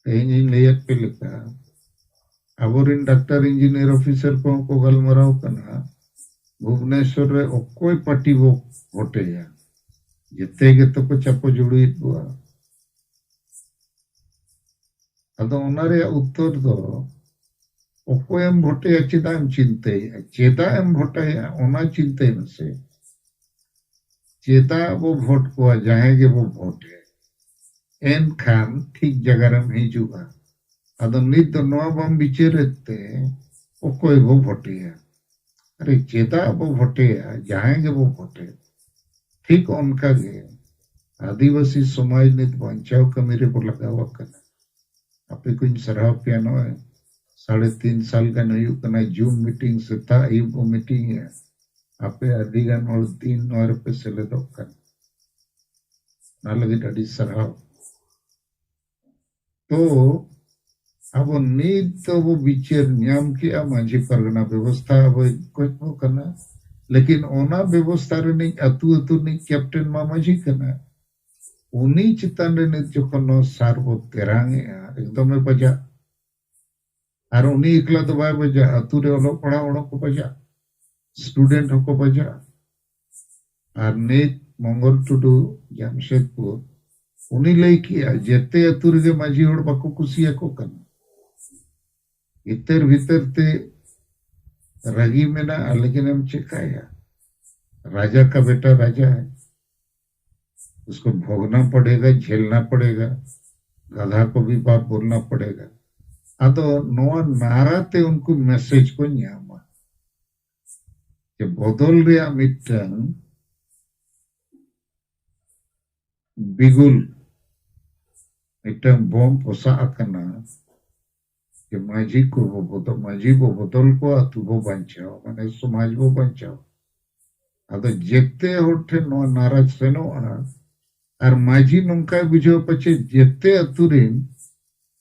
ᱛᱮᱦᱮᱧ ᱤᱧ ᱞᱟᱹᱭᱟᱫ ᱯᱮ ᱞᱮᱠᱟ, ᱟᱵᱚᱨᱮᱱ ᱰᱟᱠᱛᱟᱨ, ᱤᱧᱡᱤᱱᱤᱭᱟᱨ, ᱚᱯᱷᱤᱥᱟᱨ ᱠᱚᱦᱚᱸ ᱠᱚ ᱜᱟᱞᱢᱟᱨᱟᱣ ᱠᱟᱱᱟ, ᱵᱷᱩᱵᱽᱱᱮᱥᱚᱨ ᱨᱮ ᱚᱠᱚᱭ ᱯᱟᱨᱴᱤ ᱵᱚ ᱵᱷᱳᱴᱮᱭᱟ, ᱡᱮᱛᱮ ᱜᱮᱛᱚ ᱠᱚ ᱪᱟᱯᱚ ᱡᱩᱲᱩᱭᱮᱫ ᱠᱚᱣᱟ᱾ ᱟᱫᱚ ᱚᱱᱟ ᱨᱮᱭᱟᱜ ᱩᱛᱛᱚᱨ ᱫᱚ, ᱚᱠᱚᱭᱮᱢ ᱵᱷᱳᱴᱮᱭᱟ, ᱪᱮᱫᱟᱜ ᱮᱢ ᱪᱤᱱᱛᱟᱹᱭᱮᱫᱼᱟ? ᱪᱮᱫᱟᱜ ᱮᱢ ᱵᱷᱳᱴᱮᱭᱟ, ᱚᱱᱟ ᱪᱤᱱᱛᱟᱹᱭ ᱢᱮᱥᱮ᱾ ᱪᱮᱫᱟᱜ ᱵᱚ ᱵᱷᱳᱴ ᱠᱚᱣᱟ ᱡᱟᱦᱟᱸᱭ ᱜᱮᱵᱚ ᱵᱷᱳᱴᱮ? ᱮᱱᱠᱷᱟᱱ ᱴᱷᱤᱠ ᱡᱟᱭᱜᱟ ᱨᱮᱢ ᱦᱤᱡᱩᱜᱼᱟ᱾ ᱟᱫᱚ ᱱᱤᱛ ᱫᱚ ᱱᱚᱣᱟ ᱵᱟᱢ ᱵᱤᱪᱟᱹᱨᱮᱫ ᱛᱮ ᱚᱠᱚᱭ ᱵᱚ ᱵᱷᱳᱴᱮᱭᱟ? ᱟᱨᱮ, ᱪᱮᱫᱟᱜ ᱵᱚ ᱵᱷᱳᱴᱮᱭᱟ? ᱡᱟᱦᱟᱸᱭ ᱜᱮᱵᱚ ᱵᱷᱳᱴᱮ, ᱴᱷᱤᱠ ᱚᱱᱠᱟ ᱜᱮ ᱟᱹᱫᱤᱵᱟᱹᱥᱤ ᱥᱚᱢᱟᱡᱽ ᱱᱤᱛ ᱵᱟᱧᱪᱟᱣ ᱠᱟᱹᱢᱤ ᱨᱮᱵᱚ ᱞᱟᱜᱟᱣ ᱟᱠᱟᱱᱟ᱾ ᱟᱯᱮ ᱠᱚᱧ ᱥᱟᱨᱦᱟᱣ ᱯᱮᱭᱟ, ᱱᱚᱜᱼᱚᱭ ᱥᱟᱲᱮ ᱛᱤᱱ ᱥᱟᱞ ᱜᱟᱱ ᱦᱩᱭᱩᱜ ᱠᱟᱱᱟ, ᱡᱩᱢ ᱢᱤᱴᱤᱝ ᱥᱮᱛᱟᱜ ᱟᱹᱭᱩᱵ ᱵᱚ ᱢᱤᱴᱤᱝ ᱮᱜᱼᱟ᱾ ᱟᱯᱮ ᱟᱹᱰᱤ ᱜᱟᱱ ᱦᱚᱲ ᱫᱤᱱ ᱱᱚᱣᱟ ᱨᱮᱯᱮ ᱥᱮᱞᱮᱫᱚᱜ ᱠᱟᱱᱟ, ᱚᱱᱟ ᱞᱟᱹᱜᱤᱫ ᱟᱹᱰᱤ ᱥᱟᱨᱦᱟᱣ᱾ ᱛᱚ ᱟᱵᱚ ᱱᱤᱛ ᱫᱚᱵᱚ ᱵᱤᱪᱟᱹᱨ ᱧᱟᱢ ᱠᱮᱜᱼᱟ, ᱢᱟᱹᱡᱷᱤ ᱯᱟᱨᱜᱟᱱᱟ ᱵᱮᱵᱚᱥᱛᱷᱟ ᱟᱵᱚᱭ ᱜᱚᱡ ᱠᱚ ᱠᱟᱱᱟ, ᱞᱮᱠᱤᱱ ᱚᱱᱟ ᱵᱮᱵᱚᱥᱛᱷᱟ ᱨᱤᱱᱤᱡ ᱟᱹᱛᱩ ᱟᱹᱛᱩ ᱨᱤᱱᱤᱡ ᱠᱮᱯᱴᱮᱱ ᱢᱟ ᱢᱟᱹᱡᱷᱤ ᱠᱟᱱᱟ᱾ ᱩᱱᱤ ᱪᱮᱛᱟᱱ ᱨᱮ ᱱᱤᱛ ᱡᱚᱠᱷᱚᱱ ᱱᱚᱣᱟ ᱥᱟᱨ ᱵᱚ ᱛᱮᱨᱟᱝ ᱮᱜᱼᱟ, ᱮᱠᱫᱚᱢᱮ ᱵᱟᱡᱟᱜ᱾ ᱟᱨ ᱩᱱᱤ ᱮᱠᱞᱟ ᱫᱚ ᱵᱟᱭ ᱵᱟᱡᱟᱜᱼᱟ, ᱟᱹᱛᱩ ᱨᱮ ᱚᱞᱚᱜ ᱯᱟᱲᱦᱟᱣ ᱦᱚᱲ ᱦᱚᱸᱠᱚ ᱵᱟᱡᱟᱜᱼᱟ, ᱥᱴᱩᱰᱮᱱᱴ ᱦᱚᱸᱠᱚ ᱵᱟᱡᱟᱜᱼᱟ᱾ ᱟᱨ ᱱᱤᱛ ᱢᱚᱝᱜᱚᱞ ᱴᱩᱰᱩ ᱡᱟᱢᱥᱮᱫᱽᱯᱩᱨ, ᱩᱱᱤ ᱞᱟᱹᱭ ᱠᱮᱜᱼᱟ, ᱡᱮᱛᱮ ᱟᱹᱛᱩ ᱨᱮᱜᱮ ᱢᱟᱹᱡᱷᱤ ᱦᱚᱲ ᱵᱟᱠᱚ ᱠᱩᱥᱤᱭᱟᱠᱚ ᱠᱟᱱᱟ᱾ ᱵᱷᱤᱛᱟᱹᱨ ᱵᱷᱤᱛᱟᱹᱨ ᱛᱮ ᱨᱟᱹᱜᱤ ᱢᱮᱱᱟᱜᱼᱟ, ᱞᱮᱠᱤᱱ ᱮᱢ ᱪᱮᱠᱟᱭᱟ? ᱨᱟᱡᱟ ᱠᱟ ᱵᱮᱴᱟ ᱨᱟᱡᱟ ᱦᱮ, ᱩᱥᱠᱳ ᱵᱷᱳᱜᱽᱱᱟ ᱯᱚᱲᱮᱜᱟ, ᱡᱷᱮᱞᱱᱟ ᱯᱚᱲᱮᱜᱟ, ᱜᱟᱫᱷᱟ ᱠᱚ ᱵᱷᱤ ᱵᱟᱯ ᱵᱳᱞᱱᱟ ᱯᱚᱲᱮᱜᱟ᱾ ᱟᱫᱚ ᱱᱚᱣᱟ ᱱᱟᱨᱟ ᱛᱮ ᱩᱱᱠᱩ ᱢᱮᱥᱮᱡᱽ ᱠᱚ ᱧᱟᱢᱟ᱾ ᱡᱮ ᱵᱚᱫᱚᱞ ᱨᱮᱭᱟᱜ ᱢᱤᱫᱴᱟᱝ ᱵᱤᱜᱩᱞ, ᱢᱤᱫᱴᱟᱝ ᱵᱚᱢ ᱯᱚᱥᱟᱜ ᱟᱠᱟᱱᱟ, ᱡᱮ ᱢᱟᱹᱡᱷᱤ ᱠᱚ ᱵᱚ ᱵᱚᱫᱚᱞ, ᱢᱟᱹᱡᱷᱤ ᱵᱚ ᱵᱚᱫᱚᱞ ᱠᱚᱣᱟ, ᱟᱹᱛᱩ ᱵᱚ ᱵᱟᱧᱪᱟᱣᱟ, ᱢᱟᱱᱮ ᱥᱚᱢᱟᱡᱽ ᱵᱚ ᱵᱟᱧᱪᱟᱣᱟ᱾ ᱟᱫᱚ ᱡᱮᱛᱮ ᱦᱚᱲ ᱴᱷᱮᱱ ᱱᱚᱣᱟ ᱱᱟᱨᱟᱡᱽ ᱥᱮᱱᱚᱜᱼᱟ, ᱟᱨ ᱢᱟᱹᱡᱷᱤ ᱱᱚᱝᱠᱟᱭ ᱵᱩᱡᱷᱟᱹᱣ ᱯᱟᱪᱮ ᱡᱮᱛᱮ ᱟᱹᱛᱩ ᱨᱮᱱ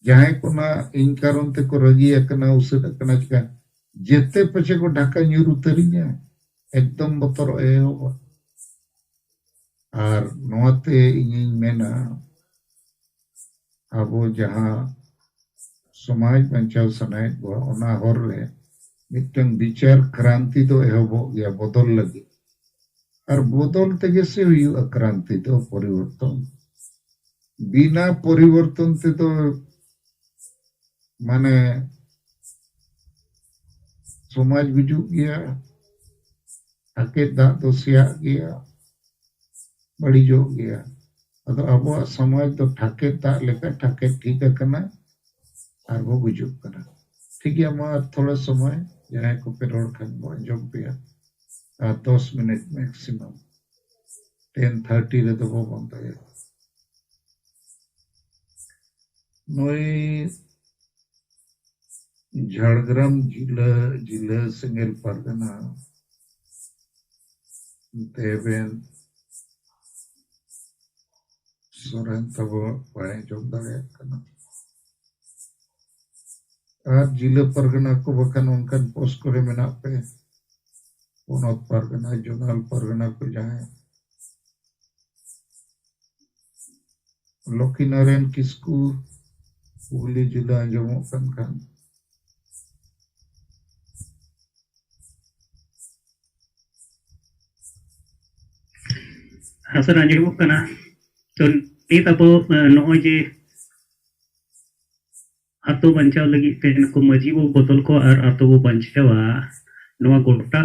ᱡᱟᱦᱟᱸᱭ ᱠᱚ ᱱᱟ ᱤᱧ ᱠᱟᱨᱚᱱ ᱛᱮᱠᱚ ᱨᱟᱹᱜᱤ ᱟᱠᱟᱱᱟ, ᱩᱥᱟᱹᱫ ᱟᱠᱟᱱᱟ, ᱪᱤᱠᱟ ᱡᱮᱛᱮ ᱯᱟᱪᱮ ᱠᱚ ᱰᱷᱟᱠᱟ ᱧᱩᱨ ᱩᱛᱟᱹᱨᱤᱧᱟ, ᱮᱠᱫᱚᱢ ᱵᱚᱛᱚᱨᱚᱜ ᱮ ᱮᱦᱚᱵᱟ᱾ ᱟᱨ ᱱᱚᱣᱟᱛᱮ ᱤᱧᱤᱧ ᱢᱮᱱᱟ, ᱟᱵᱚ ᱡᱟᱦᱟᱸ ᱥᱚᱢᱟᱡᱽ ᱵᱟᱧᱪᱟᱣ ᱥᱟᱱᱟᱭᱮᱫ ᱵᱚᱱᱟ, ᱚᱱᱟ ᱦᱚᱨ ᱨᱮ ᱢᱤᱫᱴᱟᱝ ᱵᱤᱪᱟᱨ ᱠᱨᱟᱱᱛᱤ ᱫᱚ ᱮᱦᱚᱵᱚᱜ ᱜᱮᱭᱟ ᱵᱚᱫᱚᱞ ᱞᱟᱹᱜᱤᱫ᱾ ᱟᱨ ᱵᱚᱫᱚᱞ ᱛᱮᱜᱮ ᱥᱮ ᱦᱩᱭᱩᱜᱼᱟ ᱠᱨᱟᱱᱛᱤ ᱫᱚ, ᱯᱚᱨᱤᱵᱚᱨᱛᱚᱱ᱾ ᱵᱤᱱᱟ ᱯᱚᱨᱤᱵᱚᱨᱛᱚᱱ ᱛᱮᱫᱚ ᱢᱟᱱᱮ ᱥᱚᱢᱟᱡᱽ ᱜᱩᱡᱩᱜ ᱜᱮᱭᱟ, ᱴᱷᱟᱠᱮᱫ ᱫᱟᱜ ᱫᱚ ᱥᱮᱭᱟᱜ ᱜᱮᱭᱟ, ᱵᱟᱹᱲᱤᱡᱚᱜ ᱜᱮᱭᱟ᱾ ᱟᱫᱚ ᱟᱵᱚᱣᱟᱜ ᱥᱚᱢᱟᱡᱽ ᱫᱚ ᱴᱷᱟᱠᱮᱫ ᱫᱟᱜ ᱞᱮᱠᱟ ᱴᱷᱟᱠᱮᱫ ᱴᱷᱤᱠ ᱟᱠᱟᱱᱟ, ᱟᱨ ᱵᱚ ᱜᱩᱡᱩᱜ ᱠᱟᱱᱟ᱾ ᱴᱷᱤᱠ ᱜᱮᱭᱟ, ᱢᱟ ᱟᱨ ᱛᱷᱚᱲᱟ ᱥᱚᱢᱚᱭ ᱡᱟᱦᱟᱸᱭ ᱠᱚᱯᱮ ᱨᱚᱲ ᱠᱷᱟᱱ ᱵᱚ ᱟᱸᱡᱚᱢ ᱯᱮᱭᱟ, ᱟᱨ ᱫᱚᱥ ᱢᱤᱱᱤᱴ ᱢᱮᱠᱥᱤᱢᱟᱢ, ᱴᱮᱱ ᱛᱷᱟᱨᱴᱤ ᱨᱮᱫᱚ ᱵᱚ ᱵᱚᱱᱫᱚᱭᱟ᱾ ᱱᱩᱭ ᱡᱷᱟᱲᱜᱨᱟᱢ ᱡᱤᱞᱟᱹ, ᱡᱤᱞᱟᱹ ᱥᱮᱸᱜᱮᱞ ᱯᱟᱨᱜᱟᱱᱟ ᱫᱮᱵᱮᱱ ᱥᱚᱨᱮᱱ ᱛᱟᱵᱚ ᱵᱟᱭ ᱟᱸᱡᱚᱢ ᱫᱟᱲᱮᱭᱟᱜ ᱠᱟᱱᱟ᱾ ᱟᱨ ᱡᱤᱞᱟᱹ ᱯᱟᱨᱜᱟᱱᱟ ᱠᱚ ᱵᱟᱠᱷᱟᱱ ᱚᱱᱠᱟᱱ ᱯᱳᱥᱴ ᱠᱚᱨᱮ ᱢᱮᱱᱟᱜ ᱯᱮ, ᱯᱚᱱᱚᱛ ᱯᱟᱨᱜᱟᱱᱟ, ᱡᱳᱱᱟᱞ ᱯᱟᱨᱜᱟᱱᱟ ᱠᱚ ᱡᱟᱦᱟᱸᱭ, ᱞᱚᱠᱠᱷᱤᱱᱟᱨᱟᱭᱚᱱ ᱠᱤᱥᱠᱩ, ᱦᱩᱜᱽᱞᱤ ᱡᱤᱞᱟᱹ ᱟᱸᱡᱚᱢᱚᱜ ᱠᱟᱱ ᱠᱷᱟᱱ᱾ ᱦᱮᱸ ᱥᱟᱨ, ᱟᱸᱡᱚᱢᱚᱜ ᱠᱟᱱᱟ᱾ ᱛᱚ ᱱᱤᱛ ᱟᱵᱚ, ᱮ, ᱱᱚᱜᱼᱚᱭ ᱡᱮ ᱟᱛᱳ ᱵᱟᱧᱪᱟᱣ ᱞᱟᱹᱜᱤᱫ ᱛᱮ ᱱᱩᱠᱩ ᱢᱟᱹᱡᱷᱤ ᱵᱚ ᱵᱚᱫᱚᱞ ᱠᱚᱣᱟ ᱟᱨ ᱟᱛᱳ ᱵᱚ ᱵᱟᱧᱪᱟᱣᱟ, ᱱᱚᱣᱟ ᱜᱚᱴᱟ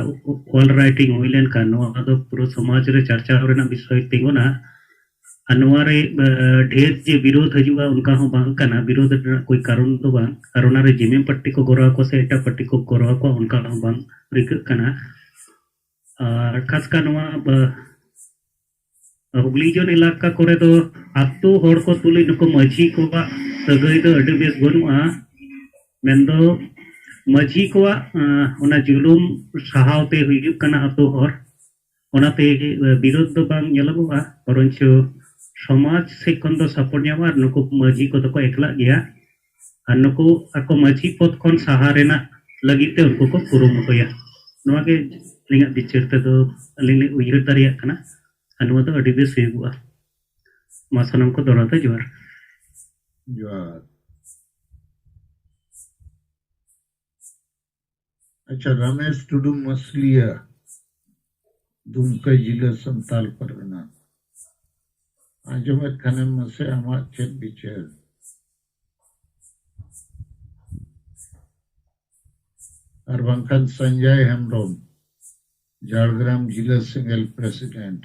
ᱚᱞ ᱨᱟᱭᱴᱤᱝ ᱦᱩᱭ ᱞᱮᱱᱠᱷᱟᱱ ᱱᱚᱣᱟ ᱫᱚ ᱯᱩᱨᱟᱹ ᱥᱚᱢᱟᱡᱽ ᱨᱮ ᱪᱟᱨᱪᱟᱣ ᱨᱮᱱᱟᱜ ᱵᱤᱥᱚᱭ ᱛᱤᱸᱜᱩᱱᱟ᱾ ᱟᱨ ᱱᱚᱣᱟ ᱨᱮ, ᱮ, ᱰᱷᱮᱨ ᱡᱮ ᱵᱤᱨᱳᱫᱷ ᱦᱤᱡᱩᱜᱼᱟ, ᱚᱱᱠᱟ ᱦᱚᱸ ᱵᱟᱝ ᱠᱟᱱᱟ, ᱵᱤᱨᱳᱫᱷ ᱨᱮᱱᱟᱜ ᱠᱳᱭ ᱠᱟᱨᱚᱱ ᱫᱚ ᱵᱟᱝ᱾ ᱟᱨ ᱚᱱᱟ ᱨᱮ ᱡᱮᱢᱮᱢ ᱯᱟᱨᱴᱤ ᱠᱚ ᱜᱚᱨᱟᱣ ᱠᱚᱣᱟ ᱥᱮ ᱮᱴᱟᱜ ᱯᱟᱨᱴᱤ ᱠᱚ ᱜᱚᱨᱟᱣ ᱠᱚᱣᱟ, ᱚᱱᱠᱟ ᱦᱚᱸ ᱵᱟᱝ ᱨᱤᱠᱟᱹᱜ ᱠᱟᱱᱟ᱾ ᱟᱨ ᱠᱷᱟᱥ ᱠᱟᱨ ᱱᱚᱣᱟ ᱵᱟ-, ᱦᱩᱜᱽᱞᱤ ᱡᱳᱱ ᱮᱞᱟᱠᱟ ᱠᱚᱨᱮ ᱫᱚ ᱟᱛᱳ ᱦᱚᱲ ᱠᱚ ᱛᱩᱞᱩᱡ ᱱᱩᱠᱩ ᱢᱟᱹᱡᱷᱤ ᱠᱚᱣᱟᱜ ᱥᱟᱹᱜᱟᱹᱭ ᱫᱚ ᱟᱹᱰᱤ ᱵᱮᱥ ᱵᱟᱹᱱᱩᱜᱼᱟ᱾ ᱢᱮᱱᱫᱚ ᱢᱟᱹᱡᱷᱤ ᱠᱚᱣᱟᱜ, ᱟᱸ, ᱚᱱᱟ ᱡᱩᱞᱩᱢ ᱥᱟᱦᱟᱣ ᱛᱮ ᱦᱩᱭᱩᱜ ᱠᱟᱱᱟ ᱟᱛᱳ ᱦᱚᱲ, ᱚᱱᱟᱛᱮ, ᱟᱸ, ᱵᱤᱨᱳᱫᱷ ᱫᱚ ᱵᱟᱝ ᱧᱮᱞᱚᱜᱚᱜᱼᱟ, ᱵᱚᱨᱚᱱᱪᱚ ᱥᱚᱢᱟᱡᱽ ᱥᱮᱫ ᱠᱷᱚᱱ ᱫᱚ ᱥᱟᱯᱳᱨᱴ ᱧᱟᱢᱚᱜᱼᱟ ᱟᱨ ᱱᱩᱠᱩ ᱢᱟᱹᱡᱷᱤ ᱠᱚᱫᱚ ᱠᱚ ᱮᱠᱞᱟᱜ ᱜᱮᱭᱟ᱾ ᱟᱨ ᱱᱩᱠᱩ ᱟᱠᱚ ᱢᱟᱹᱡᱷᱤ ᱯᱚᱫᱽ ᱠᱷᱚᱱ ᱥᱟᱦᱟ ᱨᱮᱱᱟᱜ ᱞᱟᱹᱜᱤᱫ ᱛᱮ ᱩᱱᱠᱩ ᱠᱚ ᱠᱩᱨᱩᱢᱩᱴᱩᱭᱟ᱾ ᱱᱚᱣᱟ ᱜᱮ ᱟᱹᱞᱤᱧᱟᱜ ᱵᱤᱪᱟᱹᱨ ᱛᱮᱫᱚ ᱟᱹᱞᱤᱧ ᱞᱤᱧ ᱩᱭᱦᱟᱹᱨ ᱫᱟᱲᱮᱭᱟᱜ ᱠᱟᱱᱟ᱾ ᱟᱨ ᱱᱚᱣᱟ ᱫᱚ ᱟᱹᱰᱤ ᱵᱮᱥ ᱦᱩᱭᱩᱜᱚᱜᱼᱟ᱾ ᱢᱟ ᱥᱟᱱᱟᱢ ᱠᱚ ᱫᱚᱦᱲᱟ ᱛᱮ ᱡᱚᱦᱟᱨ᱾ ᱡᱚᱦᱟᱨ᱾ ᱟᱪᱪᱷᱟ, ᱨᱟᱢᱮᱥ ᱴᱩᱰᱩ ᱢᱟᱥᱞᱤᱭᱟ, ᱫᱩᱢᱠᱟ ᱡᱤᱞᱟᱹ, ᱥᱟᱱᱛᱟᱞ ᱯᱟᱨᱜᱟᱱᱟ᱾ ᱟᱸᱡᱚᱢᱮᱫ ᱠᱷᱟᱱᱮᱢ ᱢᱟᱥᱮ ᱟᱢᱟᱜ ᱪᱮᱫ ᱵᱤᱪᱟᱹᱨ? ᱟᱨ ᱵᱟᱝᱠᱷᱟᱱ ᱥᱚᱧᱡᱚᱭ ᱦᱮᱢᱵᱨᱚᱢ, ᱡᱷᱟᱲᱜᱨᱟᱢ ᱡᱤᱞᱟᱹ ᱥᱮᱸᱜᱮᱞ ᱯᱨᱮᱥᱤᱰᱮᱱᱴ᱾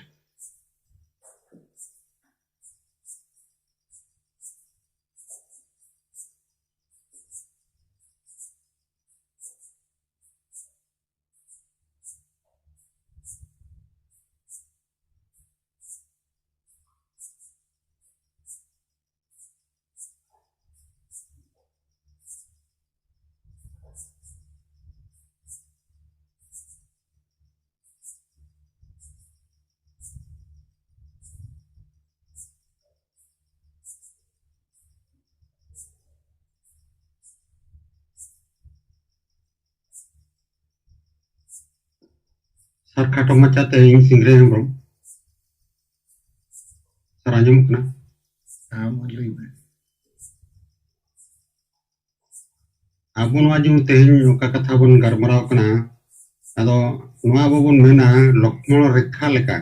ᱥᱟᱨ, ᱠᱷᱟᱴᱚ ᱢᱟᱪᱷᱟᱛᱮ ᱤᱧ ᱥᱤᱝᱨᱟᱹᱭ ᱦᱮᱢᱵᱨᱚᱢ᱾ ᱥᱟᱨ, ᱟᱸᱡᱚᱢᱚᱜ ᱠᱟᱱᱟ? ᱦᱮᱸ, ᱢᱟ ᱞᱟᱹᱭ ᱢᱮ᱾ ᱟᱵᱚ ᱱᱚᱣᱟ ᱡᱮᱢᱚᱱ ᱛᱮᱦᱮᱧ ᱚᱠᱟ ᱠᱟᱛᱷᱟ ᱵᱚᱱ ᱜᱟᱞᱢᱟᱨᱟᱣ ᱠᱟᱱᱟ, ᱟᱫᱚ ᱱᱚᱣᱟ ᱟᱵᱚ ᱵᱚᱱ ᱢᱮᱱᱟ ᱞᱚᱠᱢᱚᱬ ᱨᱮᱠᱷᱟ ᱞᱮᱠᱟ,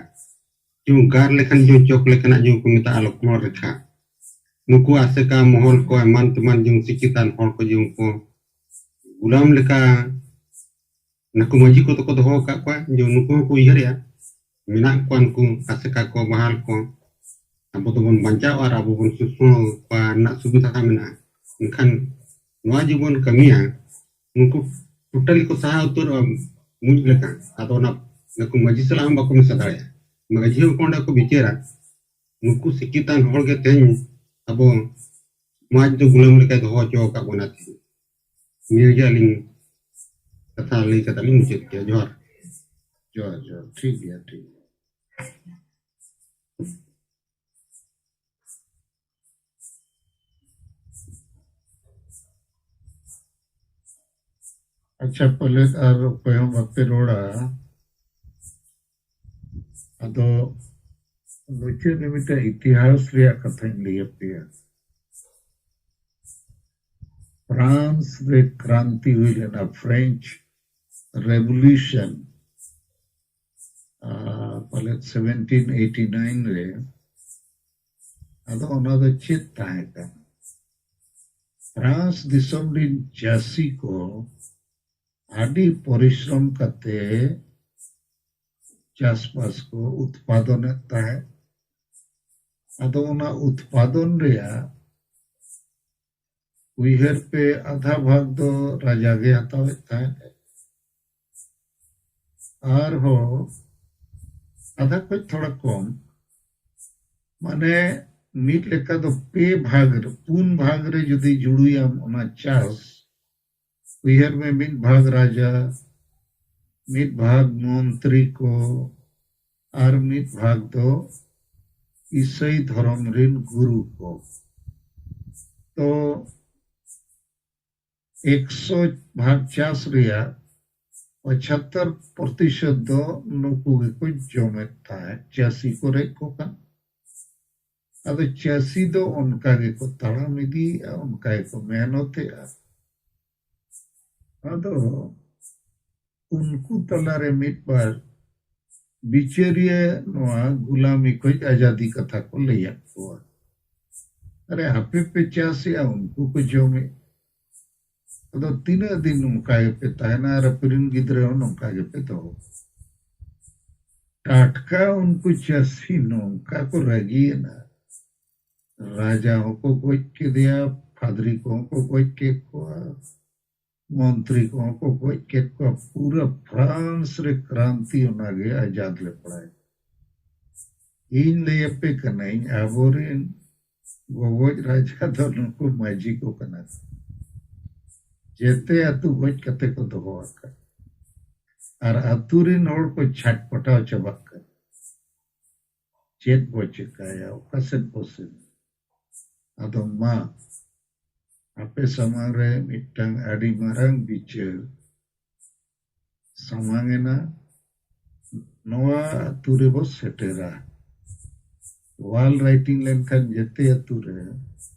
ᱡᱮᱢᱚᱱ ᱜᱟᱨ ᱞᱮᱠᱷᱟᱱ ᱡᱮᱢᱚᱱ ᱪᱚᱠ ᱞᱮᱠᱟᱱᱟᱜ ᱡᱮᱢᱚᱱ ᱠᱚ ᱢᱮᱛᱟᱜᱼᱟ ᱞᱚᱠᱢᱚᱬ ᱨᱮᱠᱷᱟ᱾ ᱱᱩᱠᱩ ᱟᱥᱮᱠᱟ ᱢᱚᱦᱚᱞ ᱠᱚ ᱮᱢᱟᱱ ᱛᱮᱢᱟᱱ ᱡᱮᱢᱚᱱ ᱥᱤᱠᱠᱷᱤᱛᱟᱱ ᱦᱚᱲ ᱠᱚ ᱡᱮᱢᱚᱱ ᱠᱚ ᱜᱩᱞᱟᱢ ᱞᱮᱠᱟ ᱱᱩᱠᱩ ᱢᱟᱹᱡᱷᱤ ᱠᱚᱫᱚ ᱠᱚ ᱫᱚᱦᱚ ᱟᱠᱟᱫ ᱠᱚᱣᱟ, ᱡᱮ ᱱᱩᱠᱩ ᱦᱚᱸᱠᱚ ᱩᱭᱦᱟᱹᱨᱮᱜᱼᱟ, ᱢᱮᱱᱟᱜ ᱠᱚᱣᱟ ᱱᱩᱠᱩ ᱟᱥᱮᱠᱟ ᱠᱚ, ᱵᱟᱦᱟᱞ ᱠᱚ, ᱟᱵᱚ ᱫᱚᱵᱚᱱ ᱵᱟᱧᱪᱟᱣ ᱟᱨ ᱟᱵᱚ ᱵᱚᱱ ᱥᱩᱥᱢᱟᱹᱣ ᱠᱚᱣᱟ ᱨᱮᱱᱟᱜ ᱥᱩᱵᱤᱫᱷᱟ ᱢᱮᱱᱟᱜᱼᱟ᱾ ᱢᱮᱱᱠᱷᱟᱱ ᱱᱚᱣᱟ ᱡᱮᱵᱚᱱ ᱠᱟᱹᱢᱤᱭᱟ, ᱱᱩᱠᱩ ᱴᱳᱴᱟᱞᱤ ᱠᱚ ᱥᱟᱦᱟ ᱩᱛᱟᱹᱨᱚᱜᱼᱟ ᱢᱩᱸᱡ ᱞᱮᱠᱟ᱾ ᱟᱫᱚ ᱚᱱᱟ ᱱᱩᱠᱩ ᱢᱟᱹᱡᱷᱤ ᱥᱟᱞᱟᱜ ᱦᱚᱸ ᱵᱟᱠᱚ ᱢᱮᱥᱟ ᱫᱟᱲᱮᱭᱟᱜᱼᱟ᱾ ᱢᱟᱹᱡᱷᱤ ᱦᱚᱸ ᱚᱸᱰᱮ ᱠᱚ ᱵᱤᱪᱟᱹᱨᱟ᱾ ᱱᱩᱠᱩ ᱥᱤᱠᱠᱷᱤᱛᱟᱱ ᱦᱚᱲ ᱜᱮ ᱛᱮᱦᱮᱧ ᱟᱵᱚ ᱥᱚᱢᱟᱡᱽ ᱫᱚ ᱜᱩᱞᱟᱹᱢ ᱞᱮᱠᱟᱭ ᱫᱚᱦᱚ ᱦᱚᱪᱚ ᱟᱠᱟᱫ ᱵᱚᱱᱟ᱾ ᱱᱤᱭᱟᱹ ᱜᱮ ᱟᱹᱞᱤᱧ ᱠᱟᱛᱷᱟ ᱞᱟᱹᱭ ᱠᱟᱛᱮ ᱞᱤᱧ ᱢᱩᱪᱟᱹᱫ ᱠᱮᱫᱟ᱾ ᱡᱚᱦᱟᱨ᱾ ᱡᱚᱦᱟᱨ, ᱡᱚᱦᱟᱨ᱾ ᱴᱷᱤᱠ ᱜᱮᱭᱟ, ᱴᱷᱤᱠ ᱜᱮᱭᱟ᱾ ᱟᱪᱪᱷᱟ, ᱯᱟᱞᱮᱫ ᱟᱨ ᱚᱠᱚᱭ ᱦᱚᱸ ᱵᱟᱯᱮ ᱨᱚᱲᱟ᱾ ᱟᱫᱚ ᱢᱩᱪᱟᱹᱫ ᱨᱮ ᱢᱤᱫᱴᱮᱱ ᱤᱛᱤᱦᱟᱥ ᱨᱮᱭᱟᱜ ᱠᱟᱛᱷᱟᱧ ᱞᱟᱹᱭ ᱟᱯᱮᱭᱟ᱾ ᱯᱷᱨᱟᱱᱥ ᱨᱮ ᱠᱨᱟᱱᱛᱤ ᱦᱩᱭ ᱞᱮᱱᱟ, French Revolution, ᱟᱨ ᱯᱟᱞᱮᱫ ᱥᱮᱵᱷᱮᱱᱴᱤᱱ ᱮᱭᱤᱴᱤ ᱱᱟᱭᱤᱱ ᱨᱮ᱾ ᱟᱫᱚ ᱚᱱᱟ ᱫᱚ ᱪᱮᱫ ᱛᱟᱦᱮᱸ ᱠᱟᱱᱟ? ᱯᱷᱨᱟᱱᱥ ᱫᱤᱥᱚᱢ ᱨᱤᱱ ᱪᱟᱹᱥᱤ ᱠᱚ ᱟᱹᱰᱤ ᱯᱚᱨᱤᱥᱨᱚᱢ ᱠᱟᱛᱮ ᱪᱟᱥᱵᱟᱥ ᱠᱚ ᱩᱛᱯᱟᱫᱚᱱᱮᱫ ᱛᱟᱦᱮᱸᱫ᱾ ᱟᱫᱚ ᱚᱱᱟ ᱩᱛᱯᱟᱫᱚᱱ ᱨᱮᱭᱟᱜ ᱩᱭᱦᱟᱹᱨ ᱯᱮ, ᱟᱫᱷᱟ ᱵᱷᱟᱜᱽ ᱫᱚ ᱨᱟᱡᱟ ᱜᱮ ᱦᱟᱛᱟᱣᱮᱫ ᱛᱟᱦᱮᱸᱫ᱾ ᱟᱨᱦᱚᱸ ᱟᱫᱷᱟ ᱠᱷᱚᱱ ᱛᱷᱚᱲᱟ ᱠᱚᱢ, ᱢᱟᱱᱮ ᱢᱤᱫ ᱞᱮᱠᱟ ᱫᱚ ᱯᱮ ᱵᱷᱟᱜᱽ ᱨᱮ, ᱯᱩᱱ ᱵᱷᱟᱜᱽ ᱨᱮ ᱡᱩᱫᱤ ᱡᱩᱲᱩᱭᱟᱢ ᱚᱱᱟ ᱪᱟᱥ, ᱩᱭᱦᱟᱹᱨ ᱢᱮ, ᱢᱤᱫ ᱵᱷᱟᱜᱽ ᱨᱟᱡᱟ, ᱢᱤᱫ ᱵᱷᱟᱜᱽ ᱢᱚᱱᱛᱨᱤ ᱠᱚ, ᱟᱨ ᱢᱤᱫ ᱵᱷᱟᱜᱽ ᱫᱚ ᱤᱥᱟᱹᱭ ᱫᱷᱚᱨᱚᱢ ᱨᱤᱱ ᱜᱩᱨᱩ ᱠᱚ᱾ ᱛᱚ ᱮᱠᱥᱚ ᱵᱷᱟᱜᱽ ᱪᱟᱥ ᱨᱮᱭᱟᱜ ᱯᱚᱸᱪᱟᱛᱛᱚᱨ ᱯᱨᱚᱛᱤᱥᱚᱛ ᱫᱚ ᱱᱩᱠᱩ ᱜᱮᱠᱚ ᱡᱚᱢᱮᱫ ᱛᱟᱦᱮᱸᱫ, ᱪᱟᱹᱥᱤ ᱠᱚ ᱨᱮᱡ ᱠᱚ ᱠᱟᱱ᱾ ᱟᱫᱚ ᱪᱟᱹᱥᱤ ᱫᱚ ᱚᱱᱠᱟ ᱜᱮᱠᱚ ᱛᱟᱲᱟᱢ ᱤᱫᱤᱭᱮᱫᱼᱟ, ᱚᱱᱠᱟ ᱜᱮᱠᱚ ᱢᱮᱦᱱᱚᱛᱮᱜᱼᱟ᱾ ᱟᱫᱚ ᱩᱱᱠᱩ ᱛᱟᱞᱟᱨᱮ ᱢᱤᱫ ᱵᱟᱨ ᱵᱤᱪᱟᱹᱨᱤᱭᱟᱹ ᱱᱚᱣᱟ ᱜᱩᱞᱟᱢᱤ ᱠᱷᱚᱱ ᱟᱡᱟᱫᱤ ᱠᱟᱛᱷᱟ ᱠᱚ ᱞᱟᱹᱭᱟᱫ ᱠᱚᱣᱟ᱾ ᱟᱨᱮ, ᱟᱯᱮ ᱯᱮ ᱪᱟᱥᱮᱜᱼᱟ, ᱩᱱᱠᱩ ᱠᱚ ᱡᱚᱢᱮᱫ᱾ ᱟᱫᱚ ᱛᱤᱱᱟᱹᱜ ᱫᱤᱱ ᱱᱚᱝᱠᱟ ᱜᱮᱯᱮ ᱛᱟᱦᱮᱱᱟ ᱟᱨ ᱟᱯᱮ ᱨᱮᱱ ᱜᱤᱫᱽᱨᱟᱹ ᱦᱚᱸ ᱱᱚᱝᱠᱟ ᱜᱮᱯᱮ ᱫᱚᱦᱚ? ᱴᱟᱴᱠᱟ ᱩᱱᱠᱩ ᱪᱟᱹᱥᱤ ᱱᱚᱝᱠᱟ ᱠᱚ ᱨᱟᱹᱜᱤᱭᱮᱱᱟ, ᱨᱟᱡᱟ ᱦᱚᱸᱠᱚ ᱜᱚᱡ ᱠᱮᱫᱮᱭᱟ, ᱯᱷᱟᱫᱽᱨᱤ ᱠᱚᱦᱚᱸ ᱠᱚ ᱜᱚᱡ ᱠᱮᱫ ᱠᱚᱣᱟ᱾ ᱢᱚᱱᱛᱨᱤ ᱠᱚᱦᱚᱸ ᱠᱚ ᱜᱚᱡ ᱠᱮᱫ ᱠᱚᱣᱟ᱾ ᱯᱩᱨᱟᱹ ᱯᱷᱨᱟᱱᱥ ᱨᱮ ᱠᱨᱟᱱᱛᱤ ᱚᱱᱟᱜᱮ ᱟᱡᱟᱫ ᱞᱮ ᱯᱟᱲᱟᱭ᱾ ᱤᱧ ᱞᱟᱹᱭ ᱟᱯᱮ ᱠᱟᱹᱱᱟᱹᱧ, ᱟᱵᱚᱨᱮᱱ ᱜᱚᱜᱚᱡ ᱨᱟᱡᱟ ᱫᱚ ᱱᱩᱠᱩ ᱢᱟᱹᱡᱷᱤ ᱠᱚ ᱠᱟᱱᱟ ᱠᱚ᱾ ᱡᱮᱛᱮ ᱟᱹᱛᱩ ᱜᱚᱡ ᱠᱟᱛᱮ ᱠᱚ ᱫᱚᱦᱚ ᱟᱠᱟᱫ᱾ ᱟᱨ ᱟᱹᱛᱩ ᱨᱮᱱ ᱦᱚᱲ ᱠᱚ ᱪᱷᱟᱴᱯᱟᱴᱟᱣ ᱪᱟᱵᱟᱜ ᱠᱟᱱᱟ᱾ ᱪᱮᱫ ᱵᱚ ᱪᱮᱠᱟᱭᱟ? ᱚᱠᱟ ᱥᱮᱫ ᱵᱚ ᱥᱮᱱ? ᱟᱫᱚ ᱢᱟ, ᱟᱯᱮ ᱥᱟᱢᱟᱝ ᱨᱮ ᱢᱤᱫᱴᱟᱝ ᱟᱹᱰᱤ ᱢᱟᱨᱟᱝ ᱵᱤᱪᱟᱹᱨ ᱥᱟᱢᱟᱝ ᱮᱱᱟ᱾ ᱱᱚᱣᱟ ᱟᱹᱛᱩ ᱨᱮᱵᱚ ᱥᱮᱴᱮᱨᱟ᱾ ᱚᱞ ᱨᱟᱭᱴᱤᱝ ᱞᱮᱱᱠᱷᱟᱱ ᱡᱮᱛᱮ ᱟᱹᱛᱩ ᱨᱮ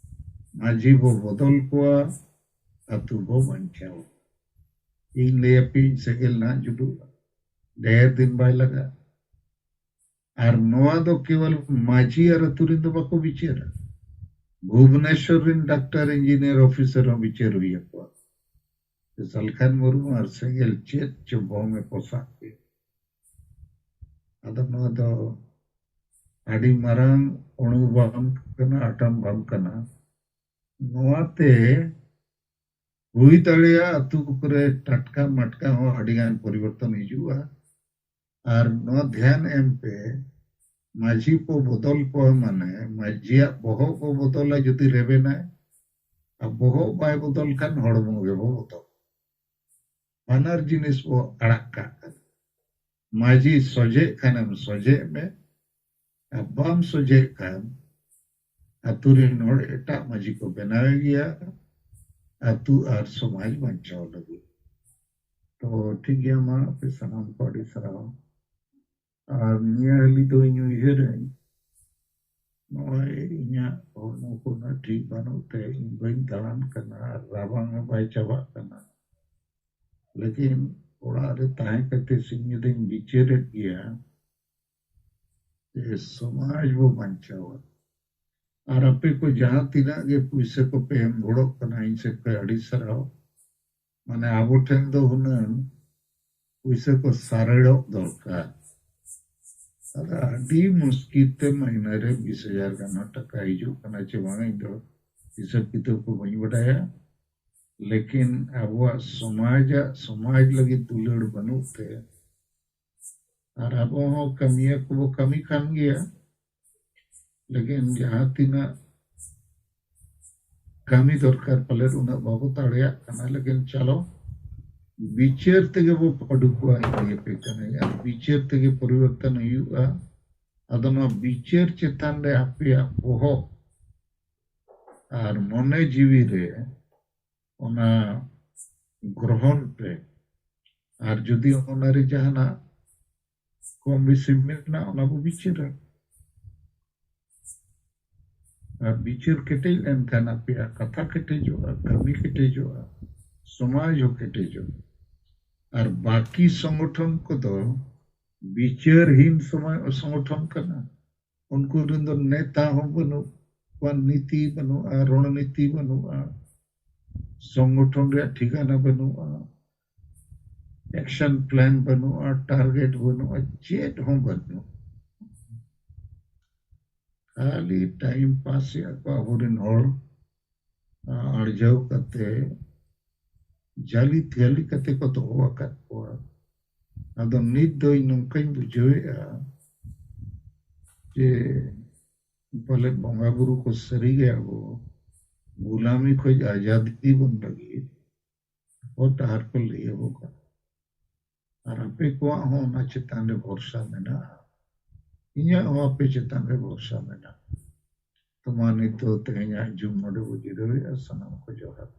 ᱢᱟᱹᱡᱷᱤ ᱵᱚ ᱵᱚᱫᱚᱞ ᱠᱚᱣᱟ, ᱟᱹᱛᱩ ᱵᱚ ᱵᱟᱧᱪᱟᱣᱟ᱾ ᱤᱧ ᱞᱟᱹᱭ ᱟᱯᱮᱭᱟᱹᱧ, ᱥᱮᱸᱜᱮᱞ ᱱᱟᱦᱟᱜ ᱡᱩᱞᱩᱜᱼᱟ, ᱰᱷᱮᱨ ᱫᱤᱱ ᱵᱟᱭ ᱞᱟᱜᱟᱜᱼᱟ᱾ ᱟᱨ ᱱᱚᱣᱟ ᱫᱚ ᱠᱮᱣᱚᱞ ᱢᱟᱹᱡᱷᱤ ᱟᱨ ᱟᱹᱛᱩ ᱨᱮᱱ ᱫᱚ ᱵᱟᱠᱚ ᱵᱤᱪᱟᱹᱨᱟ, ᱵᱷᱩᱵᱽᱱᱮᱥᱚᱨ ᱨᱮᱱ ᱰᱟᱠᱛᱟᱨ, ᱤᱧᱡᱤᱱᱤᱭᱟᱨ, ᱚᱯᱷᱤᱥᱟᱨ ᱦᱚᱸ ᱵᱤᱪᱟᱹᱨ ᱦᱩᱭ ᱟᱠᱚᱣᱟ᱾ ᱥᱟᱞᱠᱷᱟᱱ ᱢᱩᱨᱢᱩ ᱟᱨ ᱥᱮᱸᱜᱮᱞ ᱪᱮᱫ ᱪᱚ ᱵᱚᱢ ᱮ ᱯᱚᱥᱟᱜ ᱠᱮᱫ᱾ ᱟᱫᱚ ᱱᱚᱣᱟ ᱫᱚ ᱟᱹᱰᱤ ᱢᱟᱨᱟᱝ ᱚᱬᱩ ᱵᱟᱢ ᱠᱟᱱᱟ, ᱟᱴᱟᱢ ᱵᱟᱢ ᱠᱟᱱᱟ᱾ ᱱᱚᱣᱟᱛᱮ ᱦᱩᱭ ᱫᱟᱲᱮᱭᱟᱜᱼᱟ ᱟᱹᱛᱩ ᱠᱚᱨᱮ ᱴᱟᱴᱠᱟ ᱢᱟᱴᱠᱟ ᱦᱚᱸ ᱟᱹᱰᱤ ᱜᱟᱱ ᱯᱚᱨᱤᱵᱚᱨᱛᱚᱱ ᱦᱤᱡᱩᱜᱼᱟ᱾ ᱟᱨ ᱱᱚᱣᱟ ᱫᱷᱮᱭᱟᱱ ᱮᱢ ᱯᱮ, ᱢᱟᱹᱡᱷᱤ ᱠᱚ ᱵᱚᱫᱚᱞ ᱠᱚᱣᱟ ᱢᱟᱱᱮ ᱢᱟᱹᱡᱷᱤᱭᱟᱜ ᱵᱚᱦᱚᱜ ᱠᱚ ᱵᱚᱫᱚᱞᱟ ᱡᱩᱫᱤ ᱨᱮᱵᱮᱱᱟᱭ, ᱟᱨ ᱵᱚᱦᱚᱜ ᱵᱟᱭ ᱵᱚᱫᱚᱞ ᱠᱷᱟᱱ ᱦᱚᱲᱢᱚ ᱜᱮᱵᱚ ᱵᱚᱫᱚᱞ᱾ ᱵᱟᱱᱟᱨ ᱡᱤᱱᱤᱥ ᱵᱚ ᱟᱲᱟᱜ ᱠᱟᱜ ᱠᱟᱱᱟ᱾ ᱢᱟᱹᱡᱷᱤ ᱥᱚᱡᱷᱮᱜ ᱠᱷᱟᱱᱮᱢ ᱥᱚᱡᱷᱮᱜ ᱢᱮ, ᱟᱨ ᱵᱟᱢ ᱥᱚᱡᱷᱮᱜ ᱠᱷᱟᱱ ᱟᱹᱛᱩ ᱨᱮᱱ ᱦᱚᱲ ᱮᱴᱟᱜ ᱢᱟᱹᱡᱷᱤ ᱠᱚ ᱵᱮᱱᱟᱣᱮ ᱜᱮᱭᱟ ᱟᱹᱛᱩ ᱟᱨ ᱥᱚᱢᱟᱡᱽ ᱵᱟᱧᱪᱟᱣ ᱞᱟᱹᱜᱤᱫ᱾ ᱛᱚ ᱴᱷᱤᱠ ᱜᱮᱭᱟ, ᱢᱟ ᱟᱯᱮ ᱥᱟᱱᱟᱢ ᱠᱚ ᱟᱹᱰᱤ ᱥᱟᱨᱦᱟᱣ᱾ ᱟᱨ ᱱᱤᱭᱟᱹ ᱦᱟᱹᱞᱤ ᱫᱚ ᱤᱧ ᱩᱭᱦᱟᱹᱨᱟᱹᱧ, ᱱᱚᱜᱼᱚᱭ ᱤᱧᱟᱹᱜ ᱦᱚᱲᱢᱚ ᱠᱚ ᱩᱱᱟᱹᱜ ᱴᱷᱤᱠ ᱵᱟᱹᱱᱩᱜ ᱛᱮ ᱤᱧ ᱵᱟᱹᱧ ᱫᱟᱬᱟᱱ ᱠᱟᱱᱟ ᱟᱨ ᱨᱟᱵᱟᱝ ᱦᱚᱸ ᱵᱟᱭ ᱪᱟᱵᱟᱜ ᱠᱟᱱᱟ᱾ ᱞᱮᱠᱤᱱ ᱚᱲᱟᱜ ᱨᱮ ᱛᱟᱦᱮᱸ ᱠᱟᱛᱮ ᱥᱤᱧ ᱧᱤᱫᱟᱹᱧ ᱵᱤᱪᱟᱹᱨᱮᱫ ᱜᱮᱭᱟ ᱡᱮ ᱥᱚᱢᱟᱡᱽ ᱵᱚ ᱵᱟᱧᱪᱟᱣᱟ᱾ ᱟᱨ ᱟᱯᱮ ᱠᱚ ᱡᱟᱦᱟᱸ ᱛᱤᱱᱟᱹᱜ ᱜᱮ ᱯᱩᱭᱥᱟᱹ ᱠᱚᱯᱮ ᱮᱢ ᱜᱚᱲᱚᱜ ᱠᱟᱱᱟ, ᱤᱧ ᱥᱮᱫ ᱠᱷᱚᱱ ᱟᱹᱰᱤ ᱥᱟᱨᱦᱟᱣ᱾ ᱢᱟᱱᱮ ᱟᱵᱚ ᱴᱷᱮᱱ ᱫᱚ ᱦᱩᱱᱟᱹᱝ ᱯᱩᱭᱥᱟᱹ ᱠᱚ ᱥᱟᱨᱮᱲᱚᱜ ᱫᱚᱨᱠᱟᱨ᱾ ᱟᱫᱚ ᱟᱹᱰᱤ ᱢᱩᱥᱠᱤᱞ ᱛᱮ ᱢᱟᱹᱦᱱᱟᱹ ᱨᱮ ᱵᱤᱥ ᱦᱟᱡᱟᱨ ᱜᱟᱱ ᱦᱚᱸ ᱴᱟᱠᱟ ᱦᱤᱡᱩᱜ ᱠᱟᱱᱟ ᱪᱮ ᱵᱟᱝ, ᱤᱧ ᱫᱚ ᱦᱤᱥᱟᱹᱵ ᱠᱤᱛᱟᱹᱵ ᱠᱚ ᱵᱟᱹᱧ ᱵᱟᱰᱟᱭᱟ᱾ ᱞᱮᱠᱤᱱ ᱟᱵᱚᱣᱟᱜ ᱥᱚᱢᱟᱡᱟᱜ, ᱥᱚᱢᱟᱡᱽ ᱞᱟᱹᱜᱤᱫ ᱫᱩᱞᱟᱹᱲ ᱵᱟᱹᱱᱩᱜ ᱛᱮ, ᱟᱨ ᱟᱵᱚ ᱦᱚᱸ ᱠᱟᱹᱢᱤᱭᱟᱹ ᱠᱚᱵᱚ ᱠᱟᱹᱢᱤ ᱠᱟᱱ ᱜᱮᱭᱟ, ᱞᱮᱠᱤᱱ ᱡᱟᱦᱟᱸ ᱛᱤᱱᱟᱹᱜ ᱠᱟᱹᱢᱤ ᱫᱚᱨᱠᱟᱨ ᱯᱟᱞᱮᱫ ᱩᱱᱟᱹᱜ ᱵᱟᱵᱚ ᱫᱟᱲᱮᱭᱟᱜ ᱠᱟᱱᱟ᱾ ᱞᱮᱠᱤᱱ ᱪᱟᱞᱚ, ᱵᱤᱪᱟᱹᱨ ᱛᱮᱜᱮ ᱵᱚ ᱯᱟᱹᱰᱩ ᱠᱚᱣᱟ, ᱤᱧ ᱞᱟᱹᱭ ᱟᱯᱮ ᱠᱟᱹᱱᱟᱹᱧ, ᱟᱨ ᱵᱤᱪᱟᱹᱨ ᱛᱮᱜᱮ ᱯᱚᱨᱤᱵᱚᱨᱛᱚᱱ ᱦᱩᱭᱩᱜᱼᱟ᱾ ᱟᱫᱚ ᱱᱚᱣᱟ ᱵᱤᱪᱟᱹᱨ ᱪᱮᱛᱟᱱ ᱨᱮ ᱟᱯᱮᱭᱟᱜ ᱵᱚᱦᱚᱜ ᱟᱨ ᱢᱚᱱᱮ ᱡᱤᱣᱤ ᱨᱮ ᱚᱱᱟ ᱜᱨᱚᱦᱚᱱ ᱯᱮ᱾ ᱟᱨ ᱡᱩᱫᱤ ᱚᱱᱟᱨᱮ ᱡᱟᱦᱟᱱᱟᱜ ᱠᱚᱢ ᱵᱮᱥᱤ ᱢᱮᱱᱟᱜᱼᱟ, ᱚᱱᱟ ᱵᱚ ᱵᱤᱪᱟᱹᱨᱟ᱾ ᱟᱨ ᱵᱤᱪᱟᱹᱨ ᱠᱮᱴᱮᱡ ᱞᱮᱱᱠᱷᱟᱱ ᱟᱯᱮᱭᱟᱜ ᱠᱟᱛᱷᱟ ᱠᱮᱴᱮᱡᱚᱜᱼᱟ, ᱠᱟᱹᱢᱤ ᱠᱮᱴᱮᱡᱚᱜᱼᱟ, ᱥᱚᱢᱟᱡᱽ ᱦᱚᱸ ᱠᱮᱴᱮᱡᱚᱜᱼᱟ᱾ ᱟᱨ ᱵᱟᱹᱠᱤ ᱥᱚᱝᱜᱚᱴᱷᱚᱱ ᱠᱚᱫᱚ ᱵᱤᱪᱟᱹᱨᱦᱤᱱ ᱥᱚᱢᱚᱭ ᱥᱚᱝᱜᱚᱴᱷᱚᱱ ᱠᱟᱱᱟ᱾ ᱩᱱᱠᱩ ᱨᱮᱱ ᱫᱚ ᱱᱮᱛᱟ ᱦᱚᱸ ᱵᱟᱹᱱᱩᱜ ᱠᱚᱣᱟ, ᱱᱤᱛᱤ ᱵᱟᱹᱱᱩᱜᱼᱟ, ᱨᱚᱬᱱᱤᱛᱤ ᱵᱟᱹᱱᱩᱜᱼᱟ, ᱥᱚᱝᱜᱚᱴᱷᱚᱱ ᱨᱮᱭᱟᱜ ᱴᱷᱤᱠᱟᱱᱟ ᱵᱟᱹᱱᱩᱜᱼᱟ, ᱮᱠᱥᱚᱱ ᱯᱞᱟᱱ ᱵᱟᱹᱱᱩᱜᱼᱟ, ᱴᱟᱨᱜᱮᱴ ᱵᱟᱹᱱᱩᱜᱼᱟ, ᱪᱮᱫ ᱦᱚᱸ ᱵᱟᱹᱱᱩᱜᱼᱟ᱾ ᱠᱷᱟᱹᱞᱤ ᱴᱟᱭᱤᱢ ᱯᱟᱥ ᱮᱫ ᱠᱚ ᱟᱵᱚᱨᱮᱱ ᱦᱚᱲ, ᱟ, ᱟᱨᱡᱟᱣ ᱠᱟᱛᱮ ᱡᱟᱹᱞᱤ ᱛᱷᱤᱭᱟᱹᱞᱤ ᱠᱟᱛᱮ ᱠᱚ ᱫᱚᱦᱚ ᱟᱠᱟᱫ ᱠᱚᱣᱟ᱾ ᱟᱫᱚ ᱱᱤᱛ ᱫᱚ ᱤᱧ ᱱᱚᱝᱠᱟᱧ ᱵᱩᱡᱷᱟᱹᱣᱮᱫᱼᱟ ᱡᱮ ᱯᱟᱞᱮᱫ ᱵᱚᱸᱜᱟ ᱵᱩᱨᱩ ᱠᱚ ᱥᱟᱹᱨᱤᱜᱮ ᱟᱵᱚ ᱜᱩᱞᱟᱢᱤ ᱠᱷᱚᱡ ᱟᱡᱟᱫᱤ ᱵᱚᱱ ᱞᱟᱹᱜᱤᱫ ᱦᱚᱨ ᱰᱟᱦᱟᱨ ᱠᱚ ᱞᱟᱹᱭ ᱟᱵᱚ ᱠᱟᱱᱟ᱾ ᱟᱨ ᱟᱯᱮ ᱠᱚᱣᱟᱜ ᱦᱚᱸ ᱚᱱᱟ ᱪᱮᱛᱟᱱ ᱨᱮ ᱵᱷᱚᱨᱥᱟ ᱢᱮᱱᱟᱜᱼᱟ, ᱤᱧᱟᱹᱜ ᱦᱚᱸ ᱟᱯᱮ ᱪᱮᱛᱟᱱ ᱨᱮ ᱵᱷᱚᱨᱥᱟ ᱢᱮᱱᱟᱜᱼᱟ᱾ ᱛᱚ ᱢᱟ ᱱᱤᱛ ᱫᱚ ᱛᱮᱦᱮᱧᱟᱜ ᱡᱩᱢ ᱱᱚᱰᱮ ᱵᱚ ᱡᱤᱨᱟᱹᱣᱮᱫᱼᱟ᱾ ᱥᱟᱱᱟᱢ ᱠᱚ ᱡᱚᱦᱟᱨ᱾